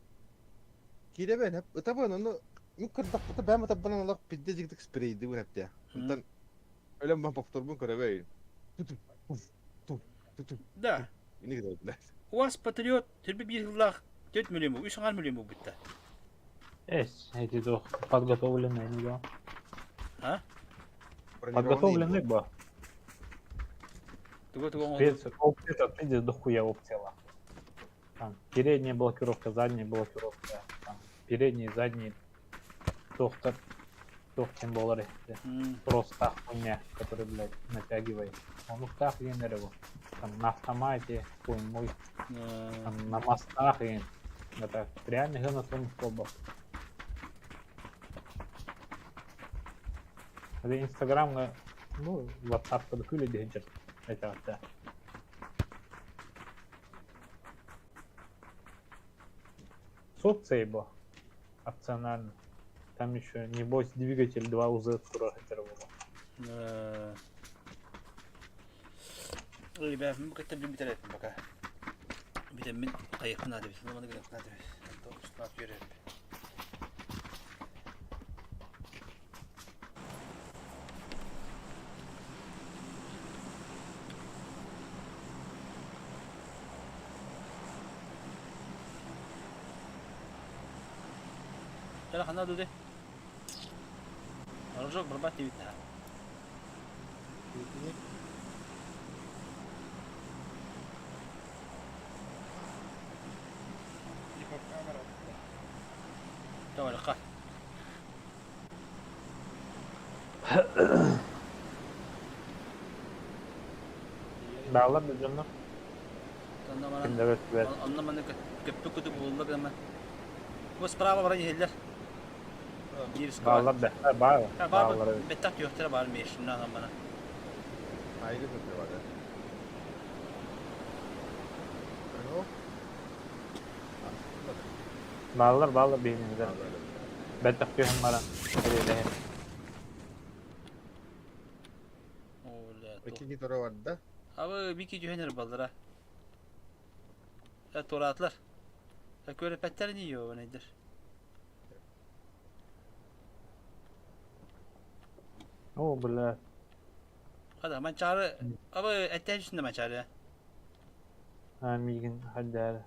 Кииребен хеп ытабын ону ну кырдахпыта бэм ытабынан олох пиздец жигдик спрейди бун эпте. Онтон өлөм бан повторбун көрөбөй. Да. Ini кыдырдылар. УАЗ Патриот түрбі bir yılлах 4 миллион бу, 3 миллион бу битте. Эс, эти двух подготовленные, не да. А? Подготовленный ба. Туго туго Спец, опция, пиздец, дохуя опция. Там передняя блокировка, задняя блокировка, там передний, задний, доктор, доктор доллары. Просто хуйня, который, блядь, натягивает. Он ух его. Там на автомате, хуй мой, там на мостах и это реально генофон колба. Это Инстаграм, ну, WhatsApp подключили дегенчер. Это да. С опцией был. Опционально. Там еще, небось, двигатель 2 УЗ было. Ребят, мы как-то битер пока. Битер мен кайыкпын ады бит. Маны гына ады бит. Топ йөреп. Тара хана дуды. Аржок барбат дебит. Давай, легка. Баалар да дьоннор. Кинилэр өттүгэр. Онно маны көппү кутуп булла гына. Бу справа баран иһиллэр. Биир Баалар да. Баар. Баалар. Беттак түйөхтөрө бар мешинна мана. Айгы көтөр бар. Баалар баалар бейнилер. Беттак түйөхөн баран. Эле. Ики гитара бар да. Абы бики жөһөнөр балдара. Э туратлар. Э көрөпәттер ни йо нейдер. О, бля. Хада манчары абы эттен үстүндө манчары. А, мигин хаддар.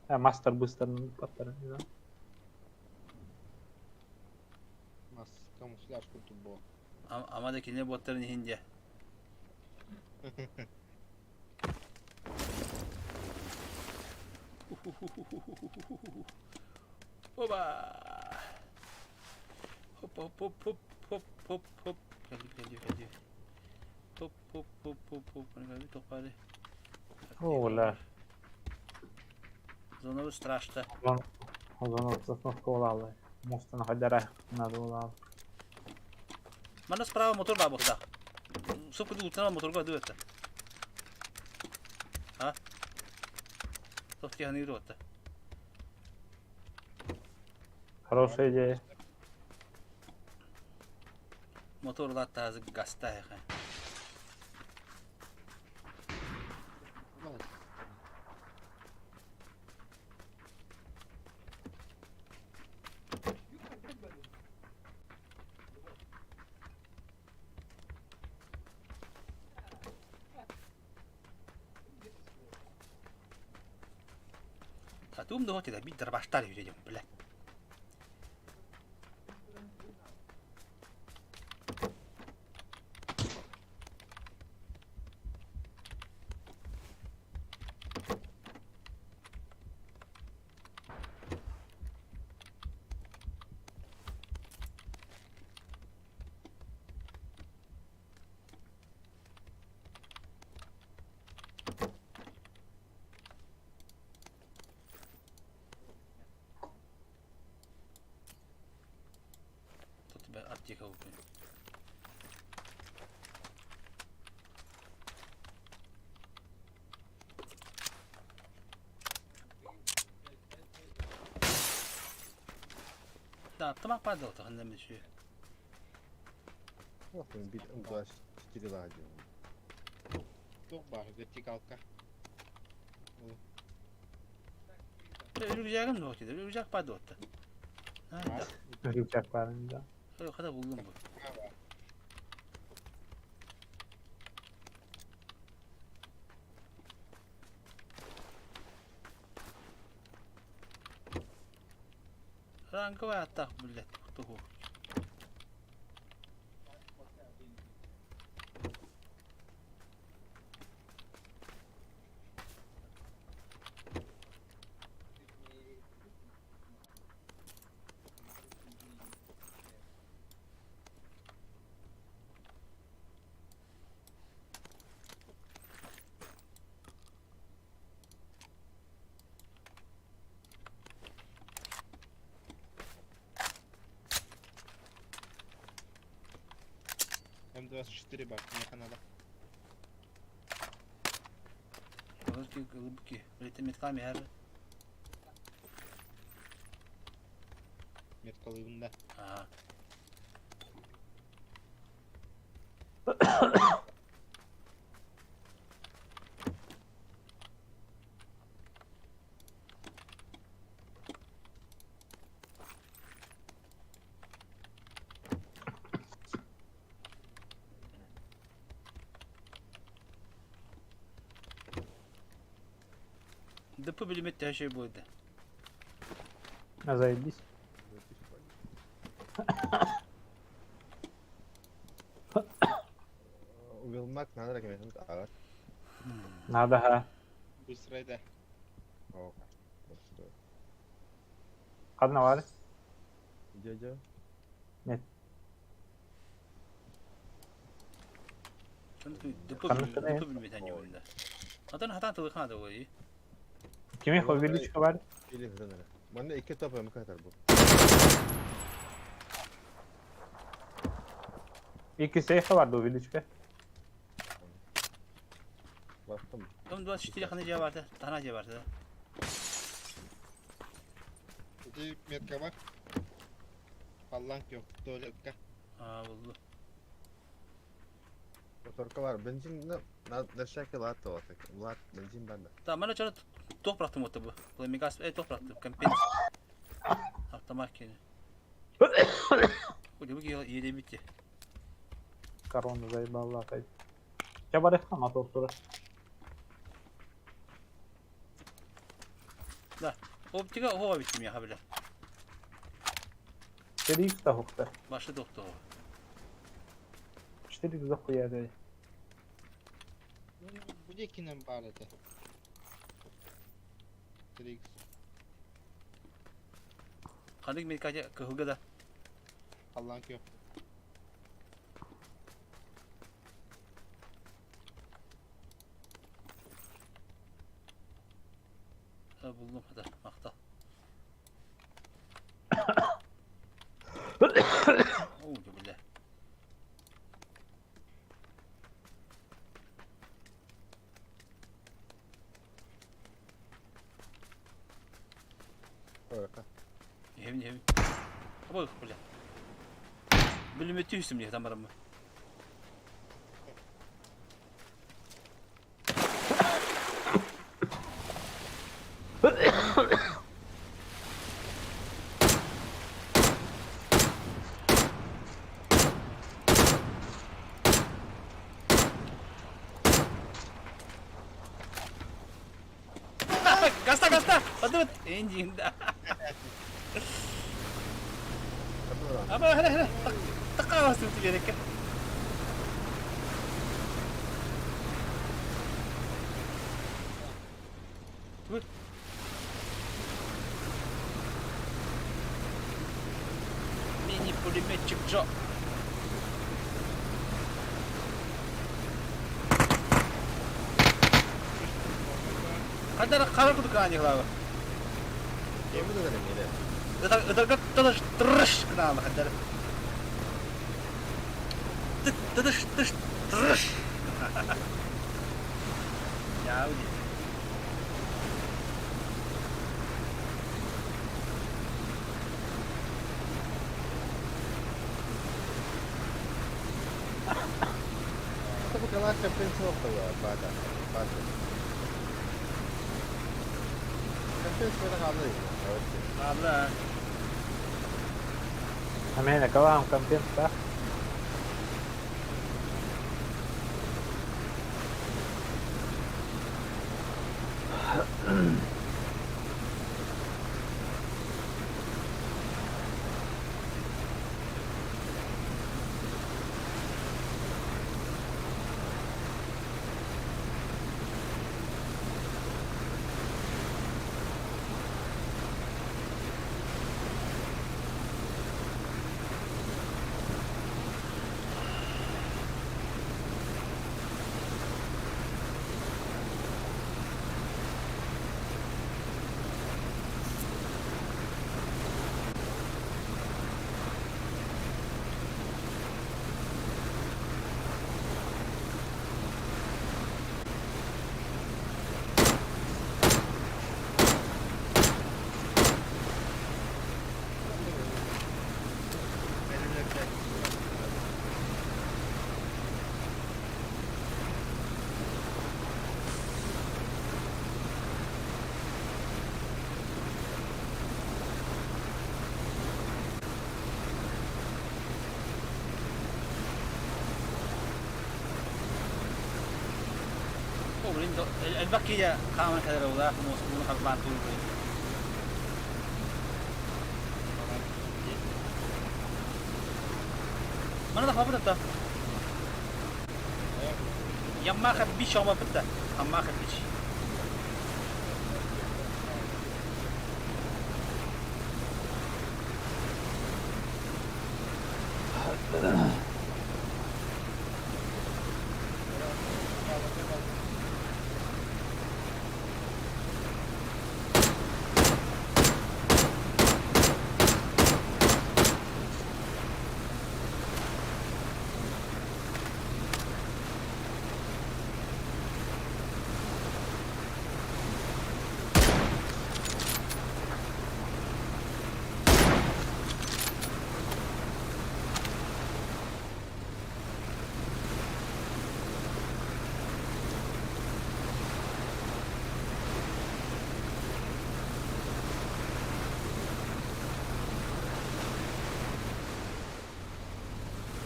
А, мастер быстро паттар, не знаю. Мас камуфляж курдук бу. Ама да кине боттарын ихинде. Оба! Хоп хоп хоп хоп хоп хоп хоп. Geldi geldi geldi. Hop hop hop hop hop. Hani топары. О, бля. Зону страшно. Зону засновка Мостан хадара надо было. Мана справа мотор бар бухта. Суп куду утна моторга дуэта. А? Тохти ханы рота. Хорошая идея. Мотор латта азы гаста яха. Туум да хотida bir darbaşlar yürüyeceğim bile. Тут тебе аптека купили. Да, тамақ падал, то ханна мүші. Ох, bir ulaş четыре ладья. Туох баар вертикалка. Рюкзагым жоқ деді, рюкзак падал. Да. Рюкзак бар да. Қада булдum bu. Ранговая атак, блядь, кто М24 бар, миэхэ надо. Глубокий. Блядь, метками хәр. Меткалыыбын да. Ага. ДП билимет her şey buydu. А заебись. Уилмак надо кем ağır. Надо, ха. Быстрай да. О. Хадна бар. Дядя. Нет. ДП Ханна ДП билимет hani oyunda. Atan hatan tılık hada oyu. Кими увеличка бар? Или hızlanır. Bana iki top mı kadar bu? Икки сейфа бар да увеличка. Baktım. M24 хана же vardı. Tana же vardı. Ити метка бар. Палланг yok. Туалетка. Aa buldu. Motorka var. Benzin ne? Ne şekil attı o tek. Ulan benzin bende. Tamam ben o top bıraktım o bu. Flamingas e top bıraktım. Kampin. Avtomat kene. Bu bu yedi bitti. Корона заебала опять. Я бар мотор тура. Optika hova bittim ya habire. 4х да хукта. Başta doktor. 4х дохуя да. Бу декинен бар этэ. 3x. Kandık medikaca kıhılga da. Палланг yok. Ha, buldum hadi. Makta. Oo bile. Öyle. Evin evin. Bak bile. Bilmeti üstüm diye tam aramı. Gazda gazda. Hadi. Бардыбыт! Эн диин да. Аба, хара, хара. Такка бастым тиэрекке. Тут. Мини-пулеметчик Джо. Хадара хара кудук аани хлава. Кембит ыдар эмиэ Ыдар ыдарга тыдыш тырыш гынаалы хадара. Тыдыш тыш тырыш. Яу дии. Это бакалавр пенсионного бата. Бата. Компенсия хаалла. Хаалла. Амена, калаам компенса. О, блин, элбэх киһи хааман кэлэр улаах муоскуну харбаан туругуй. Мана да хабыт та. Яммаха бич ома битта. Аммаха бич.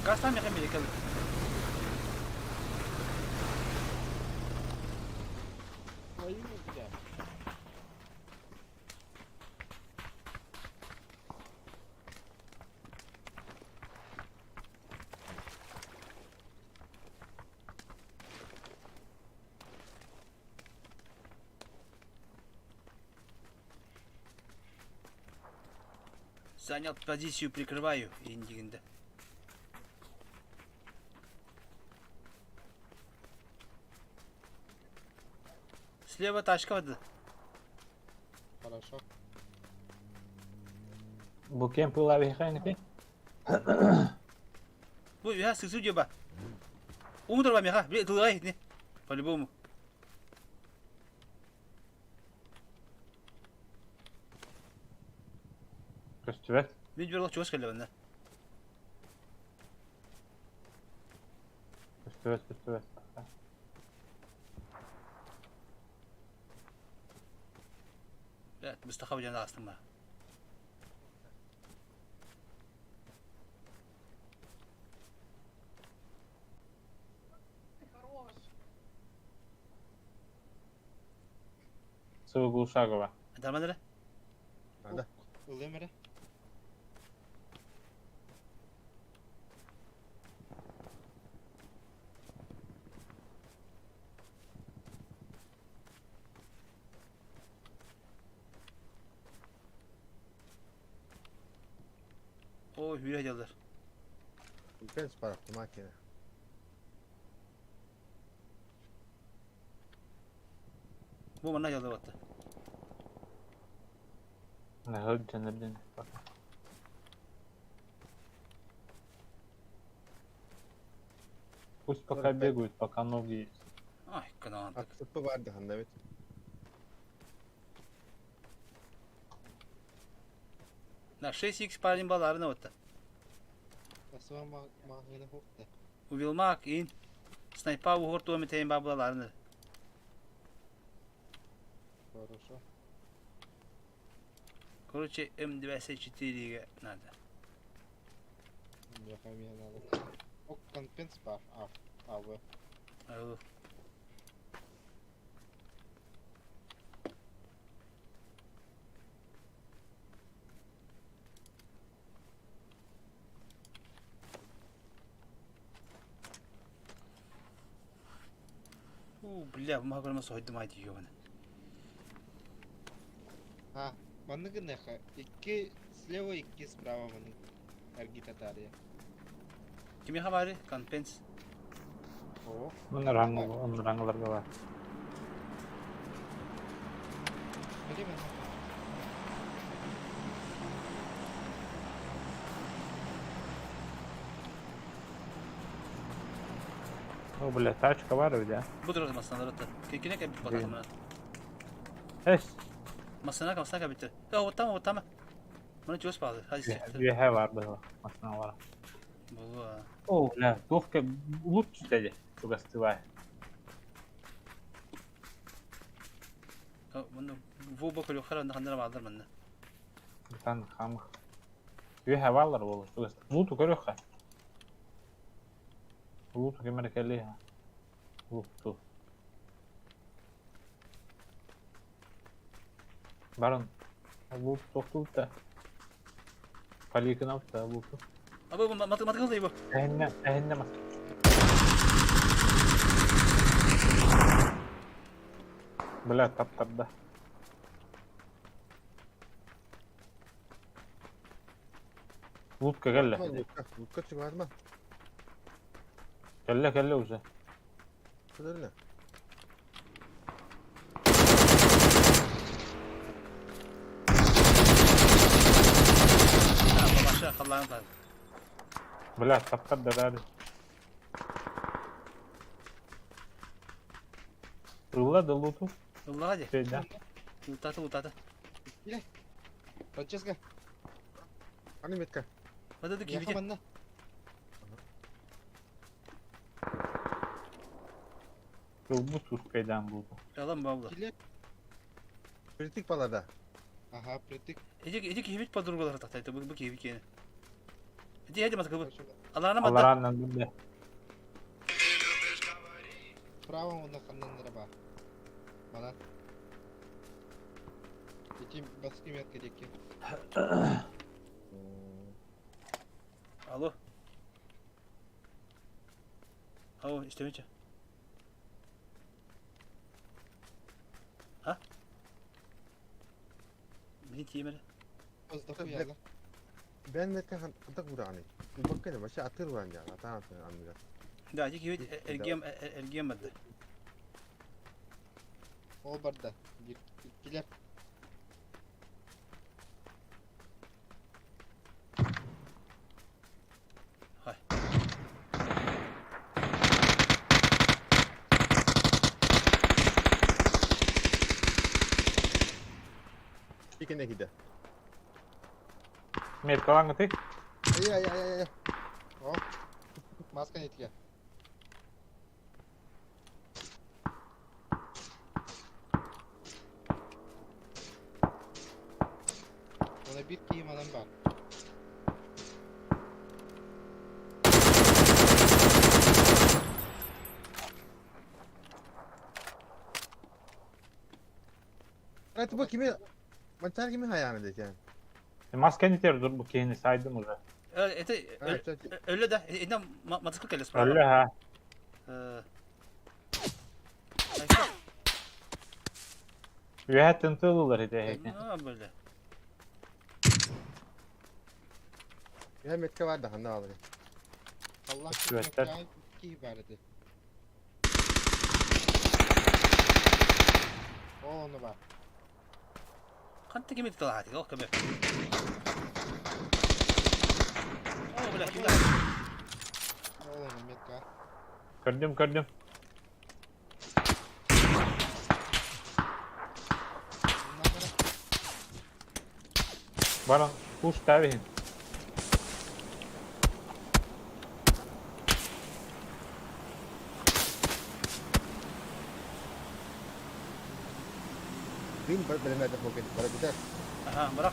Гастан мехе мекел. Занял позицию, прикрываю, индигинде. Слева тачка воды. Хорошо. Бу кем пыла вихайники? Бу я сысу деба. Умдыр ба меха, бе тылгай не. По-любому. Көстүбэт. Мен бер чугас келе банда. Көстүбэт, көстүбэт. Бе, Мустафа жана астым ба. Сылгы Ушагова. Атарман эрэ. Надо. Ылыам эрэ. О, hüyre geldiler. Пенс пара автоматина. Бу манна geldi батта. Нахылдьан Пусть пока бегают, пока ноги есть. Ай, канаантык. Атсыппы бар да бит. На 6x парень баларына батта. Асыма мағына хоқты. Увилмак ин. Снайпа угор туоми тейн бабаларына. Хорошо. Короче, М24 надо. Меха мне надо. Ок, компенс бар. А, А, В. Алло. У, бля, мага көрмө сойдум ай дейбин. А, манныгы неха. Икки слева, икки справа маннык. Аргитатария. Кими хабары? Компенс. О. Мын рангларга бар. Бери мен. О, бля, тачка бар ведь, а? Бу турар масаналар атта. Кекине кабит батат мына. Эс, Масана кам сака битте. Я оттама оттама. Мына чөс баалы. Хадис. Веһэ бар было, машина бар. Бу. О, бля, туохка лут түстэди, чугастыбай. Мына бу бу көлө хара хандара баалар мына. Тан хамых. Веһэ балар болу, чугаст. Луту көрөххэ. Луту кемер келли. Луту. Барон, лут тохтулта. Поликын алта луту. Абы бу мат мат кылды бу. Эһинне, эһинне мас. Бля, таптарда. Лутка келле. Лутка, лутка чыгарма. Келле, келле уже. Кыдырны. Баша каллаан бар. Бля, таптарда бәрі. Ылла да луту. Ылла хади. Şeyden. Лутаты лутаты. Франческо. Аны метка. Мада Меха кибите. манна. Ылбут успейдан булду. Алам бабла. Киле. Притик балада. Ага, притык. Эти эти кибит подругалар тактайты бу бу кибит кени. Эти эти мат кылбы. Аларына мадда. Алараннан биле. Справа онна ханнан раба. Мана. Эти баски метка деки. Алло. Ау, иштемече. А? Бини тиемели. Воздуху яла. Бен метка хантак ураны. Баккene баша атыр уран я. Атан анныга. Да, эти кибит эргем эргем мадда. Ол барда. Килер. Хай. Икене киде. Меткалаңы ты? Ай ай ай ай. О. Маска нетке. Ona bir kiyim adam var. Айты бу кими Манчаар кими хайааны дэтиэн? Мас кэнитер дур бу киһини сайдым уже. Это өлө да, инна мотоцикл келес справа. Өллө ha. Үөһэ тынтылылар ити эһэки. Böyle. Үһэ метке бар да ханна алыр. Allah Өттөр. киһи бар edi. Ол onu бар. Ханта кими тылааты, ол көмө. О, бля, ким да? Ол onu метка. Көрдүм, көрдүм. Баран, куш тавихин. Дым бар билемedi bu кет бара битер. Ага, бирок.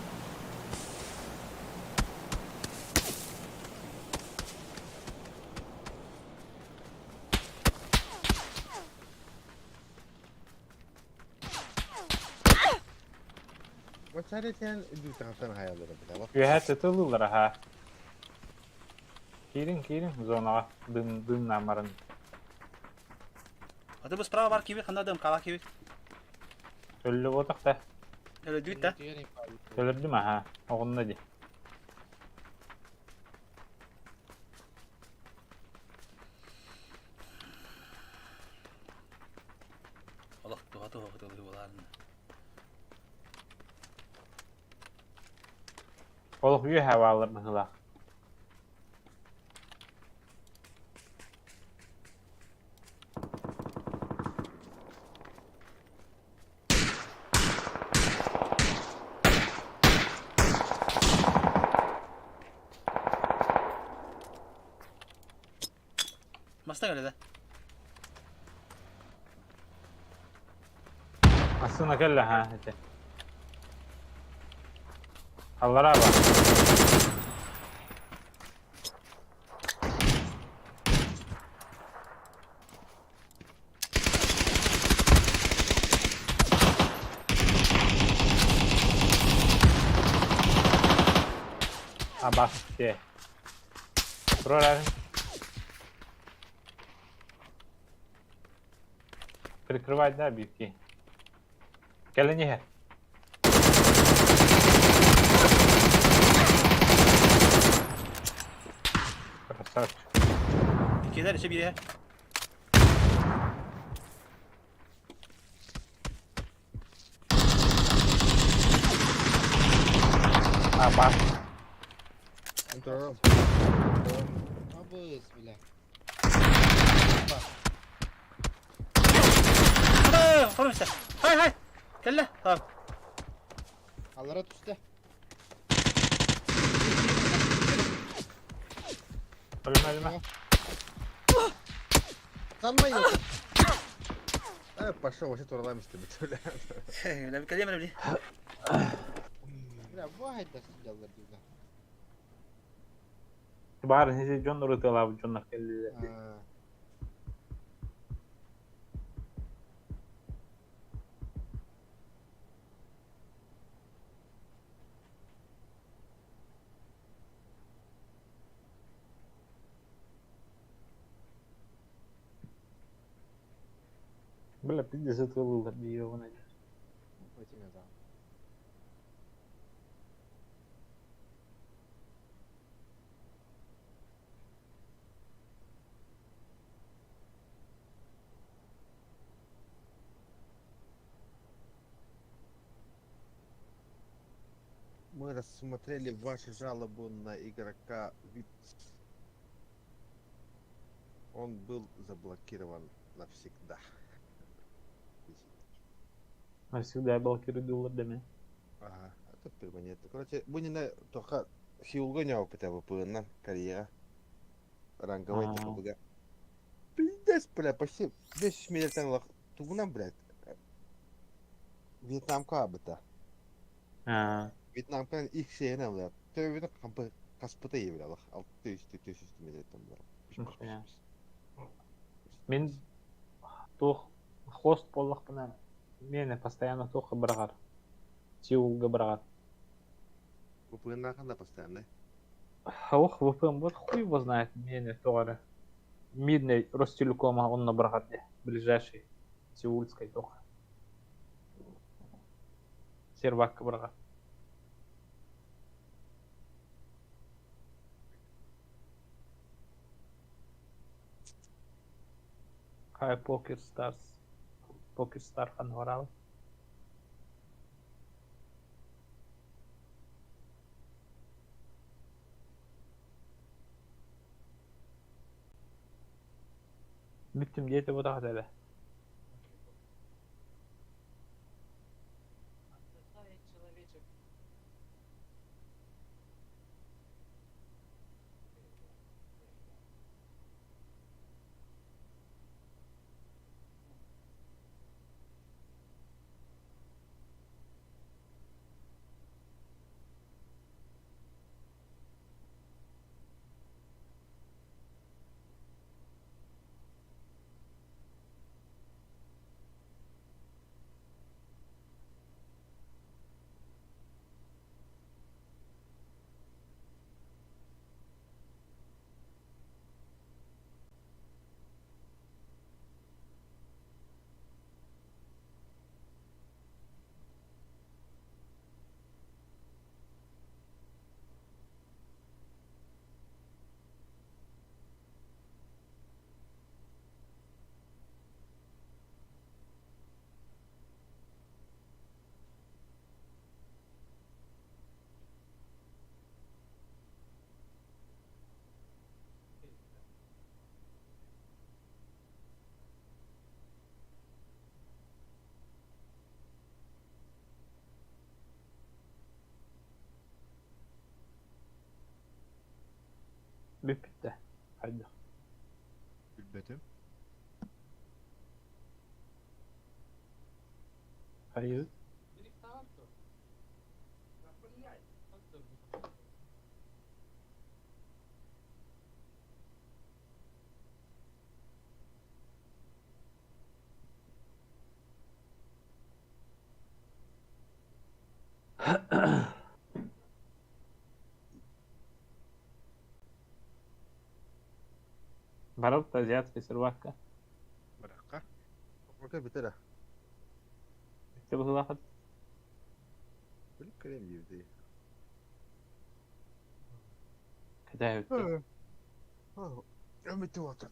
Манчаар этиэн үдү тахтан хаялары битер. Үөһэ тытылылар аха. Киирин, киирин зонаҕа дым дымнаамарын. Аты бу справа бар киби, ханда дым кала киби. Өллө буотах да. Өлө дүйт да. Өлөрдүм аха. Оҕунна ди. Олох туха туха кытылы буларын. Олох үөһэ баалар быһыылаах. Маста келе да. Ассына кэллэ ха ити. Аллараа бар. Абасте. Турар Прикрывать, да, битки? Кэлэн иһэр. Красавчик. Иккилер еще бире. Аба. Турарым. Абыс, бля. Хорошо. Хай, хай. Кэллэ. Tamam. Аллара түсті. Өлүмэ, өлүмэ. Санмай yok. Э, пошел, вообще туралам исти бит. Бля, кэллэ бля. Бля, вайда сидялар бля. Баар хизи дьон ырытыалаабыт дьоннор кэллилэр. Бля, пиздец, ытыалыыллар дии ёбаный. Мы рассмотрели вашу жалобу на игрока Випс. Он был заблокирован навсегда. Навсегда блокируют дэмэ. Ага, а то перманентно. Короче, бу не только Сеулга не опыта выпылына карьера. Ранговый А. такого. Пиздец, бля, почти 10 миллиардов лох. Тугуна, блядь. Вьетнамка абыта. Аа. Вьетнамка их сене, бля. Төбөтө кампы каспыта ебля, лох. 600 миллиардов, бля. Нихуя. Мин туох хост буоллахпына миэнэ постоянно туохха быраҕар. Сеулга быраҕар. VPN ханна постоянный? Ох, VPN вот хуй его знает, миэнэ тоҕо эрэ. Мирный Ростелекома онно быраҕар дии, ближайший Сеульскай тоҕо. Сервакка быраҕар. Хай Покер Старс. Покер Стар ханна Бүттүм диэтэ бу даҕа Отдыхает человечек. Бүппүттэ. Хайдах. Билбэтим. Хайыы. Барыбыт азиатскай сервакка. Барахха. Ока битера. Икки быһыылаахыт. Билип кэлем диэбитий. Кэтээбиттэр. Өмүтү отыр.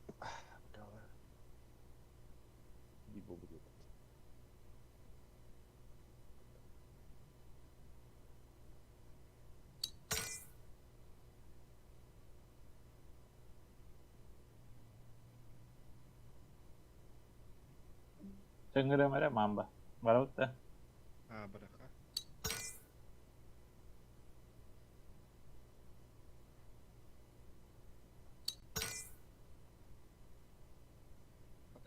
Би болду диэбит. Сөҥүрүөм эрэ маамба. Барабыт да. А, барахха.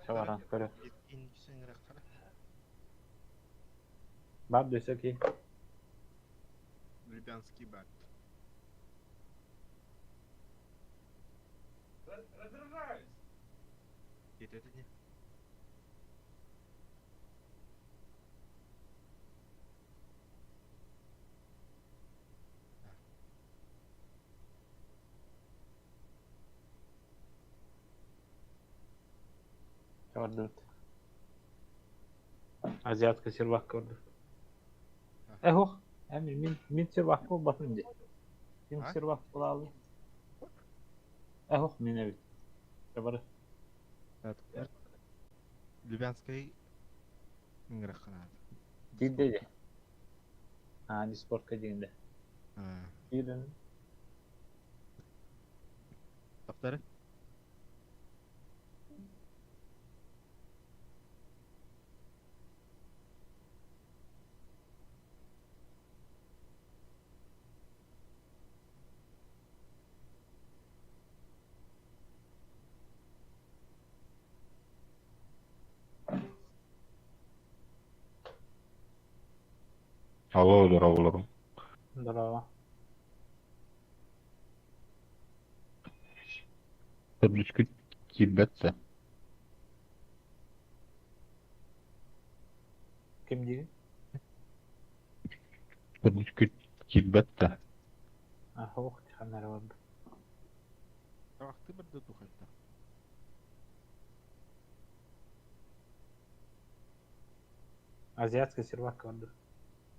Чабаран көрө. Инники Бар дөсө ки. Лубянский бар. Раздражаюсь. Это не. Чабардыбыт. Азиатскай сервакка көрдүк. Эхох. Эми мин мин сервакка буолбатым дии. Ким А? сервак буолаалы? Эхох мин эбит. Чабары. Лубянский ыҥырахханаат. Киирдэ дии. А, Дискордка диэнде. А, Киирэн. Таптары? Алло, здорово, Здорово. Табличка киирбэт Ким диигин? Төрдүскүт киирбэт да. А, ох, тихонара барда. Табахты барды тухайда. Азиатский сервак барда.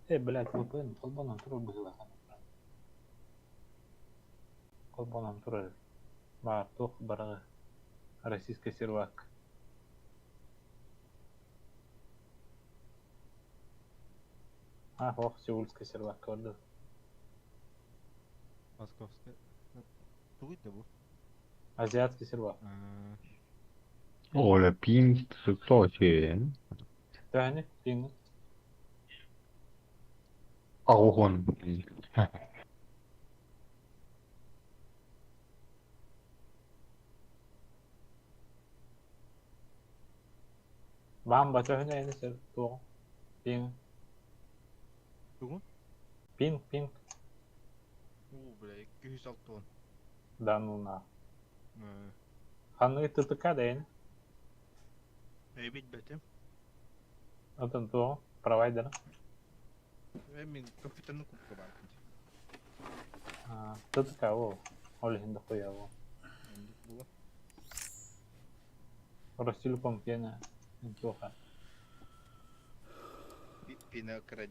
Э, блядь, VPN, холбонон турар быһыылаах. Холбонон турар. Баар туох бараҕы. Российский сервак. А, ох, сеульский сервак барда. Московская. Тугуй да бу. Азиатский сервак. Оля, пинг 多少钱？ Төһөнү? Пиҥ. Аухон. Баан төһөнү эни сер туох. Пиҥ. Тугун? Пинг, пинг. Уу, бля, 206. Да ну на. Ханны ТТК да эни. Эбит бэтим. Отон туох. Провайдер. Э, мин компьютерный кубка бар. ТТК ол. Ол иһин дохуя ол. Була. Ростелеком киэнэ туоха. Пина кради.